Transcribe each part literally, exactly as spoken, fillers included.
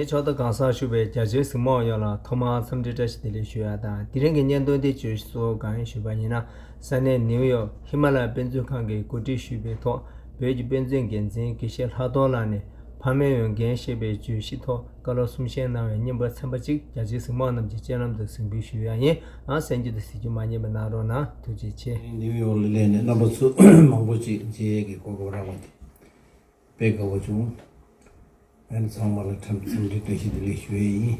ཕྱོགས་མཐའ་གང་སར་བཞུགས་པའི་རྒྱ་ཆེའི་གཟིགས་མོ་བ་ཡོངས་ལ་ཐོག་མར་འཚམས་འདྲི་བཀྲ་ཤིས་བདེ་ལེགས་ཞུ་ཡ་དང་། དེ་རིང་གི་བརྙན་ཐུང་འདི་བརྗོད་གཞི་གཙོ་བོ་གང་ཡིན་ཞུས་པ་ཡིན་ན། ས་གནས་ནིའུ་ཡོག་ཧི་མ་ལ་དཔེ་མཛོད་ཁང་གིས་གོ་སྒྲིག་ཞུས་པའི་ཐོག་བོད་ཀྱི་དཔེ་མཛོད་འགན་འཛིན་དགེ་བཤེས་ལྷག་རྡོར་ལགས་ནས་ཕ་མའི་འོས་འགན་ཞེས་པའི་བརྗོད་གཞིའི་ཐོག་བཀའ་སློབ་གསུང་བཤད་གནང་བའི་བརྙན་པར་ཚན་པ་གཅིག་རྒྱ་ཆེའི་གཟིགས་མོ་བ་རྣམས་ཀྱི་སྤྱན་ལམ་དུ་གཟིགས་འབུལ་ཞུ་ཡ་ཡིན། ཨང་། གསན་རྒྱུ་དང་གཟིགས་རྒྱུ་མ་བསྙེལ་བ་གནང་རོགས་གནང་། ཐུགས་རྗེ་ཆེ། ནིའུ་ཡོག་ལ་སླེབས་ནས་རྣམ་པ་ཚོ་མང་པོ་ཅིག་མཇལ་ཡས་ཀྱི་གོ་སྐབས་རག་པ་དེ་དཔེ་དགའ་བོ་བྱུང་། ཨ་ནི་ཚང་མ་ལ་འཚམས་འཚམས་འདྲི་བཀྲ་ཤིས་བདེ་ལེགས་ཞུ་ཡས་ཡིན།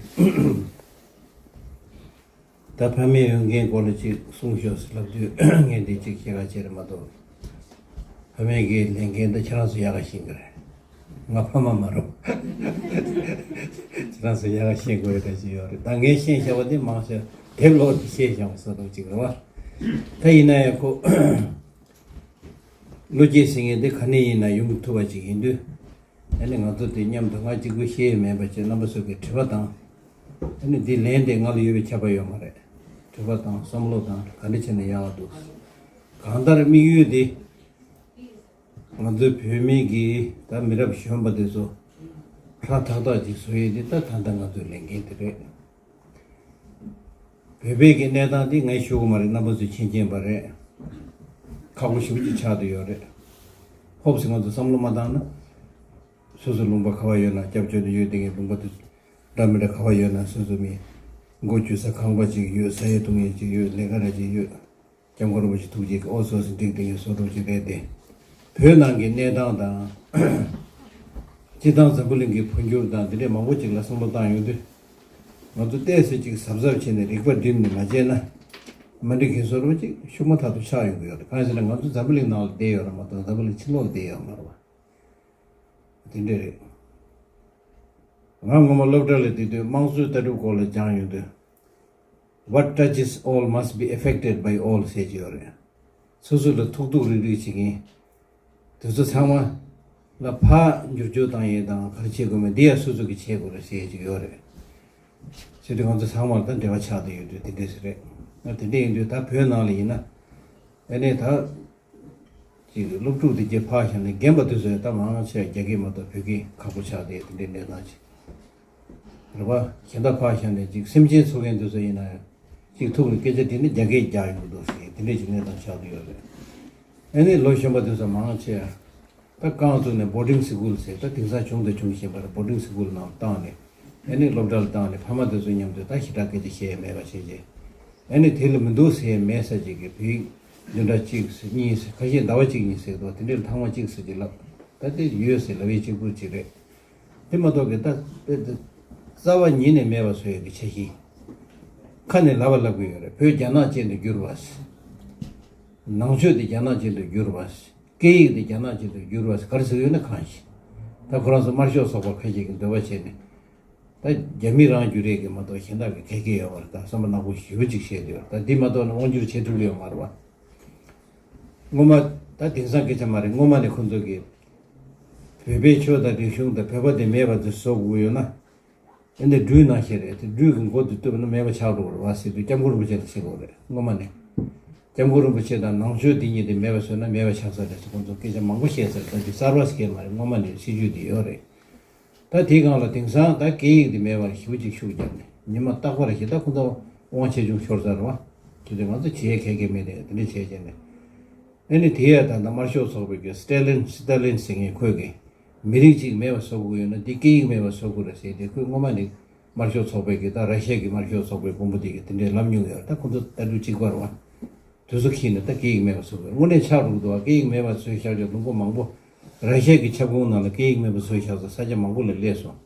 ད་ཕ་མའི་འོས་འགན་སྐོར་ལ་ཅིག་གསུང་ཤོག་ཟེར་ལབ་དུས་ངས་འདི་ཅིག་བཤད་ག་བྱས་རེད་མ་གཏོགས། ཕ་མའི་གི་ལས་འགན་ད་ཁྱེད་རང་ཚོ་ཡག་ག་ཤེས་ཀྱི་རེད། ང་ཕ་མ་མ་རེད། ཁྱེད་རང་ཚོ་ཡག་ག་ཤེས་དགོས་ཡ་ད་ཅིག་ཡོད་རེད། ད་ངས་ཤེས་བྱ་བ་དེ་མང་ཆེ་དེབ་ཀློག་ནས་ཤེས་བྱུང་བཟོ་འདྲ་ཅིག་རེད་བ། ད་ཡིན་ན་ཡང་ཁོ་བློ་སྐྱེད་ཟེར་མཁན་དེ་ག་ནས་ཡིན་ན་ཡོང་ཐུབ་པ་ཅིག་ཡིན་དུས། ཨ་ནི་ང་ཚོ་དེ་མཉམ་དུ་ང་གཅིག་པུ་ཤེས་ཡས་མེད་པ་བྱས་རྣམ་པ་ཚོ་གིས་དྲི་བ་དང་། ཨ་ནི་འདི་ལན་དེ་ང་ལ་ཡོད་པའི་ཁྱབ་པ་ཡོད་མ་རེད། དྲི་བ་དང་བསམ་བློ་དང་ག་འདྲ་བྱས་ན་ཡག་པ་འདུག། གང་ལྟར་དམིགས་ཡུལ་འདི་ང་ཚོའི་བོད་མི་གི་ད་མི་རབས་གཞོན་པ་དེ་ཚོ་ཧྲ་ཐག་ཐག་ཅིག་བཟོ་ཡས་འདི་ད་ད་ལྟ་ང་ཚོའི་ལས་འགན་དེ་རེད། བོད་པའི་གི་གནས་སྟངས་འདི་ངས་ཞུ་གི་མ་རེད། རྣམ་པ་ཚོས་མཁྱེན་མཁྱེན་པ་རེད། ཁག་པོ་ཞེ་པོ་ཅིག་ཆགས་བསྡད་ཡོད་རེད། ཧོབ་སེ་ང་ཚོ་བསམ་བློ་མ་བཏང་ན། སོ་སོ་ལུང་པ་ག་པར་ཡོད་ན་སྐྱབས་བཅོལ་དུ་ཡོད་དེ་ངའི་ལུང་པ་དེ་འདྲ་མི་འདྲ་ག་པར་ཡོད་ན་སོ་སོ་མི་མགོ་འཇུ་ས་ཁང་པ་ཅིག་ཡོད། ས་ཡ་བཏུང་ཡས་ཅིག་ཡོད། ལས་ཀ་ར་ཅིག་ཡོད། སྐྱབས་མགོན་རིན་པོ་ཆེ་ཐུགས་རྗེ་གིས་ཨོ་སོ་སོ་འགྲིག་དེ་ངའི་བཟོ་འདྲ་ཅིག་རེད་དེ། བོད་ནང་གི་གནས་སྟངས་དང་། སྤྱིར་བཏང་འཛམ་བུ་གླིང་གི་འཕོ་འགྱུར་དང་འདི་འདྲའི་མང་པོ་ཅིག་ལ་བསམ་བློ་བཏང་ཡོང་དུས། ང་ཚོ་ཏོག་ཙམ་ཅིག་གཟབ་གཟབ་བྱས་ནས་རིག་པ་བསྒྲིམས་ནས་མ་བྱས་ན། མ་འགྲིག་གི་བཟོ་འདྲ་ཅིག་ཤུགས་མ་ཐག་ཏུ་ཆགས་ཡོང་གི་ཡོད་རེད། གང་ཡིན་ཟེར་ན་ང་ཚོ་འཛམ་བུ་གླིང་ནང་ལ་བསྡད་ཡོད་རེད་མ་གཏོགས་འཛམ་བུ་གླིང་ཕྱི་ལོགས་ལ་བསྡད་ཡོད་མ་རེད་བ། དེ་འདྲ་རེད། ང་སྔོན་མ་སློབ་གྲྭ་ལ་བསྡད་དུས་དམངས་གཙོའི་ལྟ་གྲུབ་སྐོར་ལ་སྦྱངས་ཡོང་དུས། What touches all must be affected by all ཟེར་གྱི་ཡོད་རེད། སོ་སོ་ལ་ཐུག་ཐུག་རིག་རིག་བྱེད་མཁན། དེ་ཚོ་ཚང་མ་ལ་ཕར་འགྱུར་བཅོས་བཏང་ཡས་དང་ག་རེ་བྱེད་དགོས་མིན་འདི་ཡང་སོ་སོ་གིས་བྱེད་དགོས་རེད་ཟེར་གྱི་ཡོད་རེད། བྱས་དུས་ང་ཚོ་ཚང་མ་ལ་ད་འབྲེལ་བ་ཆགས་བསྡད་ཡོད་དུས་དེ་འདྲས་ཟེར་རེད། ང་དེ་འདྲས་ཡིན་དུས་ད་བོད་ནང་ལ་ཡིན་ན། ཨ་ནི་ད། ཅིག་སློབ་ཕྲུག་དེ་གྱད་ཕར་བཞག་ནས་རྒན་པ་དེ་ཚོ་ཡང་ད་མང་ཆེ་རྒྱ་སྐད་མ་གཏོགས་བོད་སྐད་ཁག་པོ་ཆགས་བསྡད་དེ་འདྲའི་གནས་སྟངས་ཅིག་རེད་པ། གཞན་དག་ཕར་བཞག་ནས་ཅིག་སེམས་ཅན་འཚོ་མཁན་དེ་ཚོ་ཡིན་ན་ཡང་ཅིག་ཐུག་ནས་སྐད་ཆ་དྲིས་ན་རྒྱ་སྐད་རྒྱག་ཡོང་གི་འདུག་ཟེར་དེ་འདྲའི་ཅིག་གནས་སྟངས་ཆགས་བསྡད་ཡོད་རེད། ཨ་ནི་ལོ་གཞོན་པ་དེ་ཚོ་མང་ཆེ་ད་རྐང་བཙུགས་ནས་བོར་ཌིང་སི་ཀུལ་ཟེར་ད་དེང་སང་བྱུང་དང་འབྱུང་བཞིན་པ་རེད། བོར་ཌིང་སི་ཀུལ་ནང་བཏང་ནས་ཨ་ནི་སློབ་གྲྭ་ལ་བཏང་ནས་ཕ་མ་དེ་ཚོ་མཉམ་དུ་ད་ཞེ་དྲག་སྐད་ཆ་བཤད་ཡས་མེད་པ་བྱས་རྗེས་ཨ་ནི་དེ་ལ་མི་འདུག་ཟེར་ཡས་མེད་ས་ཅིག་གི་བོད་ཡིག་བདུན་ཕྲག་གཅིག་ཟེར་གཉིས་ཟེར་ཁ་ཤས་ཟླ་བ་གཅིག་གཉིས་ཟེར་འདུག་དེ་འདྲའི་ཐེངས་མ་གཅིག་ཟེར་གྱི་ལབ། ད་དེ་ཡོད་ཟེར་ལབ་ཡས་གཅིག་པུ་ཅིག་རེད། དེ་མ་གཏོགས་གི་ད་དཔེ་དེ་རྩ་བ་ཉིད་ནས་མེད་པ་བཟོ་ཡས་ཀྱི་འཆར་གཞི། ཁ་ནས་ལབ་པ་ལབ་གི་ཡོད་རེད། བོད་རྒྱ་ནག་ཅན་དུ་བསྒྱུར་བ་ཟེར། ནང་ཆོས་དེ་རྒྱ་ནག་ཅན་དུ་བསྒྱུར་བ་ཟེར། སྐད་ཡིག་དེ་རྒྱ་ནག་ཅན་དུ་བསྒྱུར་བ་ཟེར་ག་རེ་ཟེར་གི་ཡོད་ན་གང་ཤེས། ད་ཁོ་རང་ཚོ་དམར་ཤོག་ཚོགས་པ་ཁ་ཤས་ཀྱིས་འདོད་པ་བྱས་ནས། ད་རྒྱ་མི་རང་བསྒྱུར་ཡས་ཀྱི་མ་གཏོགས་གཞན་དག་གི་ག་གེ་ཡོད་མ་རེད། ད་བསམ་པ་ནག་པོ་ཞེ་པོ་ཅིག་བཤད་དེ་ཡོད་རེད། ད་འདི་མ་གཏོགས་ནི་དབང་བསྒྱུར་བྱེད་ཐུབ་ཀྱི་ཡོད་མ་རེད་བ། སྔོན་མ་ད་དེང་སང་སྐད་ཆ་མ་རེད། སྔོན་མ་ནས་ཁོ་ཚོ་གིས་བོད་པའི་ཆོས་དང་རིག་གཞུང་དང་བོད་པ་དེ་མེད་པ་དེ་བཟོ་དགོས་ཡོད་ན། ཨེ་འདི་སྦྲུལ་ནང་བཞིན་རེད། དེ་སྦྲུལ་གྱི་མགོ་དེ་གཏུབ་ན་མེད་པ་ཆགས་འགྲོ་གི་རེད་བ་ཟེར་དུས་སྐྱབས་མགོན་རིན་པོ་ཆེ་ལ་བཤད་དགོས་རེད། སྔོན་མ་ནས་སྐྱབས་མགོན་རིན་པོ་ཆེ་དང་ནང་ཆོས་འདི་གཉིས་དེ་མེད་པ་བཟོས་ན་མེད་པ་ཆགས་ས་རེད་ཟེར་ཁོ་ཚོ་སྐད་ཆ་མང་པོ་བཤད་ཚར། ད་འདི་གསར་པ་ཞིག་མ་རེད། སྔོན་མ་ནས་སྲིད་ཇུས་འདི་ཡོད་རེད། ད་དེའི་སྒང་ལ་དེང་སང་ད་སྐད་ཡིག་འདི་མེད་པར་ཞེ་པོ་ཅིག་ཤུགས་བརྒྱབ་ནས་ཉི་མ་རྟག་པར་ཞེ་ད་ཁོ་ཚོ་དབང་ཆེ་ཆུང་ཤོར་ཚར་བ། དེ་དུས་ང་ཚོ་བྱེད་ཡས་ག་གེ་མེད་དེ་དེ་འདྲ་བྱས་བྱས་ནས། ཨ་ནི་དེ་ཡས་ད་ལྟ་དམར་ཤོག་ཚོགས་པའི་གི་སི་ཏ་ལིན་སི་ཏ་ལིན་ཟེར་མཁན་ཁོས་གི་མི་རིགས་གཅིག་མེད་པ་བཟོ་དགོས་ཡོད་ན་འདི་སྐད་ཡིག་མེད་པ་བཟོ་དགོས་རེད་ཟེར་ཏེ་ཁོས་སྔོན་མ་ནས་དམར་ཤོག་ཚོགས་པའི་གི་ད་ར་ཤི་ཡ་གི་དམར་ཤོག་ཚོགས་པའི་དཔོན་པོ་དེ་གི་དེ་འདྲའི་ལབ་མྱོང་ཡོད་རེད། ད་ཁོ་ཚོ་ལྟ་གྲུབ་གཅིག་པ་རེད་བ། དུས་ཚོད་འཁྱེར་ནས་ད་སྐད་ཡིག་མེད་པ་བཟོ་དགོས། དངོས་གནས་ཆགས་འགྲོ་གི་འདུག་བ། སྐད་ཡིག་མེད་པ་བཟོས་བཞག་ཀྱང་ལུང་པ་མང་པོ་ར་ཤི་ཡ་གི་ཁྱབ་ཁོངས་ནང་ལ་སྐད་ཡིག་མེད་པ་བཟོས་བཞག་ས་ས་ཆ་མང་པོ་ལ་སླེབས་སོང་།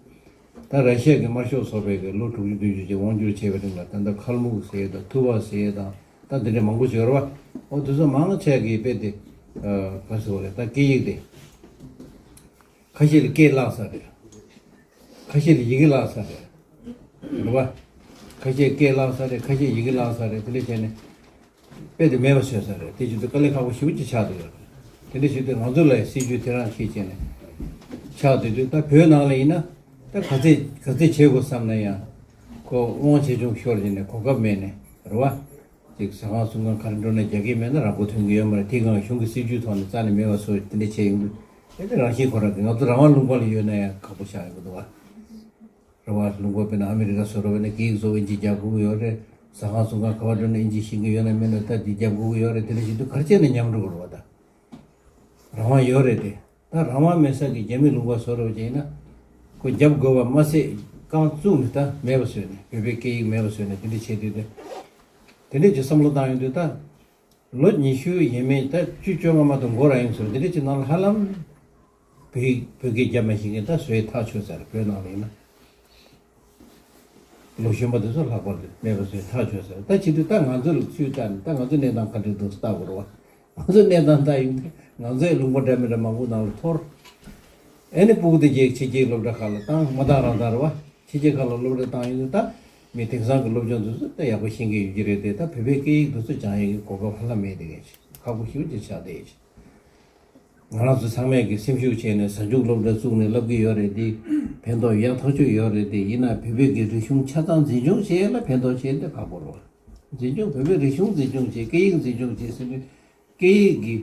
ད་ར་ཤི་ཡ་གི་དམར་ཤོག་ཚོགས་པའི་གི་ལོ་དྲུག་ཅུ་བདུན་ཅུ་ཅིག་དབང་བསྒྱུར་བྱས་པའི་རིང་ལ་ད་ལྟ་ཁལ་མུག་ཟེར་ཡས་དང་ཐུ་བ་ཟེར་ཡས་དང་ད་འདི་འདྲ་མང་པོ་ཞིག་ཡོད་རེད་བ། འོ་དེ་ཚོ་མང་ཆེ་གི་དཔེ་དེ་ག་ཟེར་བ་རེད། ད་སྐད་ཡིག་དེ་ཁ་ཤས་ལ་སྐད་བརླག་ཚར་རེད། ཁ་ཤས་ལ་ཡི་གེ་བརླག་ཚར་རེད། རེད་བ། ཁ་ཤས་སྐད་བརླག་ཚར་རེད། ཁ་ཤས་ཡི་གེ་བརླག་ཚར་རེད། དེ་འདྲ་བྱས་ནས་དཔེ་དེ་མེད་པ་བཟོས་ཚར་རེད། དེ་བྱེད་དུས་དཀའ་ལས་ཁག་པོ་ཞེ་པོ་ཅིག་ཆགས་བསྡད་ཡོད་རེད། དེ་འདྲ་བྱེད་དུས་ང་ཚོ་ལ་སྲིད་ཇུས་དེ་རང་ཁྱེད་བྱས་ནས་ཆགས་བསྡད་དུས་ད་བོད་ནང་ལ་ཡིན་ན་ད་ག་ཚད་ག་ཚད་བྱེད་དགོས་བསམ་ན་ཡང་ཁོ་དབང་ཆེ་ཆུང་ཤོར་བྱས་ནས་གོ་སྐབས་མེད་ནས་རེད་བ། ཅིག་ཟ་ཁང་སྲུང་ཁང་ག་རེ་འགྲོ་ན་རྒྱ་སྐད་མེད་ན་རང་མགོ་ཐོན་གྱི་ཡོད་མ་རེད། དེའི་སྒང་གཞུང་གི་སྲིད་ཇུས་ཐོག་ནས་རྩ་ནས་མེད་པ་བཟོ་དེ་འདྲ་བྱས་ཡོང་དུས་དེ་ནི་རང་བཞིན་ཁོ་རང་གི་ང་ཚོ་རང་དབང་ལུང་པ་ལ་ཡོད་ན་ཡང་ཁག་པོ་ཆགས་ཡོང་གི་འདུག་བ། རེད་བ། ལུང་པ་དཔེར་ན་ཨ་མི་རི་ཀ་བཟོ་འདྲ་བ་ན་སྐད་ཡིག་བཟོ་དབྱིན་ཇི་རྒྱབ་དགོས་ཀྱི་ཡོད་རེད། ཟ་ཁང་སྲུང་ཁང་ག་པར་འགྲོ་ན་དབྱིན་ཇི་ཤེས་ཀྱི་ཡོད་ན་མེད་ན་ད་འདི་རྒྱབ་དགོས་ཀྱི་ཡོད་རེད། དེ་འདྲ་བྱེད་དུས་ག་རེ་བྱས་ནས་ཉམས་འགྲོ་དགོས་རེད་བ། ད་རང་དབང་ཡོད་རེད་དེ། ད་རང་དབང་མེད་ས་གི་རྒྱ་མི་ལུང་པ་བཟོ་འདྲ་བ་ཅིག་ཡིན་ན། ཁོ་རྒྱབ་དགོས་པ་མ་ཟད་རྐང་བཙུགས་ནས་ད་མེད་པ་བཟོས་ནས་བོད་པའི་སྐད་ཡིག་མེད་པ་བཟོས་ནས་དེ་འདྲ་བྱེད་དུས་དེ། དེ་འདྲ་ཅིག་བསམ་བློ་བཏང་ཡོང་དུས་ད། ལོ་ཉི་ཤུ་ཡས་མས་ད་བཅུ་བཅོ་ལྔ་མ་གཏོགས་འགོར་ར་ཡོང་ཟེར་བ་འདི་འདྲ་ཅིག་ནང་ལ་ཧ་ལམ་བོད་ཡིག་བོད་སྐད་རྒྱབ་མ་ཤེས་མཁན་ད་བཟོས་ཐག་ཆོད་ཚར། བོད་ནང་ལ་ཡིན་ན་ལོ་གཞོན་པ་དེ་ཚོ་ལྷག་པར་དུ་མེད་པ་བཟོས་ཐག་ཆོད་ཚར། ད་བྱེད་དུས་ད་ང་ཚོ་ལ་ཚུར་ལྟ་ནས་ད་ང་ཚོ་གནས་སྟངས་ག་འདྲ་འདུག་ལྟ་དགོས་རེད་བ། ང་ཚོ་གནས་སྟངས་ལྟ་ཡོང་དུས་ང་ཚོའི་ལུང་པ་འདྲ་མི་འདྲ་མང་པོ་ནང་ལ་འཐོར། ཨེ་ནི་སྤུ་གུ་དེ་གྱད་ཕྱི་རྒྱལ་སློབ་གྲྭ་ཁག་ལ་བཏང་མ་བཏང་རང་བཏང་རེད་བ། ཕྱི་རྒྱལ་ཁག་ལ་སློབ་གྲྭ་བཏང་ཡོང་དུས་ད་མི་དེང་སང་གི་སློབ་སྦྱོང་དེ་ཚོ་ད་ཡག་པོ་ཤེས་མཁན་ཡོད་ཀྱི་རེད་དེ། ད་བོད་པའི་སྐད་ཡིག་དེ་ཚོ་སྦྱང་ཡས་ཀྱི་གོ་སྐབས་ཧ་ལམ་མེད་དེ་གས་ཁག་པོ་ཞེ་པོ་ཅིག་ཆགས་བསྡད་ཡོད། ང་རང་ཚོ་ཚང་མས་ཀྱི་སེམས་ཤུགས་བྱས་ནས་གཟའ་མཇུག་སློབ་གྲྭ་བཙུགས་ནས་བསླབ་ཀྱི་ཡོད་རེད་དེ། ཕན་ཐོགས་ཡག་ཐག་ཆོད་ཡོད་རེད་དེ། ཡིན་ན་བོད་པའི་གི་རིག་གཞུང་ཆ་ཚང་འཛིན་སྐྱོང་བྱེད་ཡས་ལ་ཕན་ཐོགས་བྱེད་ཡས་དེ་ཁག་པོ་རེད། འཛིན་སྐྱོང་བོད་པའི་རིག་གཞུང་འཛིན་སྐྱོང་བྱེད་སྐད་ཡིག་འཛིན་སྐྱོང་བྱེད་ཟེར་དུས། སྐད་ཡིག་གི་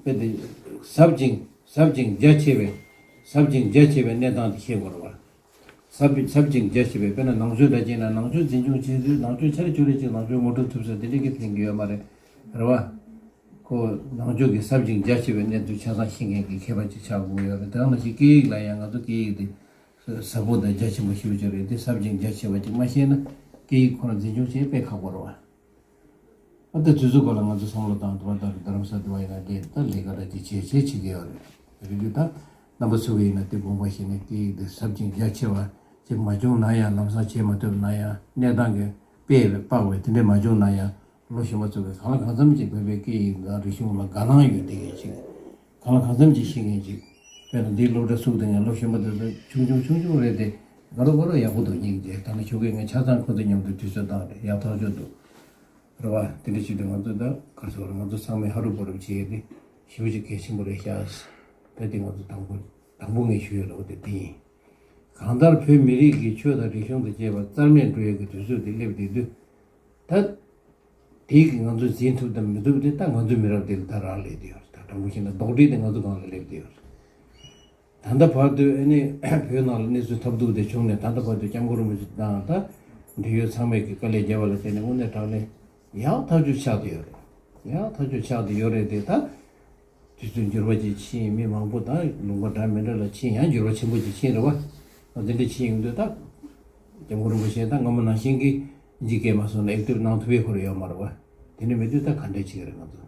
དཔེ་དེ་ཟབ་ཅིང་ཟབ་ཅིང་རྒྱ་ཆེ་བའི་ཟབ་ཅིང་རྒྱ་ཆེ་བའི་གནས་སྟངས་དེ་ཤེས་དགོས་རེད་བ། ཟབ་ཟབ་ཅིང་རྒྱ་ཆེ་བའི་དཔེར་ན་ནང་ཆོས་འདྲ་བྱས་ན་ནང་ཆོས་འཛིན་སྐྱོང་བྱེད་དུས་ནང་ཆོས་ཆ་རེ་ཅོ་རེ་ཅིག་ནང་ཆོས་ངོ་སྤྲོད་ཐུབ་ས་དེ་འདྲ་གི་ཕན་གྱི་ཡོད་མ་རེད། རེད་བ། ཁོ་ནང་ཆོས་ཀྱི་ཟབ་ཅིང་རྒྱ་ཆེ་བའི་གནས་ཚུལ་ཆ་ཚང་ཤེས་མཁན་གྱི་མཁས་པ་ཅིག་ཆགས་དགོས་ཡོད་རེད། དེ་ནང་བཞིན་སྐད་ཡིག་ལ་ཡང་ང་ཚོ་སྐད་ཡིག་དེ་ཟབ་པོ་དང་རྒྱ་ཆེན་པོ་ཞེ་པོ་ཅིག་རེད་དེ། ཟབ་ཅིང་རྒྱ་ཆེ་བ་ཅིག་མ་ཤེས་ན་སྐད་ཡིག་ཁོ་རང་འཛིན་སྐྱོང་བྱེད་དཔེ་ཁག་པོ་རེད་བ། ཨ་ད་དུས་ཚོད་སྐོར་ལ་ང་ཚོ་བསམ་བློ་བཏང་དུས་བ་ད་རྡ་རམ་ས་དུ་བ་ཡིན་ན་དེ་ད་ལས་ཀ་ར་དེ་བྱེད་བྱེད་བྱེད་ཀྱི་ཡོད་རེད། རེད་དུས་ད་རྣམ་པ་ཚོ་གི་ཡིན་ན་དེ་དགོངས་པ་བཞེས་ནས་སྐད་ཡིག་དེ་ཟབ་ཅིང་རྒྱ་ཆེ་བ་ཅིག་མ་བྱུང་ན་ཡང་ལམ་སང་བྱེད་མ་ཐུབ་ན་ཡང་གནས་སྟངས་ཀྱི་དཔེ་དཔག་པའི་དེ་འདྲས་མ་བྱུང་ན་ཡང་ལོ་གཞོན་པ་ཚོ་གི་གང་ལ་གང་འཚམ་ཅིག་བོད་པའི་སྐད་ཡིག་དང་རིག་གཞུང་ལ་དགའ་སྣང་ཡོད་བསྡད་མཁན་ཅིག་གང་ལ་གང་འཚམ་ཅིག་ཤེས་མཁན་ཅིག་དཔེར་ན་འདིའི་སློབ་གྲྭ་ཚུགས་དེ་ཡང་ལོ་གཞོན་པ་དེ་ཚོ་ཆུང་ཆུང་ཆུང་ཆུང་རེད་དེ། དགའ་རབ་དགའ་རབ་ཡག་པོ་འདུག་སྙིང་རྗེ། ད་ནི་ཞོགས་ཀས་ངས་ཆ་ཚང་ཁོ་ཚོ་མཉམ་དུ་དུས་ཚོད་བཏང་རེད། ཡག་ཐག་ཆོད་འདུག་རེད་བ། དེ་འདྲ་བྱེད་དུས་ང་ཚོ་ད་ག་རེ་ཟེར་དགོས་རེད། ང་ཚོ་ཚང་མས་ཧ་རུ་བ་རུ་བྱེད་ཡས་དེ་ཞེ་པོ་ཅིག་གལ་ཆེན་པོ་རེད་ཤག་ད་དེ་ང་ཚོ་དང་པོ་དང་པོ་ངས་ཞུ་ཡས་ལ་འོ་དེ་དེ་ཡིན། གང་ལྟར་བོད་མི་རིགས་ཀྱི་ཆོས་དང་རིག་གཞུང་དང་བཅས་པ་རྩ་མེད་འགྲོ་ཡས་ཀྱི་དུས་ཚོད་དེ་སླེབས་བསྡད་དུས། ད་དེ་གིས་ང་ཚོས་འཛིན་ཐུབ་དང་མི་ཐུབ་དེ་ད་ང་ཚོའི་མི་རབས་དེ་ལ་ད་རག་ལས་བསྡད་ཡོད་རེད། ད་དྲང་པོ་བཤད་ན་རྡོག་སྒྲིལ་དེ་ང་ཚོ་སྒང་ལ་སླེབས་བསྡད་ཡོད་རེད། ད་ལྟ་བར་དུ་ཨ་ནི་བོད་ནང་ལ་གནས་ཚུལ་ཐབས་སྡུག་དེ་བྱུང་ནས་ད་ལྟ་བར་དུ་སྐྱབས་མགོན་རིན་པོ་ཆེ་དང་ད་འབྲེལ་ཡོད་ཚང་མས་ཀྱི་དཀའ་ལས་བརྒྱབ་པ་ལ་བརྟེན་ནས་དངོས་གནས་དྲང་གནས་ཡག་ཐག་ཆོད་ཆགས་བསྡད་ཡོད་རེད། ཡག་ཐག་ཆོད་ཆགས་བསྡད་ཡོད་རེད་དེ། ད་དུས་ཚོད་འགྱུར་བ་ཅིག་ཕྱིན། མི་མང་པོ་ད་ལུང་པ་འདྲ་མི་འདྲ་ལ་ཕྱིན། ཡང་འགྱུར་བ་ཆེན་པོ་ཅིག་ཕྱིན་རེད་བ། ད་དེ་འདྲ་ཕྱིན་ཡོང་དུས་ད་སྐྱབས་མགོན་རིན་པོ་ཆེ་ད་སྔ་མོ་ནང་བཞིན་གྱི་འཇིགས་སྐད་མ་སོང་ན་ཨེག་ཊིབ་གནང་ཐུབ་ཡས་ཁོ་རང་ཡོད་མ་རེད་བ། དེ་འདྲ་མེད་དུས་ད་ག་འདྲ་བྱེད་ཀྱི་རེད་ང་ཚོ།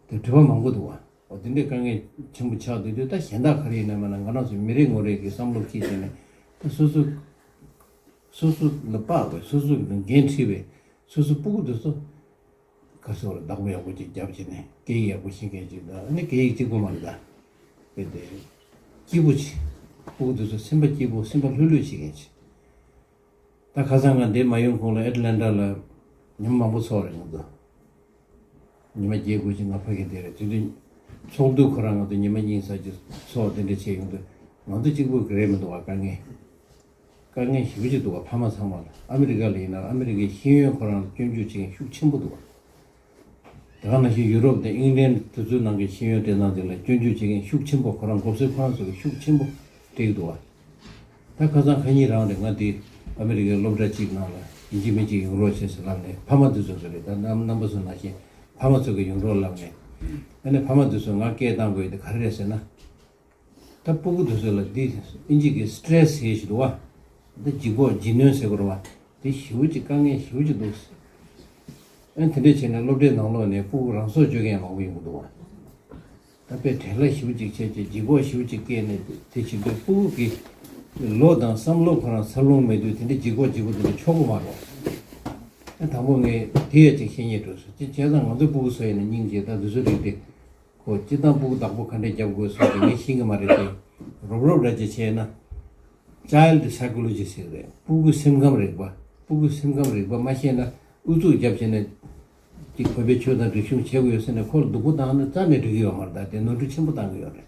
དེ་དྲི་བ་མང་པོ་འདུག་བ། འོ་དེ་འདྲའི་དཀའ་ངལ་ཆེན་པོ་ཆགས་བསྡད་དུས་ད་གཞན་དག་ག་རེ་ཡིན་ན་མིན་ན་ང་རང་ཚོ་མི་རེ་ངོ་རེ་གི་བསམ་བློ་འཁྱེར་བྱས་ནས་ད་སོ་སོ་སོ་སོ་ལ་དཔག་པའི་སོ་སོ་ལ་འགན་འཁྲི་བའི་སོ་སོ་སྤུ་གུ་དེ་ཚོ་ག་རེ་ཟེར་དགོས་རེད། བདག་པོ་ཡག་པོ་ཅིག་རྒྱབ་བྱས་ནས་སྐད་ཡིག་ཡག་པོ་ཤེས་མཁན་ཅིག་དང་ཨ་ནི་སྐད་ཡིག་གཅིག་པོ་མ་རེད་ད། དཔེ་དེ་སྐྱིད་པོ་ཅིག་སྤུ་གུ་དེ་ཚོ་སེམས་པ་སྐྱིད་པོ་སེམས་པ་ལྷོད་ལྷོད་བྱེད་མཁན་ཅིག་ད་ཁ་སང་ང་འདིར་མ་ཡོང་གོང་ལ་ཨེ་ཊ་ལན་ཊ་ལ་ཉི་མ་མང་པོ་ཚོགས་རེད་ང་ཚོ། ཉི་མ་བརྒྱད་དགུ་ཅིག་ང་ཕ་གི་དེ་རེད། དེ་དུས་ཚོགས་དུས་ཁོ་རང་ང་ཚོ་ཉི་མ་གཉིས་ཙམ་ཅིག་ཚོགས་དེ་འདྲ་བྱས་ཡོང་དུས་ང་ཚོ་གཅིག་པུ་གི་རེད་མི་འདུག་བ། དཀའ་ངལ་དཀའ་ངལ་ཞེ་པོ་ཅིག་འདུག་བ། ཕ་མ་ཚང་མ་ལ། ཨ་མི་རི་ཀ་ལ་ཡིན་ན་ཨ་མི་རི་ཀའི་ཤེས་ཡོན་ཁོ་རང་ལ་སྐྱོན་བརྗོད་བྱེད་མཁན་ཤུགས་ཆེན་པོ་འདུག་བ། དེ་ག་ནང་བཞིན་ཡུ་རོབ་དང་ཨིང་ལན་དེ་ཚོའི་ནང་གི་ཤེས་ཡོན་འབྲེལ་སྟངས་དེ་ལ་སྐྱོན་བརྗོད་བྱེད་མཁན་ཤུགས་ཆེན་པོ། ཁོ་རང་མགོ་སེར་ཁོ་རང་ཚོ་གི་ཤུགས་ཆེན་པོ་སྤྲད་ཀྱི་འདུག་བ། ད་ཁ་སང་ཁ་ཉིན་རང་རེད། ང་འདི་ཨ་མི་རི་ཀའི་སློབ་གྲྭ་གཅིག་ནང་ལ་ཡིན་གཅིག་མིན་གཅིག་ཡོང་རོགས་བྱེད་ཟེར་ལབ་ནས། ཕ་མ་འདི་ཚོ་ཚོ་རེད། ད་རྣམ་རྣམ་པ་ཚོ་ནང་བཞིན་ཕ་མ་ཚོ་གི་ཡོང་རོགས་ལབ་ནས། ཨ་ནི་ཕ་མ་འདི་ཚོ་ང་སྐད་བཏང་དགོས་དེ་ག་རེ་རེད་ཟེར་ན། ད་སྤུ་གུ་དེ་ཚོ་ལ་འདི་ཨིན་ཇི་གི་སི་ཊེ་རེ་སི་ཟེར་ཞིག་འདུག་བ། འདི་ལྗིད་ཁོག་ལྗིད་གནོན་ཟེར་དགོས་རེད་བ། འདི་ཞེ་པོ་ཅིག་དཀའ་ངལ་ཞེ་པོ་ཅིག་འདུག་ཨ་ནི་དེ་འདྲས་བྱས་ནས་སློབ་གྲྭའི་ནང་ལོགས་ནས་སྤུ་གུ་རང་སྲོག་གཅོད་མཁན་མང་པོ་ཡོང་གི་འདུག་བ། ད་དཔེ་བྲེལ་བ་ཞེ་པོ་ཅིག་བྱས་བྱས་ལྗིད་ཁོག་ཞེ་པོ་ཅིག་སྐྱེས་ནས་དེ་བྱེད་དུས་སྤུ་གུ་གི་བློ་དང་བསམ་བློ་ཁོ་རང་འཚར་ལོངས་མེད་དུས་དེ་འདྲ་ལྗིད་ཁོག་ལྗིད་ཁོག་དེ་འདྲ་ཆོག་གི་མ་རེད། ཨ་དང་པོ་ངས་དེ་ཡ་ཅིག་བཤད་སྙིང་འདོད་སོང་། ཅི་བྱས་ཙང་ང་ཚོའི་སྤུ་གུ་ཚོ་ཡིན་ན་སྙིང་རྗེ། ད་འདི་ཚོ་རིགས་དེ་ཁོ་སྤྱིར་བཏང་སྤུ་གུ་བདག་པོ་ག་འདྲས་རྒྱབ་དགོས་སོགས་ཀྱི་ངས་ཤེས་ཀྱི་མ་རེད་དེ། རོབ་རོབ་ར་ཅིག་བྱས་ན་ཅའི་ལྡི་སའི་ཀོ་ལོ་ཇི་ཟེར་གི་རེད། སྤུ་གུ་སེམས་ཁམས་རིག་པ། སྤུ་གུ་སེམས་ཁམས་རིག་པ་མ་ཤེས་ན་ཨུ་ཚུགས་རྒྱབ་བྱས་ནས་ཅིག་བོད་པའི་ཆོས་དང་རིག་གཞུང་བྱེད་དགོས་ཡོད་ཟེར་ནས་ཁོ་ལ་སྡུག་པོ་བཏང་ན་རྩ་ནས་འགྲིག་གི་ཡོད་མ་རེད། ད་དེ་ནོར་འཁྲུལ་ཆེན་པོ་བཏང་གི་ཡོད་རེད།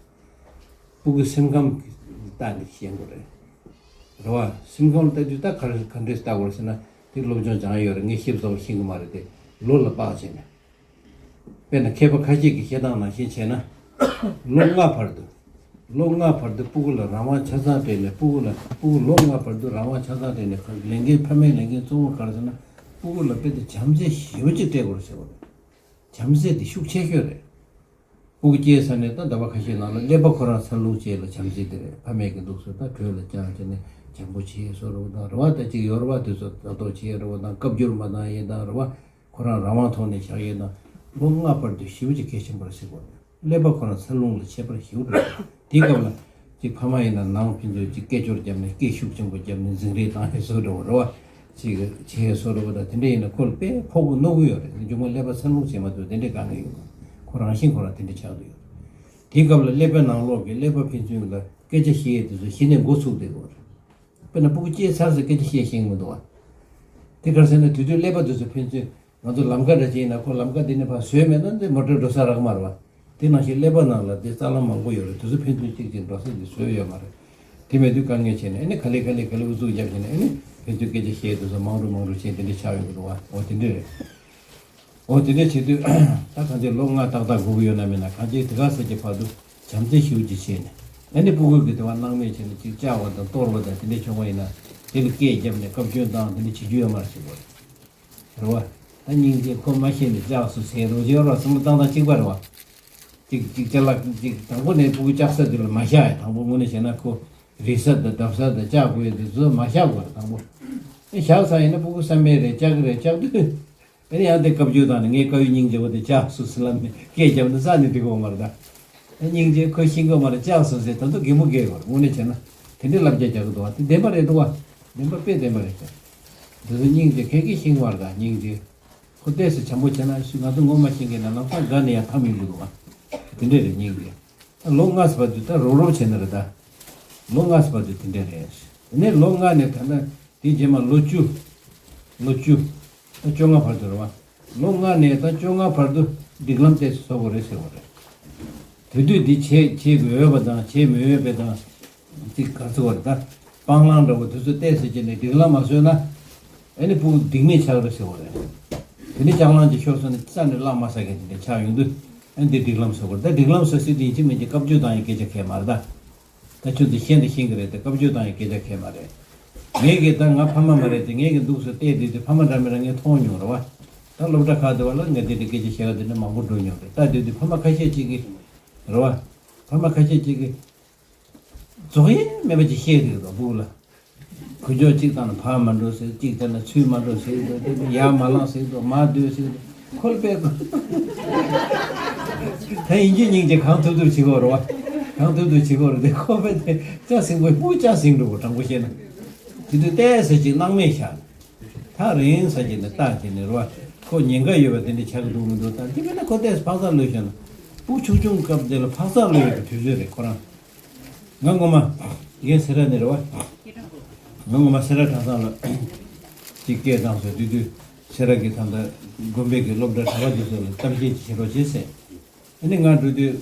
སྤུ་གུ་སེམས་ཁམས་ཀྱི་ལྟ་ནས་ཤེས་དགོས་རེད། རེད་བ། སེམས་ཁམས་ལ་ལྟ་དུས་ད་ག་རེ་ག་འདྲས་ལྟ་དགོས་རེད་ཟེར་ན་དེ་སློབ་སྦྱོང་སྦྱངས་ཡོད་རེད། ངས་ཞིབ་ཚགས་པོ་ཤེས་ཀྱི་མ་རེད་དེ། ལོ་ལ་དཔག་བྱས་ནས། དཔེར་ན་མཁས་པ་ཁ་ཤས་ཀྱིས་བཤད་སྟངས་ནང་བཞིན་བྱས་ན། ལོ་ལྔ་བར་དུ་ ལོ་ལྔ་བར་དུ་སྤུ་གུ་ལ་རང་དབང་ཆ་ཚང་སྤྲད་ནས། སྤུ་གུ་ལ་སྤུ་གུ་ལོ་ལྔ་བར་དུ་རང་དབང་ཆ་ཚང་སྤྲད་ནས། ལས་འགན་ཕ་མའི་ལས་འགན་གཙོ་བོ་ག་རེ་ཟེར་ན། སྤུ་གུ་ལ་དཔེ་དེ་བྱམས་བརྩེ་ཞེ་པོ་ཅིག་སྤྲད་དགོས་རེད་ཟེར་བ་རེད། བྱམས་བརྩེ་དེ་ཤུགས་ཆེ་ཤོས་རེད། སྤུ་གུ་སྐྱེས་ཚར་ནས་ད་ཟླ་བ་ཁ་ཤས་ནང་ལ་ཀླད་པ་ཁོ་རང་འཚར་ལོངས་བྱས་ལ་བྱམས་བརྩེ་དེ་རེད། ཕ་མས་ཀྱི་འདུག་སེ་ད་དྲོད་ལ་བཅངས་བྱས་ནས་བྱམས་པོ་བྱས་བཟོ་འདྲ་བོ་དང་རེད་བ། ད་ཅིག་ཡོད་རེད་བ། དེ་ཚོ་ལྟ་རྟོག་བྱས་རེད་བ་དང་། བཀའ་བསྒྱུར་མ་བཏང་ཡས་དང་རེད་བ། ཁོ་རང་རང་དབང་ཐོག་ནས་བཞག་ཡས་དང་། ལོ་ལྔ་བར་དུ་ཞེ་པོ་ཅིག་གལ་ཆེན་པོ་རེད་ཟེར་གོ། ཀླད་པ་ཁོ་རང་འཚར་ལོངས་ལ་ཁྱད་པར་ཞེ་པོ་འགྲོ་འདུག་དེའི་སྐབས་ལ་ཅིག་ཕ་མ་ཡིན་ན་ནང་ཕན་ཚུན་ཅིག་སྐད་ཅོར་བརྒྱབ་ནས། སྐད་ཤུགས་ཆེན་པོ་བརྒྱབ་ནས་འཛིང་རེས་བཏང་ཡས་བཟོ་འདྲ་བོ་རེད་བ། ཅིག་བྱས་བཟོ་འདྲ་བོ་དང་དེ་འདྲ་ཡིན་ན་ཁོ་ལ་དཔེ་ཕོག་གི་རྣོ་གི་ཡོད་རེད། མཇུག་མ་ཀླད་པ་འཚར་ལོངས་བྱེད་མ་ཐུབ་དེ་འདྲའི་དཀའ་ངལ་ཡོད། ཁོ་རང་བཞིན་ཁོ་རང་དེ་འདྲ་ཆགས་ཀྱི་ཡོད། དེའི་སྐབས་ལ་ཀླད་པའི་ནང་ལོགས་ཀྱི་ཀླད་པ་ཕན་ཚུན་ལ་སྐད་ཆ་བཤད་ཡས་དེ་ཚོ་གཞི་ནས་འགོ་ཚུགས་བསྡད་ཡོད་རེད། དཔེར་ན་སྤུ་གུ་སྐྱེས་ཚར་ཟེར་སྐད་ཆ་བཤད་ཤེས་ཀྱི་མི་འདུག་བ། དེ་ག་རེ་ཟེར་ན་དེ་དུས་ཀླད་པ་དེ་ཚོ་ཕན་ཚུན། ང་ཚོ་ལམ་ཁ་འདྲ་ཅིག་ཡིན་ན་ཁོ་ལམ་ཁ་དེ་ནས་ཕར་བཟོས་མེད་ན་འདི་མོ་ཊ་འགྲོ་ས་རག་མ་རེད་བ། དེ་ནང་བཞིན་ཀླད་པ་ནང་ལ་དེ་རྩ་ལམ་མང་པོ་ཡོད་རེད། དེ་ཚོ་ཕན་ཚུན་གཅིག་གཅིག་འགྲོ་ས་དེ་བཟོས་ཡོད་མ་རེད། དེ་མེད་དུས་དཀའ་ངལ་ཆེ་ནས་ཨ་ནི་ག་ལེ་ག་ལེ་ག་ལེ་ཨུ་ཚུགས་རྒྱབ་བྱས་ནས་ཨ་ནི་ཕན་ཚུན་སྐད་ཆ་བཤད་དུས་ཚོ་མང་རུ་མང་རུ་བྱས་དེ་འདྲ་ཆགས་ཡོང་གི་འདུག་བ། འོ་དེ་འདྲ་རེད། འོ་དེ་འདྲ་བྱེད་དུས་ད་གང་ཅི་ལོ་ལྔ་ཏག་ཏག་སྒུག་གི་ཡོད་ན་མེད་ན་གང་ཅི་དེ་ག་ཟེར་གྱི་བར་དུ་བྱམས་བརྩེ་ཞེ་པོ་ཅིག་བྱས་ནས་ཨ་ནི་སྤུ་གུ་གི་དེ་བ་སྣང་མེད་བྱས་ནས་ཅིག་བཅག་པ་དང་གཏོར་བ་དང་དེ་འདྲ་བྱུང་བ་ཡིན་ན་དེ་ལ་སྐད་བརྒྱབ་ནས་བཀའ་བཀྱོན་བཏང་དེ་འདྲ་བྱེད་རྒྱུ་ཡོད་མ་རེད་ཟེར་གོ། རེད་བ། ད་སྙིང་རྗེ་ཁོ་མ་ཤེས་ནས་བཅག་སོང་ཟེར་རོ་བྱེད་རོགས་བསམ་བློ་བཏང་སྟངས་གཅིག་པ་རེད་བ། གཅིག་གཅིག་ཅ་ལག་གཅིག་དང་པོ་ནས་སྤུ་གུ་བཅག་ས་དེ་ལ་མ་བཞག་ཡ། དང་པོ་དངོས་གནས་བྱས་ན་ཁོ་རིག་ས་དང་བརྡབ་ས་དང་བཅག་དགོས་ཡ་དེ་ཚོ་མ་བཞག་དགོས་རེད། དང་པོ་ཨེ་བཞག་ས་ཡིན་ན་སྤུ་གུ་བསམ་པའི་རེད་བཅག་གི་རེད། བཅག་དུས་ཨེ་ནི་ཡང་དེ་བཀའ་བརྒྱུད་དང་ནི་ངའི་དཀར་ཡོལ་སྙིང་རྗེ་བོ་དེ་བཅག་སོང་ཟེར་ལབ་ནས་སྐད་བརྒྱབ་ན་ས་ནས་འགྲིག་གི་ཡོད་མ་རེད་ད། སྙིང་རྗེ་ཁོ་ཤེས་ཀྱི་མ་རེད་བཅག་སོང་ཟེར་ད་དུང་གད་མོ་བགད་དགོས་རེད། དངོས་གནས་བྱས་ན་དེ་འདྲའི་བསླབ་བྱ་རྒྱག་གི་འདུག་བ། དེ་བདེན་པ་རེད་འདུག་བ། བདེན་པ་དཔེ་བདེན་པ་རེད་ཤག་དེ་ཚོ་སྙིང་རྗེ་ཁྱེད་ཀྱིས་ཤེས་ཀྱི་མ་རེད་ད། སྙིང་རྗེ་ཁོ་ཏོག་ཙམ་བྱམས་པོ་བྱས་ན་ཤི། ང་ཚོ་ངོ་མ་ཤེས་མཁན་ན་ལམ་སང་དགའ་ནས་ཡར་འཐམ་ཡོང་གི་འདུག་བ། དེ་འདྲ་རེད་སྙིང་རྗེ། ད་ལོ་ལྔ་ཙམ་བར་དུ་ད་རོབ་རོབ་བྱས་ན་རེད་ད། ལོ་ལྔ་ཙམ་བར་དུ་དེ་འདྲ་རེད། དེ་ནས་ལོ་ལྔ་ནས་ད་ལྟ་དེ་རྗེས་མ་ལོ་བཅུ། ལོ་བཅུ། ད་བཅོ་ལྔ་བར་དུ་རེད་བ། ལོ་ལྔ་ནས་ད་བཅོ་ལྔ་བར་དུ་སྒྲིག་ལམ་ཏོག་ཙམ་བཟོ་དགོས་རེད་ཟེར་བ་རེད། དེ་དུས་འདི་བྱེད་བྱེད་དགོས་འོས་པ་དང་བྱེད་མི་འོས་པ་དང་། ཅིག་ག་ཚོད་བར་ད་སྤང་བླང་འདྲ་བོ་དེ་ཚོ་ཏོག་ཙམ་བྱས་ནས་སྒྲིག་ལམ་མ་བཟོས་ན་ཨ་ནི་སྤུ་གུ་སྡིག་མེད་ཆགས་རེད་ཟེར་བ་རེད། དེ་ནས་ལྕགས་ལང་ཅིག་ཤོར་སོང་ན་རྩ་ནས་བརླག་མ་ཟ་མཁན་དེ་འདྲ་ཆགས་ཡོང་དུས་ཨ་ནི་འདི་སྒྲིག་ལམ་བཟོ་དགོས་རེད། ད་སྒྲིག་ལམ་བཟོ་སྲིད་དེ་ཡིན་གཅིག་མིན་གཅིག་བཀའ་བརྒྱུད་བཏང་ཡའི་སྐད་ཆ་གང་ཡང་མ་རེད་ད། ད་ཁྱོད་ཚོ་ཤེས་དང་ཤེས་ཀྱི་རེད་དེ། བཀའ་བརྒྱུད་བཏང་ཡའི་སྐད་ཆ་གང་ཡང་མ་རེད། ངས་ཀྱི་ད་ང་ཕ་མ་མ་རེད་དེ། ངས་ཀྱི་འདུག་སེ་བལྟས་བསྡད་དུས་ཕ་མ་འདྲ་མི་འདྲ་ངས་མཐོང་མྱོང་རེད་བ། ད་སློབ་གྲྭ་ཁག་དེ་བ་ལ་ངས་དེ་འདྲའི་སྐད་ཆ་བཤད་ཡ་དེ་འདྲ་མང་པོ་འགྲོ་མྱོང་རེད། ད་དེ་དུས་ཕ་མ་ཁ་ཤས་ཅིག་གིས་རེད་བ། ཕ་མ་ཁ་ཤས་ཅིག་གིས་རྫོགས་ཡས་མེད་པ་ཅིག་བཤད་བསྡད་འདུག་སྤུ་གུ་ལ། གུ་ཅོག་གཅིག་བཏང་ན་ཕར་མ་འགྲོ་ཟེར། གཅིག་བཏང་ན་ཚུར་མ་འགྲོ་ཟེར་འདུག་དེ་ནི་ཡར་མ་ལངས་ཟེར་འདུག་མར་སྡོད་ཟེར་འདུག་ཁོ་ལ་དཔེ་ཁོ། ད་ཡིན་གཅིག་མིན་གཅིག་གང་ཐུབ་ཐུབ་བྱེད་དགོས་རེད་བ། གང་ཐུབ་ཐུབ་བྱེད་དགོས་རེད་དེ། ཁོ་དཔེ་དེ་ལྕགས་ཟིང་པོའི་སྤུ་གུ་ལྕགས་ཟིང་འགྲོ་གོ་དྲང་པོ་བཤད་ན། དེ་དུས་ཏོག་ཙམ་ཅིག་སྣང་མེད་བཞག་ཐག་རིང་ས་ཅིག་ནས་བལྟས་བྱས་ནས་རེད་བ། ཁོ་ཉེན་ཁ་ཡོད་པ་དེ་འདྲ་ཆགས་ཀྱི་འདུག་མི་འདུག་ད་དེ་མིན་ན་ཁོ་ཏོག་ཙམ་འཕག་འཚག་ལོས་བྱས་ན། སྤུ་གུ་ཆུང་ཆུང་སྐབས་དེ་ལ་འཕག་འཚག་ལོས་ཡོད་པའི་དུས་ཚོད་རེད་ཁོ་རང་། ང་ངོ་མ། རྒན་སེ་ར་ནས་རེད་བ། ང་ངོ་མ་སེ་ར་གྲྭ་ཚང་ལ་ཅིག་སྐད་བཏང་སོང་། དེ་དུས་སེ་ར་གི་ད་ལྟ་དགོན་པའི་གི་སློབ་གྲྭ་གྲྭ་པ་དེ་ཚོ་ལ་གཏམ་བཤད་ཅིག་བྱེད་རོགས་བྱེད་ཟེར། ཨ་ནི་ང་འགྲོ་དུས་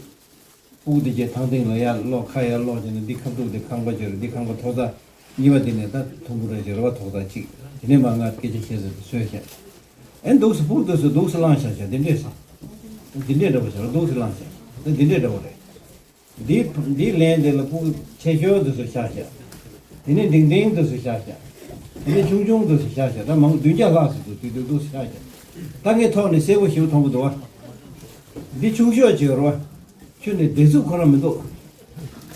སྤུ་གུ་དེ་གྱད་ཐང་སྟེང་ལ་ཡར་ཀློག་ཁ་ཡར་ཀློག་བྱས་ནས། འདི་ཁ་ཐུག་དེ་ཁང་པ་ཅིག་རེད། འདི་ཁང་པ་ཐོག་ས་གཉིས་པ་དེ་ནས་ད་ཐུམ་བུ་ར་ཅིག་རེད་བ། ཐོག་ས་གཅིག་དེ་ནས་མར་ང་སྐད་ཆ་བཤད་ས་དེ་བཟོས་བཞག་ཨེ་འདུག་སེ་སྤུ་གུ་དེ་ཚོ་འདུག་སེ་བླངས་བཞག་བཞག་དེ་འདྲས་སོང་། དེ་འདྲས་འདྲ་བོ་བཞག་འདུག་སེ་བླངས་བཞག་ད་དེ་འདྲས་འདྲ་བོ་རེད། འདི་འདིའི་ལན་དེ་ལ་སྤུ་གུ་ཆེ་ཤོས་དེ་ཚོ་བཞག་བཞག་དེ་ནས་འབྲིང་འབྲིང་དེ་ཚོ་བཞག་བཞག་དེ་ནས་ཆུང་ཆུང་དེ་ཚོ་བཞག་བཞག་ད་མང་བདུན་བརྒྱ་ལྷག་ཙམ་འདུག་དེ་དུས་འདུག་སེ་བཞག་བཞག་ད་ངའི་ཐོག་ནས་གསལ་པོ་ཞེ་པོ་མཐོང་གི་འདུག་བ། འདི་ཆུང་ཤོས་ཅིག་ཡོད་རེད་བ། ཁྱོད་ནི་བདེ་ཚུགས་ཁོ་རང་མི་འདུག་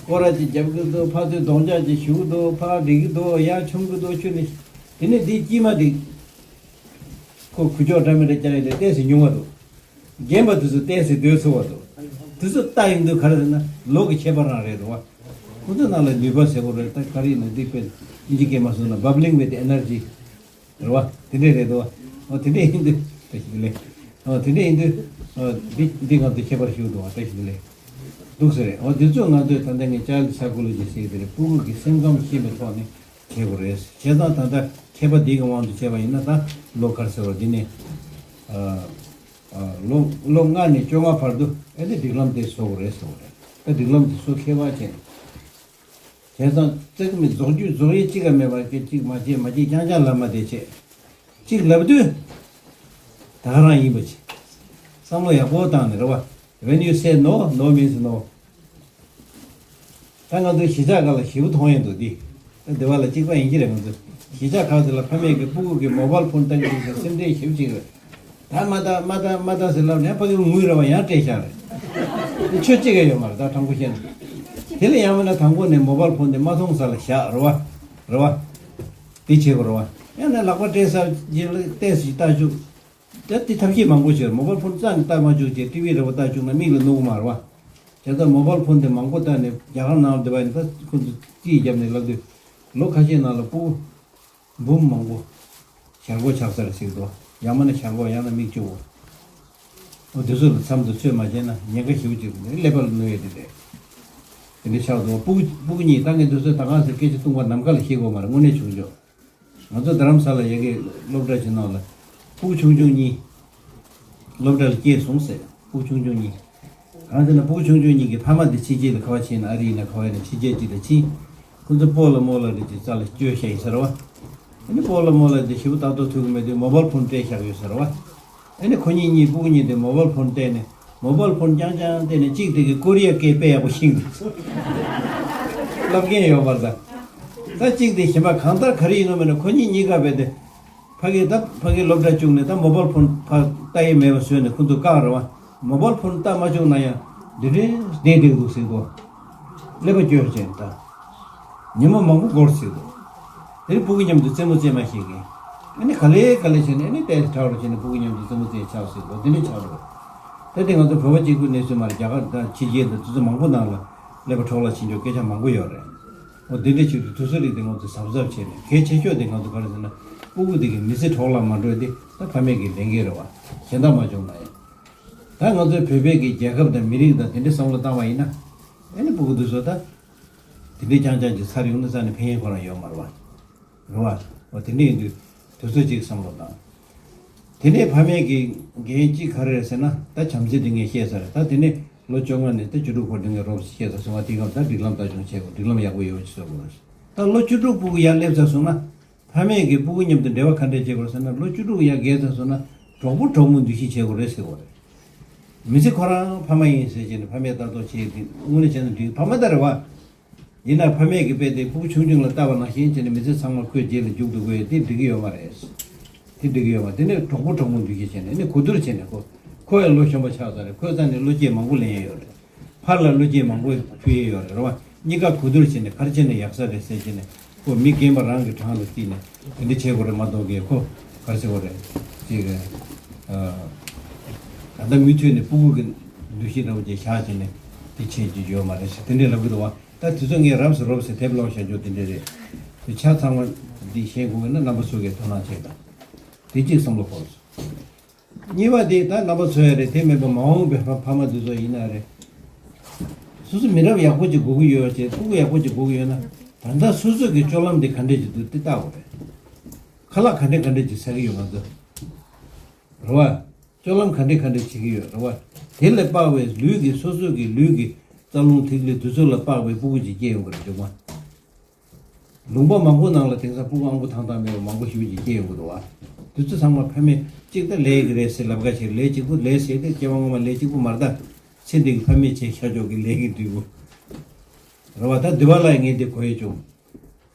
སྐོར་ར་ཅིག་རྒྱབ་ཀྱི་འདུག་ཕར་ཚུར་རྡོག་རྒྱག་ཅིག་ཞུ་གི་འདུག་ཕར་འགྲིག་གི་འདུག་ཡར་མཆོང་གི་འདུག་ཁྱོད་ནི། དེ་ནས་འདི་དཀྱིལ་མ་དེ། ཁོ་གུ་ཅོག་འདྲ་མི་འདྲ་རྒྱག་ཡས་དེ་ཏོག་ཙམ་ཉུང་བ་འདུག་རྒན་པ་དེ་ཚོ་ཏོག་ཙམ་སྡོད་ཚུགས་པ་འདུག་དེ་ཚོ་ལྟ་ཡོང་དུས་ག་རེ་ཟེར་ན་ལོ་གི་ཁྱད་པར་རང་རེད་འདུག་བ། ཁོ་ཚོ་ནང་ལ་ནུས་པ་ཟེར་བ་རེད། ད་ག་རེ་ཡིན་ན་འདི་དཔེ་ཨིན་ཇི་སྐད་མ་སོང་ན་bubbling with energy རེད་བ། དེ་འདྲས་རེད་འདུག་བ། འོ་དེ་འདྲས་ཡིན་དུས་བཀྲ་ཤིས་བདེ་ལེགས། འོ་དེ་འདྲས་ཡིན་དུས། འོ་འདི་འདི་ང་ཚོ་ཁྱད་པར་ཞིག་འདུག་བ། བཀྲ་ཤིས་བདེ་ལེགས། འདུག་ཟེར་རེད། འོ་འདི་ཚོ་ང་ཚོས་ད་ལྟ་ངས་child psychology ཟེར་གྱི་དེ་རེད། སྤུ་གུ་གི་སེམས་ཁམས་ཤེས་པའི་ཐོག་ནས་བྱེད་དགོས་རེད། བྱས་ཙང་ད་ལྟ་མཁས་པ་འདི་གི་དབང་དུ་བྱས་པ་ཡིན་ན་ད་ལོ་ག་རེ་ཟེར་བ་འདི་ནས། ཨ། ཨ། ལོ་ལོ་ལྔ་ནས་བཅོ་ལྔ་བར་དུ་ཨེ་འདི་སྒྲིག་ལམ་དེ་བཟོ་དགོས་རེད་ཟེར་བ་རེད། ད་སྒྲིག་ལམ་དེ་བཟོ་མཁས་པ་བྱས། བྱས་ཙང་བརྩེགས་མི་རྫོགས་རྒྱུ་རྫོགས་ཡས་གཅིག་ཀ་མེད་པ་གི་གཅིག་མ་བྱེད་མ་བྱེད་རྐྱང་རྐྱང་ལབ་མ་བསྡད་བྱས། གཅིག་ལབ་དུས་ད་ག་རང་ཡིན་པ་བྱེད། བསམ་བློ་ཡག་པོ་བཏང་ནས་རེད་བ། When you say no, no means no. ད་ང་ཚོའི་གཞིས་ཆགས་ཁག་ལ་ཞེ་པོ་མཐོང་ཡོང་འདུག་འདི། ད་འདི་བ་ལ་གཅིག་པ་ཡིན་གྱི་རེད། ང་ཚོ་གཞིས་ཆགས་ཁག་དེ་ལ་ཕ་མས་ཀྱི་སྤུ་གུ་གི་མོ་བལ་ཕོན་བཏང་གི་འདུག་ཟེར་སེམས་ཁྲལ་ཞེ་པོ་ཅིག་རེད། ད་མ་བཏང་མ་བཏང་མ་བཏང་ཟེར་ལབ་ནས་ཕ་གི་ངུས་རེད་བ། ཡང་སྤྲད་བཞག་རེད། འདི་ཆོས་གཅིག་ཡང་ཡོད་མ་རེད། ད་དྲང་པོ་བཤད་ན། དེ་ལ་ཡང་མིན་ན་དང་པོ་ནས་མོ་བལ་ཕོན་དེ་མ་མཐོང་ས་ལ་བཞག་རེད་བ། རེད་བ། དེ་བྱེད་དགོས་རེད་བ། ཡང་ན་ལག་པ་སྤྲད་ས་རྗེས་ལ་ཏོག་ཙམ་ཞིག་ལྟ་བཅུག་ད་དེ་ཐབས་ཤེས་མང་པོ་བྱས། མོ་བལ་ཕོན་རྩ་ནས་ལྟ་མ་བཅུག་བྱས་ཊི་ཝི་རེ་བ་ལྟ་བཅུག་ན་མིག་ལ་གནོད་གི་མ་རེད་བ། བྱས་ཙང་མོ་བལ་ཕོན་དེ་མང་པོ་བཏང་ནས་རྒྱ་གར་ནང་ལ་བསྡད་པ་ཡིན་ན། ད་ཁོ་ཚོ་རྩིས་བརྒྱབ་ནས་ལབ་དུས་ལོ་ཁ་ཤས་ནང་ལ་སྤུ་གུ་འབུམ་མང་པོ་ཞར་འགོག་ཆགས་ཚར་ཟེར་གི་འདུག་ཡང་མིན་ན་ཞར་འགོག་ཡང་ན་མིག་བཅོས་འོ་དེ་ཚོ་ལ་མཚམས་དུ་ཚོད་མ་བྱས་ན་ཉེན་ཁ་ཞེ་པོ་ཅིག་ཀླད་པ་ལ་གནོད་ཡས་དེ་རེད། དེ་འདྲ་ཆགས་འདུག་སྤུ་གུ་སྤུ་གུ་གཉིས་ད་ངས་འདི་ཚོ་ད་གང་ཟེར་སྐད་ཆ་བཏུང་བ་ནམ་མཁའ་ལ་བཤད་དགོས་མ་རེད། དངོས་གནས་བྱུང་ཆོག་ང་ཚོ་རྡ་རམ་ས་ལ་ཡ་གི་སློབ་གྲྭ་ཅིག་ནང་ལ་སྤུ་གུ་ཆུང་ཆུང་གཉིས་སློབ་གྲྭ་ལ་སྐྱེལ་སོང་ཟེར། སྤུ་གུ་ཆུང་ཆུང་གཉིས། གང་ཟེར་ན་སྤུ་གུ་ཆུང་ཆུང་གཉིས་ཀྱི་ཕ་མ་དེ་ཕྱི་རྒྱལ་ལ་ག་བ་ཕྱིན་ན། ཨ་རི་ཡིན་ན་ག་བ་ཡིན་ན་ཕྱི་རྒྱལ་ཅིག་ལ་ཕྱིན། ཁོ་ཚོ་སྤོ་ལགས་རྨོ་ལགས་རེ་ཅིག་རྩ་ལ་བཅོལ་བཞག་ཡིན་ཟེར་བ། ཨ་ནི་སྤོ་ལགས་རྨོ་ལགས་དེ་ཞེ་པོ་ལྟ་རྟོག་ཐུབ་ཀྱི་མེད་དུས་མོ་བལ་ཕོན་སྤྲད་བཞག་ཡོད་ཟེར་བ། ཨ་ནི་ཁོ་གཉིས་གཉིས་སྤུ་གུ་གཉིས་དེ་མོ་བལ་ཕོན་སྤྲད་ནས། མོ་བལ་ཕོན་རྐྱང་རྐྱང་བལྟས་ནས་གཅིག་དེ་གིས་ཀོ་རི་ཡ་སྐད་དཔེ་ཡག་པོ་ཤེས་འདུག་ལབ་མཁན་ཡོད་པ་རེད་ད། ད་གཅིག་དེ་གཞན་པ་གང་ལྟར་ག་རེ་ཡིན་ནོ་མེད་ན་ཁོ་གཉིས་གཉིས་ཀ་བས་ཏེ། ཕ་གི་ད་ཕ་གི་སློབ་གྲྭ་བཅུག་ནས་ད་མོ་བལ་ཕོན་ཕར་ལྟ་ཡས་མེད་པ་བཟོས་ནས་ཁོ་ཚོ་བཀག་རེད་བ། མོ་བལ་ཕོན་ལྟ་མ་བཅུག་ན་ཡང་འདི་འདྲའི་བསྡད་བསྡད་འདུག་ཟེར་གོ། ཀླད་པ་སྐྱོ་བྱས་ད། ཉི་མ་མང་པོ་འགོར་ཟེར་གོ། དེ་ནས་སྤུ་གུ་མཉམ་དུ་རྩེད་མོ་རྩེ་མ་ཤེས་མཁན། ཨ་ནི་ག་ལེ་ག་ལེ་བྱས་ནས་ཨ་ནི་ཏོག་ཙམ་དྲག་རུ་བྱས་ནས་སྤུ་གུ་མཉམ་དུ་རྩེད་མོ་རྩེ་ཆགས་ཟེར་གོ། དེ་འདྲ་ཆགས་འགྲོ། ད་དེ་ང་ཚོ་བོད་པ་གཅིག་པུའི་གནས་ཚུལ་མ་རེད། རྒྱ་གར་དང་ཕྱི་རྒྱལ་དང་དེ་ཚོ་མང་པོ་ནང་ལ་ཀླད་པ་འཕྲོག་བརླག་ཕྱིན་ཆོག་སྐད་ཆ་མང་པོ་ཡོད་རེད། འོ་དེ་འདྲ་བྱེད་དུས་དུས་ཚོད་རིགས་དེ་ང་ཚོ་གཟབ་གཟབ་བྱས་ནས། གལ་ཆེ་ཤོས་དེ་ང་ཚོ་ག་རེ་ཟེར་ན། སྤུ་གུ་དེ་གི་མི་ཚེ་འཕྲོ་བརླག་མ་འགྲོ་ཡ་དེ་ད་ཕ་མས་ཀྱི་ལས་འགན་རེད་བ། གཞན་དག་མ་བྱུང་ན་ཡང་། ད་ང་ཚོའི་བོད་པའི་གི་རྒྱལ་ཁབ་དང་མི་རིགས་དང་དེ་འདྲའི་བསམ་བློ་བཏང་བ་ཡིན་ན། ཨ་ནི་སྤུ་གུ་དེ་ཚོ་ད་དེ་འདྲའི་རྐྱང་རྐྱང་ཅིག་ཚར་ཡོང་ན་རྩ་ནས་ཕན་ཡོན་ཁོ་རང་ཡོད་མ་རེད་བ། རེད་བ། འོ་དེ་འདྲ་ཡིན་དུས་དུས་ཚོད་ཅིག་བསམ་བློ་བཏང་། དེ་ནས་ཕ་མས་ཀྱི་འགན་གཅིག་ག་རེ་རེད་ཟེར་ན། ད་བྱམས་བརྩེ་དེ་ངས་བཤད་ཚར་རེད། ད་དེ་ནས་ལོ་བཅོ་ལྔ་ནས་ད་བཅུ་དྲུག་བར་དུ་ངས་རོགས་བྱས་ཚར་སོང་བ། དེའི་སྐབས་ད་སྒྲིག་ལམ་ལྟ་སྐྱོང་བྱེད་དགོས། སྒྲིག་ལམ་ཡག་པོ་ཡོད་པ་ཅིག་བཟོ་དགོས། ད་ལོ་བཅུ་དྲུག་སྤུ་གུ་ཡར་སླེབས་ཚར་སོང་ན། ཕ་མས་ཀྱི་སྤུ་གུ་མཉམ་དུ་འབྲེལ་བ་ག་འདྲས་བྱེད་དགོས་ཟེར་ན། ལོ་བཅུ་དྲུག་ཡར་བརྒལ་ཚར་སོང་ན་གྲོགས་པོ་གྲོགས་མོ་འདུ་ཤེས་བྱེད་དགོས་རེད་ཟེར་བ་རེད། མི་ཚེ་ཁོ་རང་ཕ་མ་ཡིན་ཟེར་བྱས་ནས་ཕ་མས་ལྟ་རྟོག་བྱེད་དེ་དངོས་གནས་བྱས་ན་འགྲིག་ཕ་མ་ལྟར་རེད་བ། ཡིན་ན་ཕ་མས་ཀྱི་དཔེ་དེ་སྤུ་གུ་ཆུང་ཆུང་ལ་ལྟ་བ་ནང་བཞིན་བྱས་ནས་མི་ཚེ་ཚང་མ་ཁོའི་རྗེས་ལ་རྒྱུག་འདུག་དགོས་དེ་འགྲིག་གི་ཡོད་མ་རེད། དེ་འགྲིག་གི་ཡོད་མ་རེད། དེ་ནས་གྲོགས་པོ་གྲོགས་མོ་འདུ་ཤེས་བྱས་ནས་ནི་གོ་བསྡུར་བྱས་ནས། ཁོ་ཁོ་ཡང་ལོ་གཞོན་པ་ཆགས་ཚར་རེད། ཁོའི་རྩ་ནས་བློ་སྐྱེད་མང་པོ་ལེན་ཡས་ཡོད་རེད། ཕར་ལ་བློ་སྐྱེད་མང་པོ་ཕུལ་ཡས་ཡོད་རེད། རེད་བ། གཉིས་ཀ་གོ་བསྡུར་བྱས་ནས་ག་རེ་བྱས་ན་ཡག་ས་རེད་ཟེར་བྱས་ནས། ཁོ་མི་རྒན་པ་རང་གི་གྲངས་ལ་བརྩིས་ནས་དེ་འདྲ་བྱེད་དགོས་རེད་མ་གཏོགས། ཀྱི་ཁོ་ག་རེ་ཟེར་དགོས་རེད། ཅིག་ཨ། ད་ལྟ་མུ་མཐུད་ནས་སྤུ་གུ་གི་འདུ་ཤེས་འདྲ་བོ་ཅིག་བཞག་བྱས་ནས་དེ་བྱེད་ཀྱི་ཡོད་མ་རེད་ཟེར་དེ་འདྲས་ལབ་ཀྱི་འདུག་བ། ད་དེ་ཚོ་ངས་རབ་ཟེར་རོབ་ཟེར་དེབ་ཀློག་བཞག་རྒྱུ་དེ་འདྲས་རེད། དེ་ཆ་ཚང་མ་འདི་ཤེས་དགོས་ན་རྣམ་པ་ཚོ་གིས་དོ་སྣང་བྱེད་དང་། དེ་གཅིག་བསམ་བློ་འཁོར་སོང་། གཉིས་པ་དེ་ད་རྣམ་པ་ཚོ་ཡ་རེད། དེ་མིན་པ་མ་འོངས་པའི་ཕ་ཕ་མ་དེ་ཚོ་ཡིན་ན་རེད། སོ་སོ་མི་རབས་ཡག་པོ་ཅིག་དགོས་ཀྱི་ཡོད་ཅེས། སྤུ་གུ་ཡག་པོ་ཅིག་དགོས་ཀྱི་ཡོད་ན། ད་ལྟ་སོ་སོ་གི་སྤྱོད་ལམ་དེ་ག་འདྲས་ཅིག་འདུག་དེ་བལྟ་དགོས་རེད། ཁ་ལག་ག་འདྲས་ག་འདྲས་ཅིག་ཟ་གི་ཡོད་ང་ཚོ། རེད་བ། སྤྱོད་ལམ་ག་འདྲས་ག་འདྲས་བྱེད་ཀྱི་ཡོད། རེད་བ། དེ་ལ་དཔག་པའི་ལུས་ཀྱི་སོ་སོ་གི་ལུས་ཀྱི་རྩ་རླུང་ཐིག་ལེ་དེ་ཚོ་ལ་དཔག་པའི་སྤུ་གུ་ཅིག་སྐྱེ་ཡོང་གི་རེད་འདུག་མ། ལུང་པ་མང་པོ་ནང་ལ་དེང་སང་སྤུ་གུ་ཨང་པོ་ཐང་ཐང་མེད་པ་མང་པོ་ཞེ་པོ་ཅིག་སྐྱེས་ཡོང་གི་འདུག་བ། དེ་ཚོ་ཚང་མ་ཕ་མས་གཅིག་ད་ལས་ཀྱི་རེད་ཟེར་ལབ་ཁ་ཕྱིར། ལས་གཅིག་པུ་ལས་ཟེར་ཏེ་སྐྱེ་བ་སྔོན་མ་ལས་གཅིག་པུ་མ་རེད་ད། ཚེ་འདི་གི་ཕ་མས་བྱས་ཤར་ཕྱོགས་ཀྱི་ལས་ཀྱི་འབྲས་བུ་རེད་བ། ད་འདི་བ་ལ་ངས་འདི་གོ་ཡས་བྱུང་།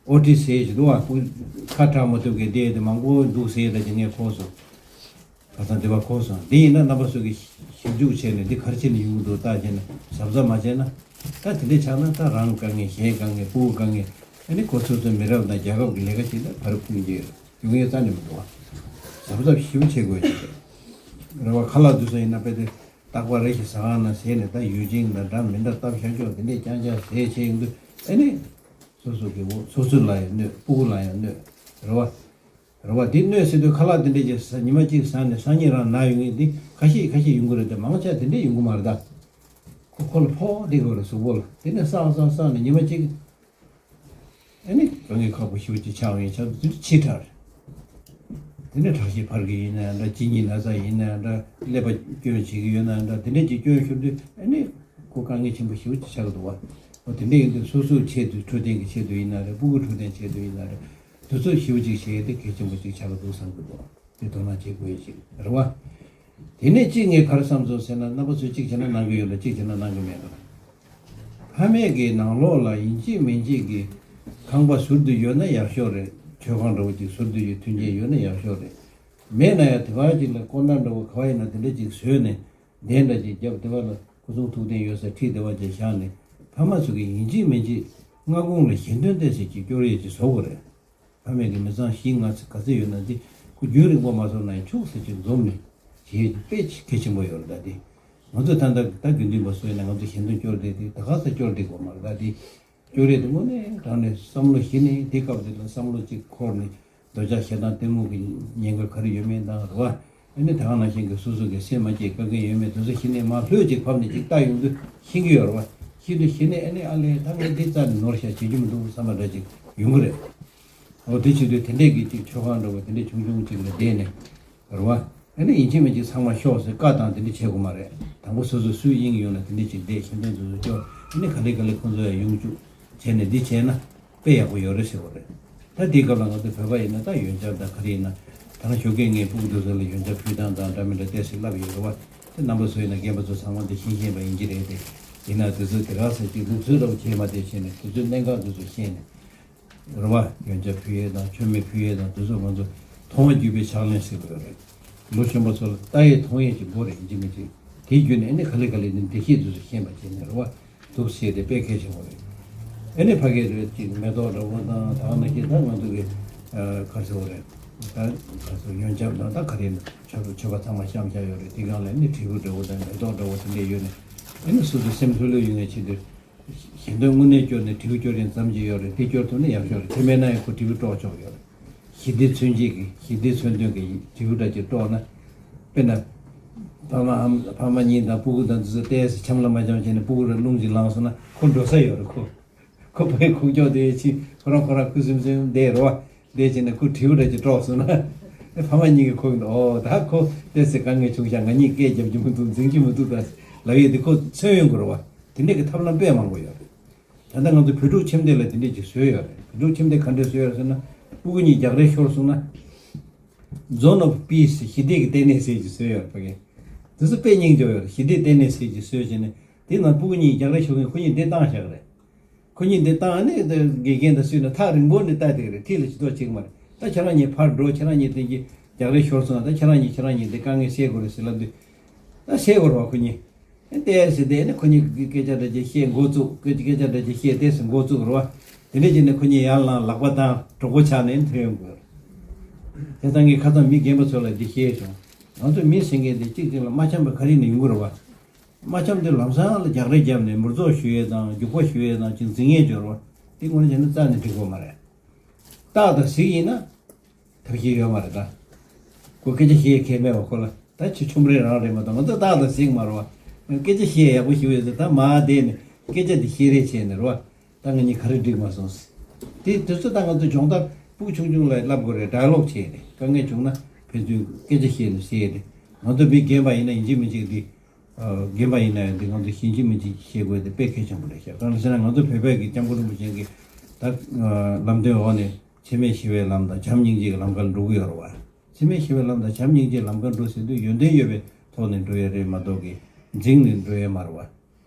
ཨོ་ཊི་ཟེར་ཞིག་འདུག་བ། སྤུ་གུ་ཁ་གྲག་མ་ཐུབ་མཁན་དེ་དེ་མང་པོ་འདུག་ཟེར་ད་ཅིག་ངས་གོ་སོང་། ཁ་སང་འདི་བ་གོ་སོང་། འདི་ཡིན་ན་རྣམ་པ་ཚོ་གིས་ཞིབ་འཇུག་བྱས་ནས་འདི་ག་རེ་བྱས་ནས་ཡོང་གི་འདུག་བལྟ་བྱས་ནས་གཟབ་གཟབ་མ་བྱས་ན། ད་དེ་འདྲས་ཆགས་ན་ད་རང་དཀའ་ངལ། གཞན་དཀའ་ངལ། སྤུ་གུ་དཀའ་ངལ། ཨ་ནི་ཁོ་ཚོ་ཚོའི་མི་རབས་དང་རྒྱལ་ཁབ་ཀྱི་ལས་ཀ་བྱེད་ན་ཕར་ཕུད་རྒྱུ་ཡོང་ཡས་རྩ་ནས་མི་འདུག་བ། གཟབ་གཟབ་ཞིབ་བྱེད་དགོས་ཀྱི་རེད། རེད་བ། ཁ་ལག་འདི་ཚོ་ཡིན་ན་དཔེ་དེ་རྟག་པར་རེ་ཞིག་ཟ་ཁང་ནང་ཟས་ནས་ད་ཡུལ་ཅན་དང་འདྲ་མི་འདྲ་བཏབ་བཞག་ཆོག་དེ་འདྲས་རྐྱང་རྐྱང་ཟས་བྱས་ཡོང་དུས་ཨ་ནི། སོ་སོ་གི་འོ་སོ་སོ་ལ་ཡང་གནོད། སྤུ་གུ་ལ་ཡང་གནོད། རེད་བ། རེད་བ། དེ་གནོད་ཟེར་དུས་ཁ་ལག་དེ་འདྲས་ཀྱི་ཟ་ཉི་མ་གཅིག་ཟ་ནས་སང་ཉིན་རང་ན་ཡོང་ངེས་འདི་ཁ་ཤས་ཁ་ཤས་ཡོང་གི་རེད་དེ། མང་ཆེ་དེ་འདྲས་ཡོང་གི་མ་རེད་ད། ཁོ་ཁོ་ལ་ཕོག་བསྡད་དགོས་རེད་གཟུགས་པོ་ལ། དེ་ནས་བསགས་བསགས་བསགས་ནས་ཉི་མ་གཅིག་ཨ་ནི་དཀའ་ངལ་ཁག་པོ་ཞེ་པོ་ཅིག་ཆགས་ཡོང་ཆགས་དུས་ཕྱི་དྲགས་རེད། དེ་ནས་ཁྲག་ཤེད་འཕར་གི་ཡིན་ན་འདྲ། གཅིན་སྙི་ན་ཚ་ཡིན་ན་འདྲ། ཀླད་པ་སྐྱོན་བྱེད་ཀྱི་ཡོད་ན་འདྲ། དེ་འདྲས་ཀྱི་སྐྱོན་ཤོར་དུས་ཨ་ནི་ཁོ་དཀའ་ངལ་ཆེན་པོ་ཞེ་པོ་ཅིག་ཆགས་ཀྱི་འདུག་བ། འོ་དེ་འདྲས་ཡིན་དུས་སོ་སོའི་ཆེད་དུ། འཕྲོད་བསྟེན་གྱི་ཆེད་དུ་ཡིན་ན་རེད། སྤུ་གུ་འཕྲོད་བསྟེན་ཆེད་དུ་ཡིན་ན་རེད། དེ་ཚོ་ཞེ་པོ་ཅིག་བྱེད་ཡས་དེ་གལ་ཆེན་པོ་ཅིག་ཆགས་ཀྱི་འདུག་བསམ་གྱི་འདུག་དེ་དོ་སྣང་བྱེད་དགོས་ཡས་ཅིག་རེད་བ། དེ་ནས་གཅིག་ངས་ག་རེ་བསམ་སོང་ཟེར་ན། རྣམ་པ་ཚོས་གཅིག་བྱས་ན་གནང་གི་ཡོད་ལ་གཅིག་བྱས་ན་གནང་གི་མེད་ལ། ཕ་ ཕ་མེས་ཀྱི་ནང་ལོགས་ལ་ཡིན་གཅིག་མིན་གཅིག་གི་ཁང་པ་ཟུར་དུ་ཡོད་ན་ཡག་ཤོས་རེད། མཆོད་ཁང་འདྲ་བོ་ཅིག་ཟུར་དུ་ཡོད་མཐུན་རྐྱེན་ཡོད་ན་ཡག་ཤོས་རེད། མེད་ན་ཡང་དེ་ག་ཅིག་ལ་སྐོར་ནག་འདྲ་བོ་ག་བ་ཡིན་ན་དེ་འདྲ་ཅིག་བཟོས་ནས་གདན་འདྲ་ཅིག་བརྒྱབ། དེ་བ་ལ་སྐུ་གསུང་ཐུགས་རྟེན་ཡོད་ས་ཁྲིད་དེ་བ་ཅིག་བཞག་ནས་ཕ་མ་ཚོ་གི་ཡིན་གཅིག་མིན་གཅིག་སྔ་དགོང་ལ་ཞལ་འདོན་ཏོག་ཙམ་ཅིག་སྐྱོར་ཡས་ཅིག་བཟོ་དགོས་རེད། ཕ་མེས་ཀྱི་མི་ཚང་བཞི་ལྔ་ཚིག་ག་ཚོད་ཡོད་ན་དེ་ཁོ་རྒྱུན་རིང་པོ་མ་བཟོ་ན་ཡང་ཆུང་ཙམ་ཅིག་འཛོམས་ནས་བྱེད་ཡས་དཔེ་གལ་ཆེན་པོ་ཡོད་རེད། ད་དེ་ང་ཚོ་ད་ལྟ་ད་དགེ་འདུན་པ་སུ་ཡིན་ན་ང་ཚོ་ཞལ་འདོན་སྐྱོར་བསྡད་དེ་ད་ག་ས་སྐྱོར་བསྡད་དེ་གོ་མ་རེད། ད་དེ་སྐྱོར་ཡས་དེ་དངོས་གནས་དྲང་ནས་བསམ་བློ་གཞི་ནས་དེ་སྐབས་དེ་ལ་བསམ་བློ་གཅིག་འཁོར་ནས་འདོད་ཆགས་ཞེ་སྡང་གཏི་མུག་གི་ཉེན་ཁ་ག་རེ་ཡོད་མེད་དང་རེད་བ། ཨ་ནི་ད་ག་ནང་བཞིན་གྱི་སོ་སོ་གི་སེམས་མ་སྐྱིད་དཀའ་ངལ་ཡོད་མེད་དེ་ཚོ་གཞི་ནས་མ་ལྷོད་ཅིག་ཕབ་ནས་ཅིག་ལྟ་ཡོང་དུས་ཤེས་ཀྱི་ཡོད་རེད་བ། ཤེས་དུས་གཞི་ནས་ཨ་ནི་ཨ་ལས་ད་ངས་འདི་རྩ་ནས་ནོར་ཤག་བྱེད་རྒྱུ་མི་འདུག་བསམ་པ་འདྲ་ཅིག་ཡོང་གི་རེད། འོ་དེ་བྱེད་དུས་དེ་འདྲས་ཀྱི་ཅིག་མཆོད་ཁང་འདྲ་བོ་དེ་འདྲས་ཆུང་ཆུང་ཅིག་ལ་བསྡད་ནས་རེད་བ། ཨ་ནི་ཡིན་གཅིག་མིན་གཅིག་ཚང་མ་ཤོག་ཟེར་བཀའ་བཏང་དེ་འདྲས་བྱེད་དགོས་མ་རེད། དང་པོ་སོ་སོ་སུའི་དབྱིངས་ཡོད་ན་དེ་འདྲས་ཅིག་བསྡད་ཞལ་འདོན་དེ་ཚོ་སྐྱོར། ཨ་ནི་ག་ལེ་ག་ལེ་ཁོང་ཚོ་ཡང་ཡོང་བཅུག་བྱས་ནས་འདི་བྱས་ན་དཔེ་ཡག་པོ་ཡོད་རེད་ཟེར་བ་རེད། ད་དེའི་སྐབས་ལ་ང་ཚོ་བོད་པ་ཡིན་ན་ད་ཡོན་ཆབ་དང་ག་རེ་ཡིན་ན་ད་ང་ཞོགས་ཀས་ངས་སྤུ་གུ་དེ་ཚོ་ལ་ཡོན་ཆབ་ཕུལ་སྟངས་དང་འདྲ་མི་འདྲ་ཏོག་ཙམ་བསླབས་ཡོད་རེད་བ། དེ་རྣམ་པ་ཚོ་ཡིན་ན་རྒན་པ་ཚོ་ཚང་མ་དེ་ཤེས་ཤེས་པ་ཡིན་གྱི་རེད་དེ། ཡིན་ན་དེ་ཚོ་དེ་ག་ས་ཅིག་ལུགས་སྲོལ་འདྲ་བོ་བྱས་མ་བསྡད་བྱས་ནས་དེ་ཚོའི་གནད་འགག་དེ་ཚོ་ཤེས་ནས། རེད་བ། ཡོན་ཆབ་ཕུལ་ཡས་དང་མཆོད་མེ་ཕུལ་ཡས་དང་དེ་ཚོ་ང་ཚོ་མཐོང་བ་བརྒྱུད་པའི་ཕྱག་ལེན་ཟེར་དགོས་རེད། ལོ་གཞོན་པ་ཚོ་ལ་ལྟ་ཡས་མཐོང་ཡས་ཀྱི་སྒོ་རེད་ཡིན་གཅིག་མིན་གཅིག་དེ་བརྒྱུད་ནས་ཨ་ནི་ག་ལེ་ག་ལེ་ནི་འདི་ཤེས་དུས་སུ་ཤེས་པ་བྱས་ནས་རེད་བ། འདུག་ཟེར་ཏེ་དཔེ་གལ་ཆེན་པོ་རེད། ཨ་ནི་ཕ་གི་རེད་ཅིག་མེ་ཏོག་འདྲ་བོ་དང་ད་ནང་བཞིན་ད་ང་ཚོ་གི་ག་ཟེར་བ་རེད། ད་ག་ཟེར་ཡོན་ཆབ་དང་ད་ག་རེ་ནི་ཆབ་མཆོད་པ་ཚང་མ་བཤམས་བཞག་ཡོད་རེད། དེ་སྒང་ལ་ཨ་ནི་དྲིལ་བུ་འདྲ་བོ་དང་མེ་ཏོག་འདྲ་བོ་དེ་འདྲས་ཡོད་ནས་ཨ་ནི་སོ་སོ་སེམས་ལྷོད་ལྷོད་ཡོང་ཡས་ཆེད་དུ། ཞལ་འདོན་དངོས་གནས་སྐྱོར་ནས་དྲིལ་བུ་སྐྱོར་ཡས་ཙམ་གྱི་ཡོད་རེད། དེ་སྐྱོར་ཐུབ་ན་ཡག་ཤོས་རེད། དེ་མེད་ན་ཡང་ཁོ་དྲིལ་བུ་དཀྲོག་ཆོག་ཡོད་རེད། ཞི་བདེ་མཚོན་བྱེད་ཀྱི་ཞི་བདེ་མཚོན་དོན་གྱི་དྲིལ་བུ་འདྲ་ཅིག་དཀྲོག་ན། དཔེར་ན། ཕ་མ་ཨམ་ཕ་མ་གཉིས་དང་སྤུ་གུ་དང་འདི་ཚོ་ཏོག་ཙམ་འཆམ་ལ་མ་འཆམ་བྱས་ནས་སྤུ་གུ་ར་རླུང་ཅིག་ལངས་སོང་ན་ཁོ་འགྲོ་ས་ཡོད་རེད་ཁོ། ཁོ་ཕའི་ཁུག་ཀྱོག་དེ་ཕྱིན་ཁོ་རང་ཁོ་རང་ཁུ་སིམ་སིམ་བསྡད་རེད་བ། བསྡད་བྱས་ནས་ཁོ་དྲིལ་བུ་འདྲ་ཅིག་དཀྲོག་སོང་ན། ཕ་མ་གཉིས་ཀྱིས་ཁོ་གི་འདུག་ཨོ་ད་ཁོ་ཏོག་ཙམ་དཀའ་ངལ་བྱུང་ཤག་ང་གཉིས་སྐད་རྒྱབ་ཀྱི་མི་འདུག་འཛིང་གི་མི་འདུག་ད་ལབ་ཡས་དེ་ཁོ་མཚོན་ཡོང་གི་རེད་བ། དེ་འདྲས་ཀྱི་ཐབས་ལམ་དཔེ་མང་པོ་ཡོད་རེད། ད་ལྟ་ང་ཚོ་བོད་ཕྲུག་ཁྱིམ་སྡེ་ལ་དེ་འདྲས་ཅིག་བཟོས་ཡོད་རེད། བོད་ཕྲུག་ཁྱིམ་སྡེ་ག་འདྲས་བཟོས་ཡོད་རེད་ཟེར་ན། སྤུ་གུ་གཉིས་རྒྱག་རེས་ཤོར་སོང་ན། Zone of Peace ཞི་བདེ་གི་ལྟེ་གནས་ཟེར་ཅིག་བཟོས་ཡོད་རེད་ཕ་གི། དེ་ཚོ་དཔེ་སྙིང་རྗེ་ཡོད་རེད། ཞི་བདེ་ལྟེ་གནས་ཟེར་ཅིག་བཟོས་བྱས་ནས་དེ་ནང་སྤུ་གུ་གཉིས་རྒྱག་རེས་ཤོར་མཁན་ཁོ་གཉིས་འདི་བཏང་བཞག་གི་རེད། ཁོ་གཉིས་འདི་བཏང་ནས་དགེ་རྒན་དང་སུས་ན་ཐག་རིང་པོ་ནས་བལྟས་བསྡད་ཀྱི་རེད། འཁྲིས་ལ་ཅི་ཐོག་བྱེད་ཀྱི་མ་རེད། ད་ཁྱེད་རང་གཉིས་ཕར་འགྲོ། ཁྱེད་རང་གཉིས་དེ་གི་རྒྱག་རེས་ཤོར་སོང་ན་ད་ཁྱེད་རང་གཉིས་ཁྱེད་རང་གཉིས་འདི་དཀའ་ངལ་སེལ་དགོས་རེད་ཟེར་ལབ་དུས། ད་སེལ་དགོས་རེད་བ་ཁོ་གཉིས། ཏོག་ཙམ་དེ་ནི་ཁོ་གཉིས་ཀྱི་སྐད་ཆ་འདྲ་ཅིག་བཤད་འགོ་བཙུགས། སྐད་སྐད་ཆ་འདྲ་ཅིག་བཤད་ཏོག་ཙམ་འགོ་བཙུགས་རེད་བ། དེ་འདྲ་བྱས་ནས་ཁོ་གཉིས་ཡར་ལངས་ལག་པ་བཏང་གྲོགས་པོ་ཆགས་ནས་ཐོན་ཡོང་དགོས། དེ་ཙང་ངས་ཁ་སང་མི་རྒན་པ་ཚོ་ལ་འདི་བཤད་བྱུང་། ང་ཚོ་མི་ཟེར་མཁན་དེ་གཅིག་གཅིག་ལ་མ་འཆམ་པ་ག་རེ་ནས་ཡོང་གི་རེད་བ། མ་འཆམ་དེ་ལམ་སང་ལ་རྒྱག་རེས་བརྒྱབ་ནས་མི་རྫོགས་ཞུ་ཡས་དང་རྒྱུག་པ་ཞུ་ཡས་དང་ཅིག་འཛིང་ཡས་སྦྱོར་བ། དེ་དངོས་གནས་བྱས་ན་རྩ་ནས་འགྲིག་གི་མ་རེད། སྟག་དང་གཟིག་ཡིན་ན། ཐབས་ཤེས་ཡོད་མ་རེད་ད། ཁོ་སྐད་ཆ་བཤད་མཁན་མེད་པ་ཁོ་ལ་ད་ཁྱི་ཆུང་རེ་རང་རེད་མ་གཏོགས་ང་ཚོ་སྟག་དང་གཟིག་མ་རེད་བ། སྐད་ཆ་བཤད་ཡག་པོ་ཞིག་ཡོད་ཟེར་ད་མ་བསྡད་ནས་སྐད་ཆ་འདི་བཤད་རེས་བྱས་ནས་རེད་བ། ད་ང་གཉིས་ག་རེ་འགྲིག་མ་སོང་ཟེར། དེ་དུས་ཚོད་ད་ང་ཚོ་སྦྱོང་བརྡར་སྤུ་ཆུང་ཆུང་ལ་བསླབ་དགོས་རེད། ཌའི་ལོག་བྱས་ནས་དཀའ་ངལ་བྱུང་ན་ཕན་ཚུན་སྐད་ཆ་བཤད་ནས་བཤད་རེད། ང་ཚོ་མི་རྒན་པ་ཡིན་ན་ཡིན་གཅིག་མིན་གཅིག་འདི། རྒན་པ་ཡིན་ན་ཡང་འདི་ང་ཚོ་ཡིན་གཅིག་མིན་གཅིག་བཤད་དགོས་དེ་དཔེ་གལ་ཆེན་པོ་རེད་ཤག་གང་ཟེར་ན་ང་ཚོ་བོད་པའི་གི་སྐྱབས་མགོན་རིན་པོ་ཆེ་གི་ད་ལམ་སྟོན་འོག་ནས། འཆི་མེད་ཞི་བའི་ལམ་དང་བྱམས་སྙིང་རྗེའི་ལམ་ཁར་འགྲོ་གི་ཡོད་རེད་བ། འཆི་མེད་ཞི་བའི་ལམ་དང་བྱམས་སྙིང་རྗེའི་ལམ་ཁར་འགྲོ་ཟེར་དུས་ཡོན་ཏན་ཡོད་པའི་ཐོག་ནས་འགྲོ་ཡ་རེད་མ་གཏོགས་ཀྱི་འཛིང་ནས་འགྲོ་ཡ་མ་རེད་བ།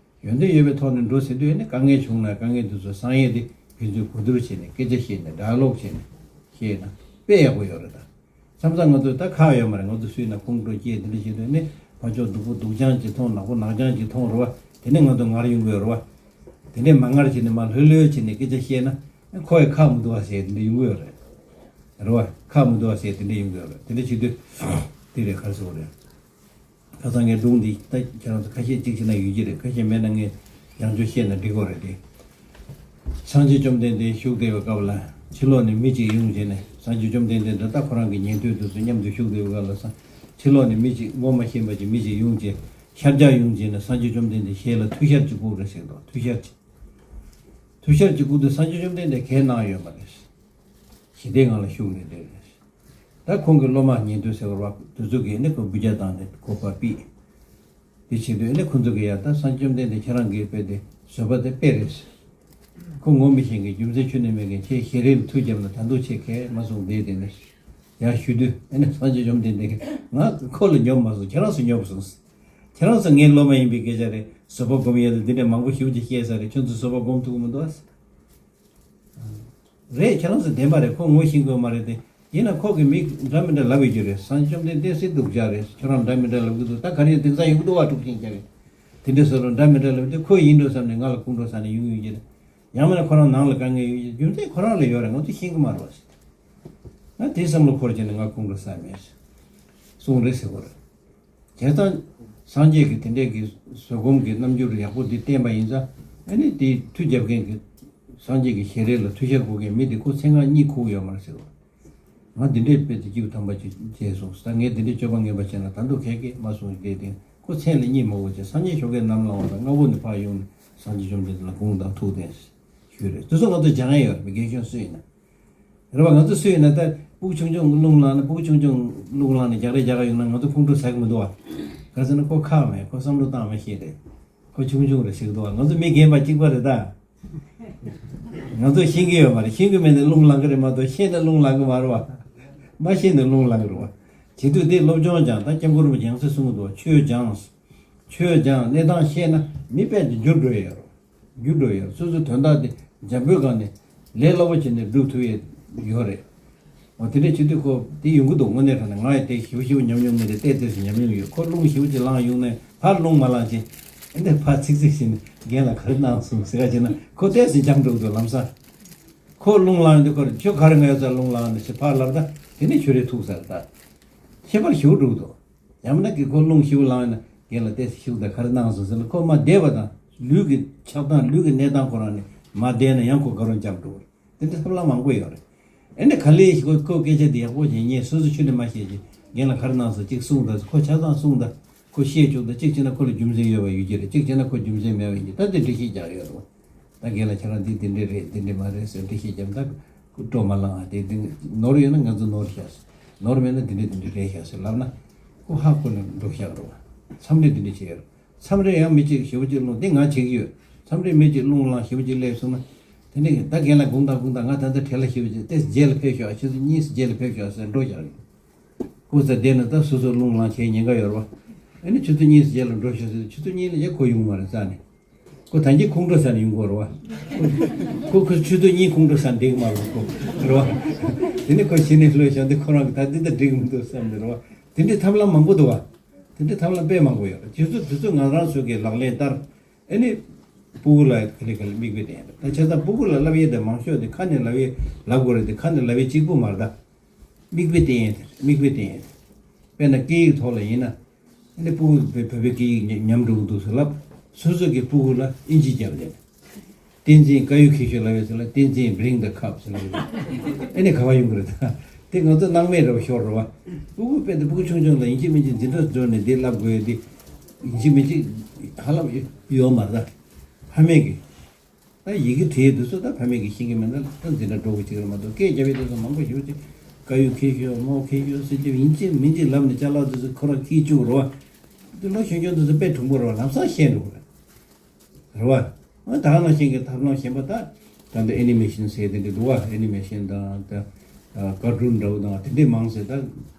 ཡོན་ཏན་ཡོད་པའི་ཐོག་ནས་འགྲོ་ཟེར་དུས་ནི་དཀའ་ངལ་བྱུང་ན་དཀའ་ངལ་དེ་ཚོ་སངས་ཡས་དེ་ཕན་ཚུན་གོ་བསྡུར་བྱས་ནས་སྐད་ཆ་བཤད་ནས་ཌའི་ལོག་བྱས་ནས་བཤད་ན་དཔེ་ཡག་པོ་ཡོད་རེད་ད། མཚམས་མཚམས་ང་ཚོས་ད་ཁག་ཡོད་མ་རེད། ང་ཚོ་སུས་ན་ཁུངས་སྤྲོད་སྐྱེས་དེ་འདྲ་བྱེད་དུས་ནི་ཕར་ཕྱོགས་སྡུག་པོ་སྡུག་ཅང་ཅིག་མཐོང་། ནག་པོ་ནག་ཅང་ཅིག་མཐོང་རེད་བ། དེ་ནས་ང་ཚོ་ངར་ཡོང་གི་ཡོད་རེད་བ། དེ་ནས་མ་ངར་བྱས་ནས་མ་ལྷོད་ལྷོད་བྱས་ནས་སྐད་ཆ་བཤད་ན་ཁོ་ཡི་ཁག་མི་འདུག་བ་ཟེར་དེ་འདྲ་ཡོང་གི་ཡོད་རེད། རེད་བ། ཁག་མི་འདུག་བ་ཟེར་དེ་འདྲ་ཡོང་གི་ཡོད་རེད། དེ་འདྲ་བྱེད་དུས་དེ་རེད་ག་རེ་ཟེར་དགོས་རེད། ཁ་སང་ངའི་སྒྲུང་འདི་ད་ཁྱེད་རང་ཚོ་ཁ་ཤས་གཅིག་བྱས་ན་ཡོད་ཀྱི་རེད། ཁ་ཤས་མེད་ན་ངས་ཡང་བསྐྱར་བཤད་ན་འགྲིག་གི་རེད་དེ། སངས་རྒྱས་བཅོམ་ལྡན་འདས་བཞུགས་བསྡད་པའི་སྐབས་ལ་ཕྱི་ལོགས་ནས་མི་གཅིག་ཡོང་བྱས་ནས་སངས་རྒྱས་བཅོམ་ལྡན་འདས་འདི་ད་ཁོ་རང་གི་ཉན་ཐོས་དེ་ཚོ་མཉམ་དུ་བཞུགས་བསྡད་པའི་སྐབས་ལ་ས་ཕྱི་ལོགས་ནས་མི་གཅིག་ངོ་མ་ཤེས་པ་ཅིག་མི་གཅིག་ཡོང་བྱས་ཤར་རྒྱག་ཡོང་བྱས་ནས་སངས་རྒྱས་བཅོམ་ལྡན་འདས་ཞལ་ལ་མཐུ་ཞལ་གཅིག་ཕོག་རེད་ཟེར་འདུག་མཐུ་ཞལ་གཅིག་མཐུ་ཞལ་གཅིག་ཕོག་དུས་སངས་རྒྱས་བཅོམ་ལྡན་འདས་གའི་གནང་ཡོད་མ་རེད། ཞི་བདེའི་ངང་ལ་བཞུགས་ནས་བསྡད་རེད། ད་ཁོང་གི་སློབ་མ་ཉན་ཐོས་ཟེར་བ་དེ་ཚོ་གིས་ནི་ཁོ་འབུད་རྒྱག་བཏང་ནས་ཁོ་ཕར་ཕུད། དེ་བྱེད་དུས་ནི་ཁོ་ཚོ་གིས་ཡ་ད་སངས་རྒྱས་བཅོམ་ལྡན་འདས་ཁྱེད་རང་གིས་དཔེ་དེ་བཟོད་པ་དེ་དཔེ་རེད། ཁོ་ངོ་མི་ཤེས་མཁན་རྒྱུ་མཚན་ཁྱོན་ནས་མེད་མཁན་ཁྱེད་ཞལ་རས་ལ་མཐུ་བརྒྱབ་ན་ད་དུང་ཁྱེད་གའི་མ་གསུངས་བསྡད་དེ་ནི། ཡར་ཞུ་དུས་ཨ་ནི་སངས་རྒྱས་བཅོམ་ལྡན་འདས་ཀྱིས་ང་ཁོ་ལ་ཉོབ་མ་སོང་ཁྱེད་རང་ཚོ་ཉོབ་སོང་། ཁྱེད་རང་ཚོ་ངའི་སློབ་མ་ཡིན་པའི་སྐད་ཆ་རེད། བཟོད་པ་སྒོམ་ཡས་དང་འདི་འདྲ་མང་པོ་ཞེ་པོ་ཅིག་བཤད་ས་རེད། ཁྱོད་ཚོ་བཟོད་པ་སྒོམ་ཐུབ་ཀྱི་མི་འདུག་ཨ། རེད། ཁྱེད་རང་ཚོ་བདེན་པ་རེད། ཁོ་ངོ་ཤེས་ཀྱི་ཡོད་མ་རེད་དེ། ཡིན་ན་ཁོ་གི་མི་འདྲ་མི་འདྲ་ལབ་ཡོད་ཀྱི་རེད། སངས་རྒྱས་བཅོམ་ལྡན་འདས་སྲིད་སྡུག་ཅག་རེད། ཁྱོད་རང་འདྲ་མི་འདྲ་ལབ་ཀྱི་འདུག་ད་ག་རེ་དེང་སང་ཡོང་གི་འདུག་བ། དཀྲུག་ཤིང་རྒྱག་གི། དེ་འདྲ་བཟོ་རུ་འདྲ་མི་འདྲ་ལབ་དུས་ཁོ་ཡིན་འགྲོ་བསམ་ནས་ང་ལ་ཁུངས་འགྲོ་བསམ་ནས་ཡོང་ཡོད་ཀྱི་རེད། ཡང་མིན་ན་ཁོ་རང་ནང་ལ་དཀའ་ངལ་ཡོད་ཀྱི་རྒྱུ་མཚན་ཁོ་རང་ལ་ཡོད་རེད། ང་ཚོ་ཤེས་ཀྱི་མ་རེད་བ་ཟེར། ང་དེ་བསམ་བློ་འཁོར་བྱས་ནས་ང་ཁུངས་འགྲོ་ས་མེད་ཟེར། གསུངས་རེད་ཟེར་གོ་རེད། བྱས་ཙང་སངས་རྒྱས་ཀྱི་དེ་འདྲས་ཀྱི་བཟོད་སྒོམ་གྱི་རྣམ་འགྱུར་ཡག་པོ་འདི་བསྟན་པ་ཡིན་ཙང་། ཨ་ནི་དེའི་མཐུ་རྒྱབ་མཁན་གྱི་སངས་རྒྱས་ཀྱི་ཞལ་རས་ལ་ཐུགས་ཞྭ་དགོད་མཁན་མི་དེ་ཁོ་ཚེ་སྔ་གཉིད་ཁུག་ཡོད་མ་རེད་ཟེར་བ། ང་འདི་འདྲས་དཔེ་དེ་སྐྱེས་བུ་དམ་པ་ཅིག་བྱས་སོང་ཟེར། ད་ངས་འདི་འདྲས་སྤྱོད་པ་ངན་པ་བྱས་ན་ད་འདུག་གས་གས་མ་གསུངས་ཏེ། དེ་ཁོ་མཚན་ལ་གཉིད་མ་ཁུག་བྱས། སངས་རྒྱས་ཞོགས་ཀས་གནམ་ལངས་པ་དང་སྔ་པོ་ནས་ཕར་ཡོང་ནས་སངས་རྒྱས་བཅོམ་ལྡན་འདས་ལ་དགུང་དང་ཐུག་བསྟན་ཞུས་རེད། དེ་ཚོ་ང་ཚོ་སྦྱང་ཡས་ཡོད་རེད། རྒན་གཞོན་སུ་ཡིན་ན། རེད་བ། ང་ཚོ་སུ་ཡིན་ན་ད་སྤུ་གུ་ཆུང་ཆུང་རླུང་ལངས་ན། སྤུ་གུ་ཆུང་ཆུང་རླུང་ལངས་ནས་རྒྱག་རེས་རྒྱག་ག་ཡོང་ན་ང་ཚོ་ཁུངས་འགྲོ་ཟ་གི་མི་འདུག་བ། ག་ཟེར་ན་ཁོ་ཁག་མེད། ཁོ་བསམ་བློ་བཏང་མ་ཤེས་རེད། ཁོ་ཆུང་ཆུང་རེད་ཟེར་གི་འདུག་བ། ང་ཚོ་མི་རྒན་པ་གཅིག་པ་རེད་ད། ང་ཚོ་ཤེས་ཀྱི་ཡོད་མ་རེད། ཤེས་ཀྱི་མེད་ན་རླུང་ལངས་ཀྱི་རེད་མ་གཏོགས། ཤེས་ན་རླུང་ལངས་ཀྱི་མ་རེད་བ། མ་ཤེས་ན་རླུང་ལངས་ཀྱི་རེད་བ། བྱེད་དུས་དེ་སློབ་སྦྱོང་སྦྱང་། ད་སྐྱབས་མགོན་རིན་པོ་ཆེ་ཡང་སེ་གསུང་གི་འདུག་བ། ཆོས་སྦྱངས། ཆོས་སྦྱངས་གནས་སྟངས་ཤེས་ན་མི་དཔེ་དེ་འགྱུར་འགྲོ་ཡ་ཡོད་རེད། འགྱུར་འགྲོ་ཡ། སོ་སོའི་དོན་དག་དེ་འཇམ་པོའི་སྒང་ནས་ལས་སླ་པོ་བྱས་ནས་སྒྲུབ་ཐུབ་ཡས་ཡོད་རེད། འོ་དེ་འདྲ་བྱེད་དུས་ཁོ་དེ་ཡོང་གི་འདུག་དངོས་གནས་དྲང་གནས་ང་ཡང་དེ་ཞེ་པོ་ཞེ་པོ་ཉམས་མྱོང་མེད་དེ། ཏོག་ཙམ་ཞིག་ཉམས་མྱོང་ཡོད། ཁོ་རླུང་ཞེ་པོ་ཅིག་ལངས་ཡོང་ནས་ཕར་རླུང་མ་ལངས་བྱས། ཨེ་འདྲ་ཕར་ཚིག་ཚིག་བྱས་ནས་རྒན་ལགས་ག་རེ་གནང་སོང་ཟེར་ག་བྱས་ན་ཁོ་ཏོག་ཙམ་འཇམ་འགྲོ་གི་འདུག་ལམ་སང་། ཁོ་རླུང་ལངས་ཡོང་དུས་ཁོ་རང་ཁྱོད་ག་རེ་ངའི་རྩར་རླུང་ལངས་ནས་ཞེས་ཕར་ལབ། ད་དེ་ནས་ཁྱོད་རེ་ཐུག་ས་རེད། ད་ཁྱད་པར་ཞེ་པོ་འགྲོ་གི་འདུག་ཡང་མིན་ན་གི་ཁོ་རླུང་ཞེ་པོ་ལངས་ཡོང་ན་རྒན་ལགས་ཏོག་ཙམ་ཤུགས་དང་ག་རེ་གནང་སོང་ཟེར་ན། ཁོ་མར་བསྡད་པ་དང་ལུས་ཀྱི་ཆགས་སྡང་ལུས་ཀྱི་གནས་སྟངས་ཁོ་རང་ནས་མར་བསྡད་ན་ཡང་ཁོ་དགའ་རབ་འཇམ་འགྲོ་གི་རེད། དེ་འདྲ་ཐབས་ལམ་མང་པོ་ཡོད་རེད། ཨེ་འདྲ་ག་ལེ་ཞིག་ཁོ་ཁོ་སྐད་ཆ་དེ་ཡག་པོ་བྱས་ཉན། སོ་སོ་ཆུ་འདྲ་མ་བཤད་ཅིག་རྒན་ལགས་ག་རེ་གནང་སོང་ཅིག་གསུངས་དང་། ཁོ་ཆ་ཚང་གསུངས་དང་། ཁོ་བཤད་བཅུག་དང་། གཅིག་བྱས་ན་ཁོ་ལ་རྒྱུ་མཚན་ཡོད་པ་ཡོད་ཀྱི་རེད། གཅིག་བྱས་ན་ཁོ་རྒྱུ་མཚན་མེད་པ་ཡིན་གྱི། ད་དེ་འགྲེལ་བཤད་རྒྱག་ཡོད་རེད། ད་རྒན་ལགས་ཁྱེད་རང་འདི་འདི་འདྲ་རེད། འདི་འདྲ་མ་རེད་ཟེར་འགྲེལ་བཤད་བརྒྱབ་ན་ད་སྤྲོ་མ་ལངས་ཨ། དེ་འདི་ནོར་ཡོད་ན་ང་ཚོ་ནོར་ཤག་ཟེར། ནོར་མེད་ན་འདི་འདྲ་འདི་འདྲ་རེད་ཤག་ཟེར་ལབ་ན་ཁོ་ཧ་གོ་ནས་འགྲོ་ཤག་རེད་བ། མཚམས་རེ་འདི་འདྲ་བྱས་ཡོད་རེད། མཚམས་རེ་ཡང་མི་གཅིག་ཞེ་པོ་ཅིག་རླུང་། འདི་ང་བྱེད་ཀྱི་ཡོད། མཚམས་རེ་མི་གཅིག་རླུང་ལངས་ཞེ་པོ་ཅིག་སླེབས་སོང་ན། དེ་ནས་ད་རྒན་ལགས་དགོངས་དག་དགོངས་དག་ང་ད་ལྟ་བྲེལ་བ་ཞེ་པོ་ཅིག་ཏོག་ཙམ་རྗེས་ལ་ཕེབས་ཤོག་ཨ། ཆུ་ཚོད་གཉིས་ཙམ་རྗེས་ལ་ཕེབས་ཤོག་ཟེར་འགྲོ་བཞག་ཡོད། སྐུ་ཚེ་བསྡད་ན་ད་སོ་སོ་རླུང་ལངས་བྱེད་ཉེན་ཁ་ཡོད་རེད་བ། ཨ་ནི་ཆུ་ཚོད་གཉིས་ཙམ་རྗེས་ལ་འགྲོ་ཤོག་ཟེར། ཆུ་ཚོད་གཉིས་ལ་ཡ་ཁོ་ཡོང་མ་རེད་རྩ་ནས། ཁོ་ད་གིན་ཁོང་ཁྲོ་ཟ་ནས་ཡོང་གི་རེད་བ། ཁོ་ཁོ་ཆུ་ཚོད་གཉིས་ཁོང་ཁྲོ་ཟ་ནས་བསྡད་ཀྱི་མ་རེད་ཁོ། རེད་བ། དེ་ནས་ཁོ་གཞི་ནས་ལྷོད་བཞག་འདི་ཁོ་རང་གི་ད་འདི་ད་འགྲིག་གི་མི་འདུག་བསམ་ནས་རེད་བ། དེ་འདྲའི་ཐབས་ལམ་མང་པོ་འདུག་བ། དེ་འདྲའི་ཐབས་ལམ་དཔེ་མང་པོ་ཡོད་རེད། དེ་ཚོ་དེ་ཚོ་ང་རང་ཚོ་གི་ལག་ལེན་བསྟར། ཨ་ནི་སྤུ་གུ་ལ་ག་ལེ་ག་ལེ་མིག་དཔེ་བསྟན་ཡ་རེད། ད་བྱས་ཙང་སྤུ་གུ་ལ་བསླབ་ཡས་དེ་མང་ཤོས་དེ་ཁ་ནས་ལབ་ཡས་ལབ་དགོས་རེད་དེ། ཁ་ནས་ལབ་ཡས་གཅིག་པུ་མ་རེད་ད། མིག་དཔེ་བསྟན་ཡས་དེ་རེད། མིག་དཔེ་བསྟན་ཡས་དེ། དཔེར་ན་སྐད་ཡིག་ཐོག་ལ་ཡིན་ན། ཨ་ནི་སྤུ་གུ་བོད་བོད་པའི་སྐད་ཡིག་ཉམས་ཉམས་འགྲོ་གི་འདུག་ཟེར་ལབ། སོ་སོ་གི་སྤུ་གུ་ལ་ཨིན་ཇི་རྒྱབ་ལེན། བསྟན་འཛིན་དཀར་ཡོལ་མཁས་ཤོས་ལབ་ཡོད་ཟེར་ལ། བསྟན་འཛིན་bring the cup ཟེར་ལབ་ཡོད། ཨ་ནི་ག་པར་ཡོང་གི་རེད་ད། དེ་ང་ཚོ་སྣང་མེད་རེད་བ། ཤོར་རེད་བ། སྤུ་གུ་དཔེ་དེ་སྤུ་གུ་ཆུང་ཆུང་ལ་ཡིན་གཅིག་མིན་གཅིག་འཛིན་གྲྭ་འགྲོ་ནས་དེ་ལབ་དགོས་ཡ་དེ། ཡིན་གཅིག་མིན་གཅིག་ཧ་ལམ་ཡོད་མ་རེད་ད། ཕ་མས་ཀྱི། ད་ཡི་གེ་བྲིས་དུས་སུ་ད་ཕ་མས་ཀྱི་ཤེས་ཀྱི་མེད་ན་ད་འཛིན་གྲྭ་འགྲོ་དགོས་ཀྱི་རེད་མ་གཏོགས། སྐད་རྒྱབ་ཡས་དུས་སུ་མང་པོ་ཞེ་པོ་ཅིག་དཀར་ཡོལ་མཁས་ཤོས་མོ་མཁས་ཤོས་ཟེར་གྱི་ཡིན་གཅིག་མིན་གཅིག་ལབ་ནས་ཅ་ལག་དུས་སུ་ཁོ་རང་སྐྱིད་བཅུག་རེད་བ། དེ་ལོ་གཞོན་གཞོན་དུས་སུ་དཔེ་གྲུང་པོ་རེད་བ། ལམ་སང་ཤེས་འགྲོ་གི་རེད། རེད་བ། ཨ་ད་ག་ནང་བཞིན་གྱི་ཐབས་ལམ་གཞན་པ་ད་ད་འདི་ཨེ་ནི་མེ་ཤིན་ཟེར་དེ་འདྲ་འདུག་བ། ཨེ་ནི་མེ་ཤིན་དང་ད་ཀར་ཊུན་འདྲ་བོ་དང་དེ་འདྲས་མང་ཟེར། ད་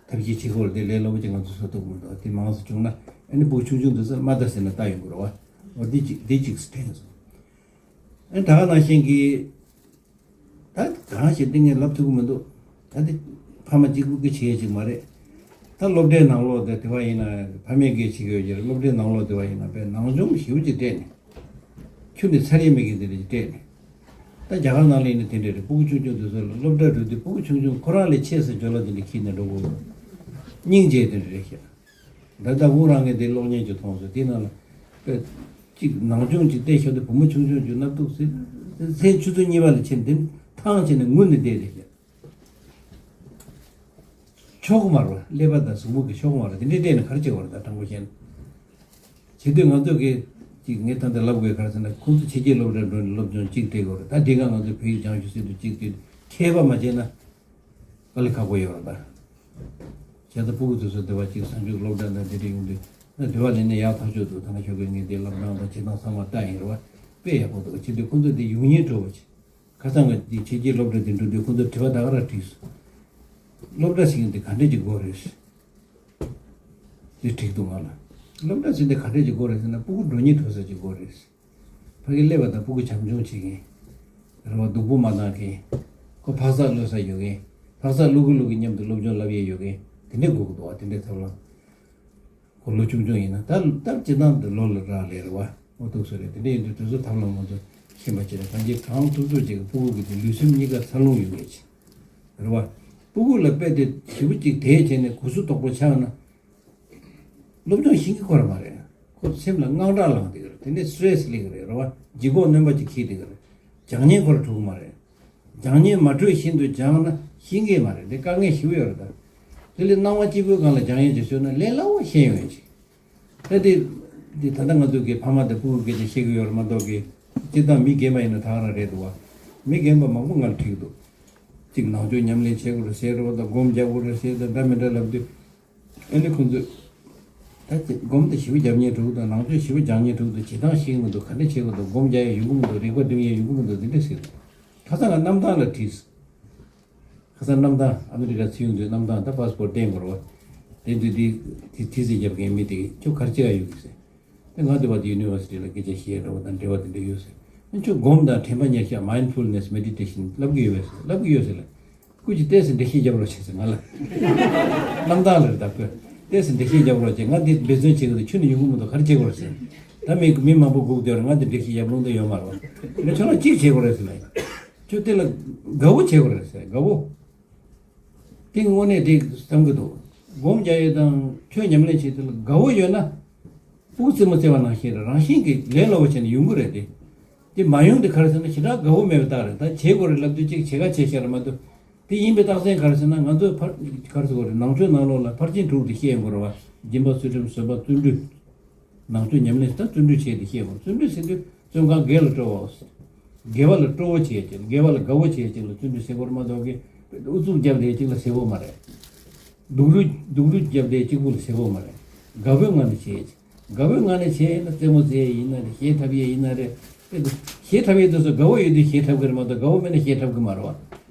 ཐབས་ཤེས་བྱེད་དགོས་རེད་དེ། ལས་སླ་པོ་ཅིག་ང་ཚོ་བཟོ་ཐུབ་ཀྱི་མི་འདུག་དེ་མང་ཙམ་བྱུང་ན་ཨ་ནི་སྤུ་གུ་ཆུང་ཆུང་དུས་སུ་མ་ལྟ་ཟེར་ན་ལྟ་ཡོང་གི་རེད་བ། འོ་འདི་གཅིག་འདི་གཅིག་དྲན་སོང་། ཨ་ད་ག་ནང་བཞིན་གྱི་ད་གང་ཞིག་འདི་ངས་ལབ་ཐུབ་ཀྱི་མི་འདུག་ད་འདི་ཕ་མ་གཅིག་པུ་གིས་བྱེད་ཡས་ཅིག་མ་རེད། ད་སློབ་གྲྭའི་ནང་ལོགས་དེ་དེ་བ་ཡིན་ན་ཕ་མས་སྐད་བྱེད་ཀྱི་ཡོད་ཀྱི་རེད། སློབ་གྲྭའི་ནང་ལོགས་དེ་བ་ཡིན་ན་དཔེ་ནང་སྦྱོང་ཞེ་པོ་ཅིག་སྤྲད་ནས། ཁྱོན་ནས་ཚར་ཡས་མེད་ཀྱི་དེ་འདྲ་ཅིག་སྤྲད་ནས། ད་རྒྱ་གར་ནང་ལ་ཡིན་ན་དེ་འདྲ་རེད། སྤུ་གུ་ཆུང་ཆུང་དེ་ཚོ་ལ་སློབ་གྲྭ་འགྲོ་དུས་སྤུ་གུ་ཆུང་ཆུང་ཁོ་རང་ལས་ཆེ་ས་སྦྱོར་ལ་དེ་འདྲ་ཁྱེར་ནས་འགྲོ་དགོས། སྙིང་རྗེ་དེ་འདྲ་རེད་ཤག་ད་ལྟ་དབུ་རང་ངས་དེ་གློག་བརྙན་ཅིག་མཐོང་སོང་། དེ་ནང་ལ་དཔེ་གཅིག་ནང་སྦྱོང་ཅིག་སྤྲད་ཤོར་དུས་བུ་མོ་ཆུང་ཆུང་ཅིག་སྣབས་ཐུག་ཟེར་ཟེར། ཆུ་ཚོད་གཉིས་པ་ལ་ཕྱིན་དེ་ཐང་ཆད་ནས་ངུས་ནས་བསྡད་རེད་ཤག་ཆོག་གི་མ་རེད་བ། ཀླད་པ་དང་གཟུགས་པོ་གི་ཆོག་གི་མ་རེད། དེ་འདྲའི་སྤྲད་ནས་ག་རེ་བྱེད་དགོས་རེད། ད་དྲང་པོ་བཤད་ན། བྱེད་དུས་ང་ཚོ་གི་ཅིག་ངས་ད་ལྟ་ལབ་དགོས་ག་རེ་ཟེར་ན། ཁོང་ཚོ་ཕྱི་རྒྱལ་སློབ་གྲྭར་འགྲོ་ནས་སློབ་སྦྱོང་གཅིག་སྤྲད་དགོས་རེད། ད་འདི་ག་ང་ཚོ་བོད་ཡིག་སྦྱང་ཞུ་ཟེར་དུས་གཅིག་དུས་མཁས་པ་མ་བྱས་ན་དཀའ་ལས་ཁག་པོ་ཡོད་རེད་ད། བྱས་ཙང་སྤུ་གུ་ཚོ་ཚོ་དེ་བ་གཅིག་གཟའ་མཇུག་སློབ་གྲྭ་ནང་དེ་འདྲ་ཡོང་དུས་ན་དེ་བ་ལས་ནས་ཡག་ཐག་ཆོད་འདུག་ད་ང་ཞོགས་ཀས་ངས་དེ་བསླབ་སྟངས་དང་བྱེད་སྟངས་ཚང་མ་ལྟ་ཡིན་རེད་བ། དཔེ་ཡག་པོ་འདུག་བྱེད་དུས་ཁོང་ཚོ་དེ་ཡོང་སྙིང་བྲོ་བ་བྱེད། ཁ་སང་ང་འདི་ཕྱི་རྒྱལ་སློབ་གྲྭ་འདི་འགྲོ་དུས་ཁོང་ཚོ་དྲི་བ་ད་ག་རང་དྲིས་སོང་། སློབ་གྲྭ་ཟེར་མཁན་འདི་ག་འདྲས་ཀྱི་སྒོ་རེད་ཟེར། དེ་དྲིས་འདུག་ང་ལ། སློབ་གྲྭ་ཟེར་དེ་ག་འདྲས་ཅིག་དགོས་རེད་ཟེར་ན། སྤུ་གུ་འགྲོ་སྙིང་འདོད་ས་ཅིག་དགོས་རེད། ཕ་གི་སླེབས་པ་དང་སྤུ་གུ་བྱམས་སྐྱོང་བྱེད་མཁན། རེད་བ། སྡུག་པོ་མ་གཏང་མཁན། ཁོ་འཕག་འཚག་གློད་ས་ཡོད་མཁན། འཕག་འཚག་གློ་གི་གློ་གི་མཉམ་དུ་སློབ་སྦྱོང་བསླབ་ཡས་ཡོད་མཁན། དེ་འདྲས་དགོས་ཀྱི་འདུག་བ། དེ་འདྲས་ཐབས་ལམ། ཁོ་ལོ་ཆུང་ཆུང་ཡིན་ན། ད་ད་སྤྱིར་བཏང་དུ་ལོ་ལ་རག་ལས་རེད་བ། འོ་འདུག་སེ་རེད། དེ་འདྲས་ཡིན་དུས་དེ་ཚོ་ཐབས་ལམ་ང་ཚོ་ཤེས་པ་བྱས་ནས། གང་ཅི་གང་ཐུབ་ཐུབ་ཅིག་སྤུ་གུ་གི་དེ་ལུས་སེམས་གཉིས་ཀ་འཚར་ལོངས་ཡོང་ཡས་ཅིག། རེད་བ། སྤུ་གུ་ལ་དཔེ་དེ་ཞེ་པོ་ཅིག་དེ་བྱས་ནས་གུ་སུ་དོག་པོ་ཆགས་ན། སློབ་སྦྱོང་ཤེས་ཀྱི་ཁོ་རང་མ་རེད། ཁོ་སེམས་ལ་དངངས་སྐྲག་ལངས་བསྡད་ཀྱི་རེད། དེ་ནས་སི་ཊེ་རེ་སི་སླེབས་ཀྱི་རེད། རེད་བ། ལྗིད་ཁོག་རྣོན་པོ་ཅིག་འཁྱེར་བསྡད་ཀྱི་རེད། སྦྱང་ཉན་ཁོ་རང་འགྲོ་གི་མ་རེད། སྦྱང་ཉན་མ་འགྲོ་བཞིན་དུ་སྦྱངས་ན་ཤེས་ཀྱི་མ་རེད། དེ་དཀའ་ངལ་ཞེ་པོ་ཡོད་རེད་ད། དེ་ལས་སྣང་བ་སྐྱིད་པོའི་སྒང་ལ་སྦྱང་ཡན་ཅིག་བཟོས་ན་ལས་སླ་བོ་ཤེས་ཡོང་ཡན་ཅིག། ད་དེ་དེ་ད་ལྟ་ང་ཚོ་གི་ཕ་མ་དང་སྤུ་གུ་སྐད་ཆ་བཤད་ཀྱི་ཡོད་རེད་མ་གཏོགས་གི། སྤྱིར་བཏང་མི་རྒན་པ་ཡིན་ན་ད་ག་རང་རེད་འདུག་བ། མི་རྒན་པ་མང་པོ་ང་ལ་དྲིས་ཀྱི་འདུག། གཅིག་ནང་ཆོས་ཉམས་ལེན་བྱེད་དགོས་རེད་ཟེར་རེད་བ། ད་སྒོམ་རྒྱག་དགོས་རེད་ཟེར། ད་འདྲ་མི་འདྲ་ལབ་དུས། ཨ་ནི་ཁོང་ཚོས། ད་ཅིག་སྒོམ་དེ་ཞེ་པོ་རྒྱབ་ཉེན་འགྲོ་གི་འདུག། ནང་ཆོས་ཞེ་པོ་སྦྱང་ཉེན་འགྲོ་གི་འདུག། བྱེད་སྟངས་ཤེས་ཀྱི་མི་འདུག། ག་འདྲ་བྱེད་དགོས་འདུག། སྒོམ་རྒྱག་ཡས་ཡོང་གི་མི་འདུག། རིག་པ་སྒྲིམ་ཡས་ཡོང་གི་མི་འདུག། འདི་འདྲ་ཟེར། ཁ་སང་ང་གནམ་ཐང་ལ་དྲིས། ཁ་སང་གནམ་ཐང་ཨ་མི་རི་ཀ་ཚུར་ཡོང་དུས་གནམ་ཐང་ད་པཱ་སི་པོར་ཊི་སྟོན་དགོས་རེད་བ། དེ་དུས་དེ་དེ་དེ་ཚོ་རྒྱབ་མཁན་མི་དེ་གིས་ཁྱོད་ག་རེ་བྱེད་ཡ་ཡོད་གི་ཟེར། དེ་ང་དེ་བ་དེ་ཡུ་ནི་ཝར་སི་ཊི་ལ་སྐད་ཆ་བཤད་རེད་བ། དང་འབྲེལ་བ་དེ་འདྲ་ཡོད་ཟེར། ཨ་ཁྱོད་སྒོམ་དང་དྲན་པ་ཉེར་བཞག། མའིན་ཌ་ཕུལ་ནེ་སི་མེ་ཌི་ཊེ་ཤན་བསླབ་གི་ཡོད་པས་ཟེར། བསླབ་གི་ཡོད་ཟེར་ལ། སྐུ་མཁྱེན་ཏོག་ཙམ་འགྲེལ་བཤད་རྒྱབ་རོགས་བྱེད་ཟེར་ང་ལ། གནམ་ཐང་ལ་རེད་ད་ཁོས། ཏོག་ཙམ་འགྲེལ་བཤད་རྒྱབ་རོགས་བྱེད། ང་འདི་འབད་བརྩོན་བྱེད་གི་འདུག། ཁྱོན་ནས་ཡོང་གི་མི་འདུག། ག་རེ་བྱེད་དགོས་རེད་ཟེར། ད་མི་མི་མང་པོ་སྒུག་བསྡད་ཡོད་རེད། ང་འདི་འགྲེལ་བཤད་རྒྱབ་ལུང་འདི་ཡོད་མ་རེད་བ། ངས་ཁྱོད་ལ་གཅིག་བྱེད་དགོས་རེད་ཟེར་ལ། ཁྱོད་དེ་ལ་དགའ་བོ་བྱེད་དགོས་རེད་ཟེར། དགའ་བོ། དེ་དངོས་གནས་དེ་བསམ་གི་འདུག། སྒོམ་རྒྱག་ཡས་དང་ཆོས་ཉམས་ལེན་བྱེད་དེ་ལ་དགའ་བོ་ཡོད་ན། སྤུ་གུ་རྩེད་མོ་རྩེ་བ་ནང་བཞིན་རེད། རང་བཞིན་གྱིས་ལས་སླ་བོ་བྱས་ནས་ཡོང་གི་རེད་དེ། དེ་མ་ཡོང་དེ་ག་རེ་ཟེར་ན་ཞེ་དྲག་དགའ་བོ་མེད་པའི་རྟགས་རེད། ད་བྱེད་དགོས་རེད་ལབ་དུས་གཅིག་བྱེད་ག་བྱེད་ཤེས་རེད་མ་གཏོགས། དེ་ཡིན་པའི་རྟགས་མཚན་ག་རེ་ཟེར་ན། ང་ཚོས་ཕར་ག་རེ་ཟེར་དགོས་རེད། ནང་ཆོས་ནང་ལོགས་ལ་ཕར་ཕྱིན་དྲུག་དེ་བཤད་ཡོང་གི་རེད་བ། སྦྱིན་པ་ཚུལ་ཁྲིམས་བཟོད་པ་བརྩོན་འགྲུས། ནང་ཆོས་ཉམས་ལེན་ད་བརྩོན་འགྲུས་བྱས་ཏེ་བཤད་དགོས། བརྩོན་འགྲུས་ཟེར་དུས་བརྩོན་གང་དགེ་ལ་སྤྲོ་བའོ། དགེ་བ་ལ་སྤྲོ་བོ་བྱེད་ཅིག། དགེ་བ་ལ་དགའ་བོ་བྱེད་ཅིག་ལ་བརྩོན་འགྲུས་ཟེར་དགོས་རེད་མ་གཏོགས་གི། ཨུ་ཚུགས་རྒྱབ་བསྡད་ཅིག་ལ་ཟེར་དགོས་མ་རེད། སྡུག་རུས་སྡུག་རུས་རྒྱབ་བསྡད་གཅིག་པུ་ལ་ཟེར་དགོས་མ་རེད། དགའ་བོའི་ངང་ནས་བྱེད་ཅིག། དགའ་བོའི་ངང་ནས་བྱས་ན་རྩེད་མོ་རྩེ་ཡིན་ན་རེད། གཞས་འཁྲབ་ཡས་ཡིན་ན་རེད། དཔེ་དེ་གཞས་འཁྲབ་ཡས་དེ་ཚོ་དགའ་བོ་ཡོད་དུས་གཞས་འཁྲབ་གི་རེད་མ་གཏོགས་དགའ་བོ་མེད་ན་གཞས་འཁྲབ་གི་མ་རེད་བ།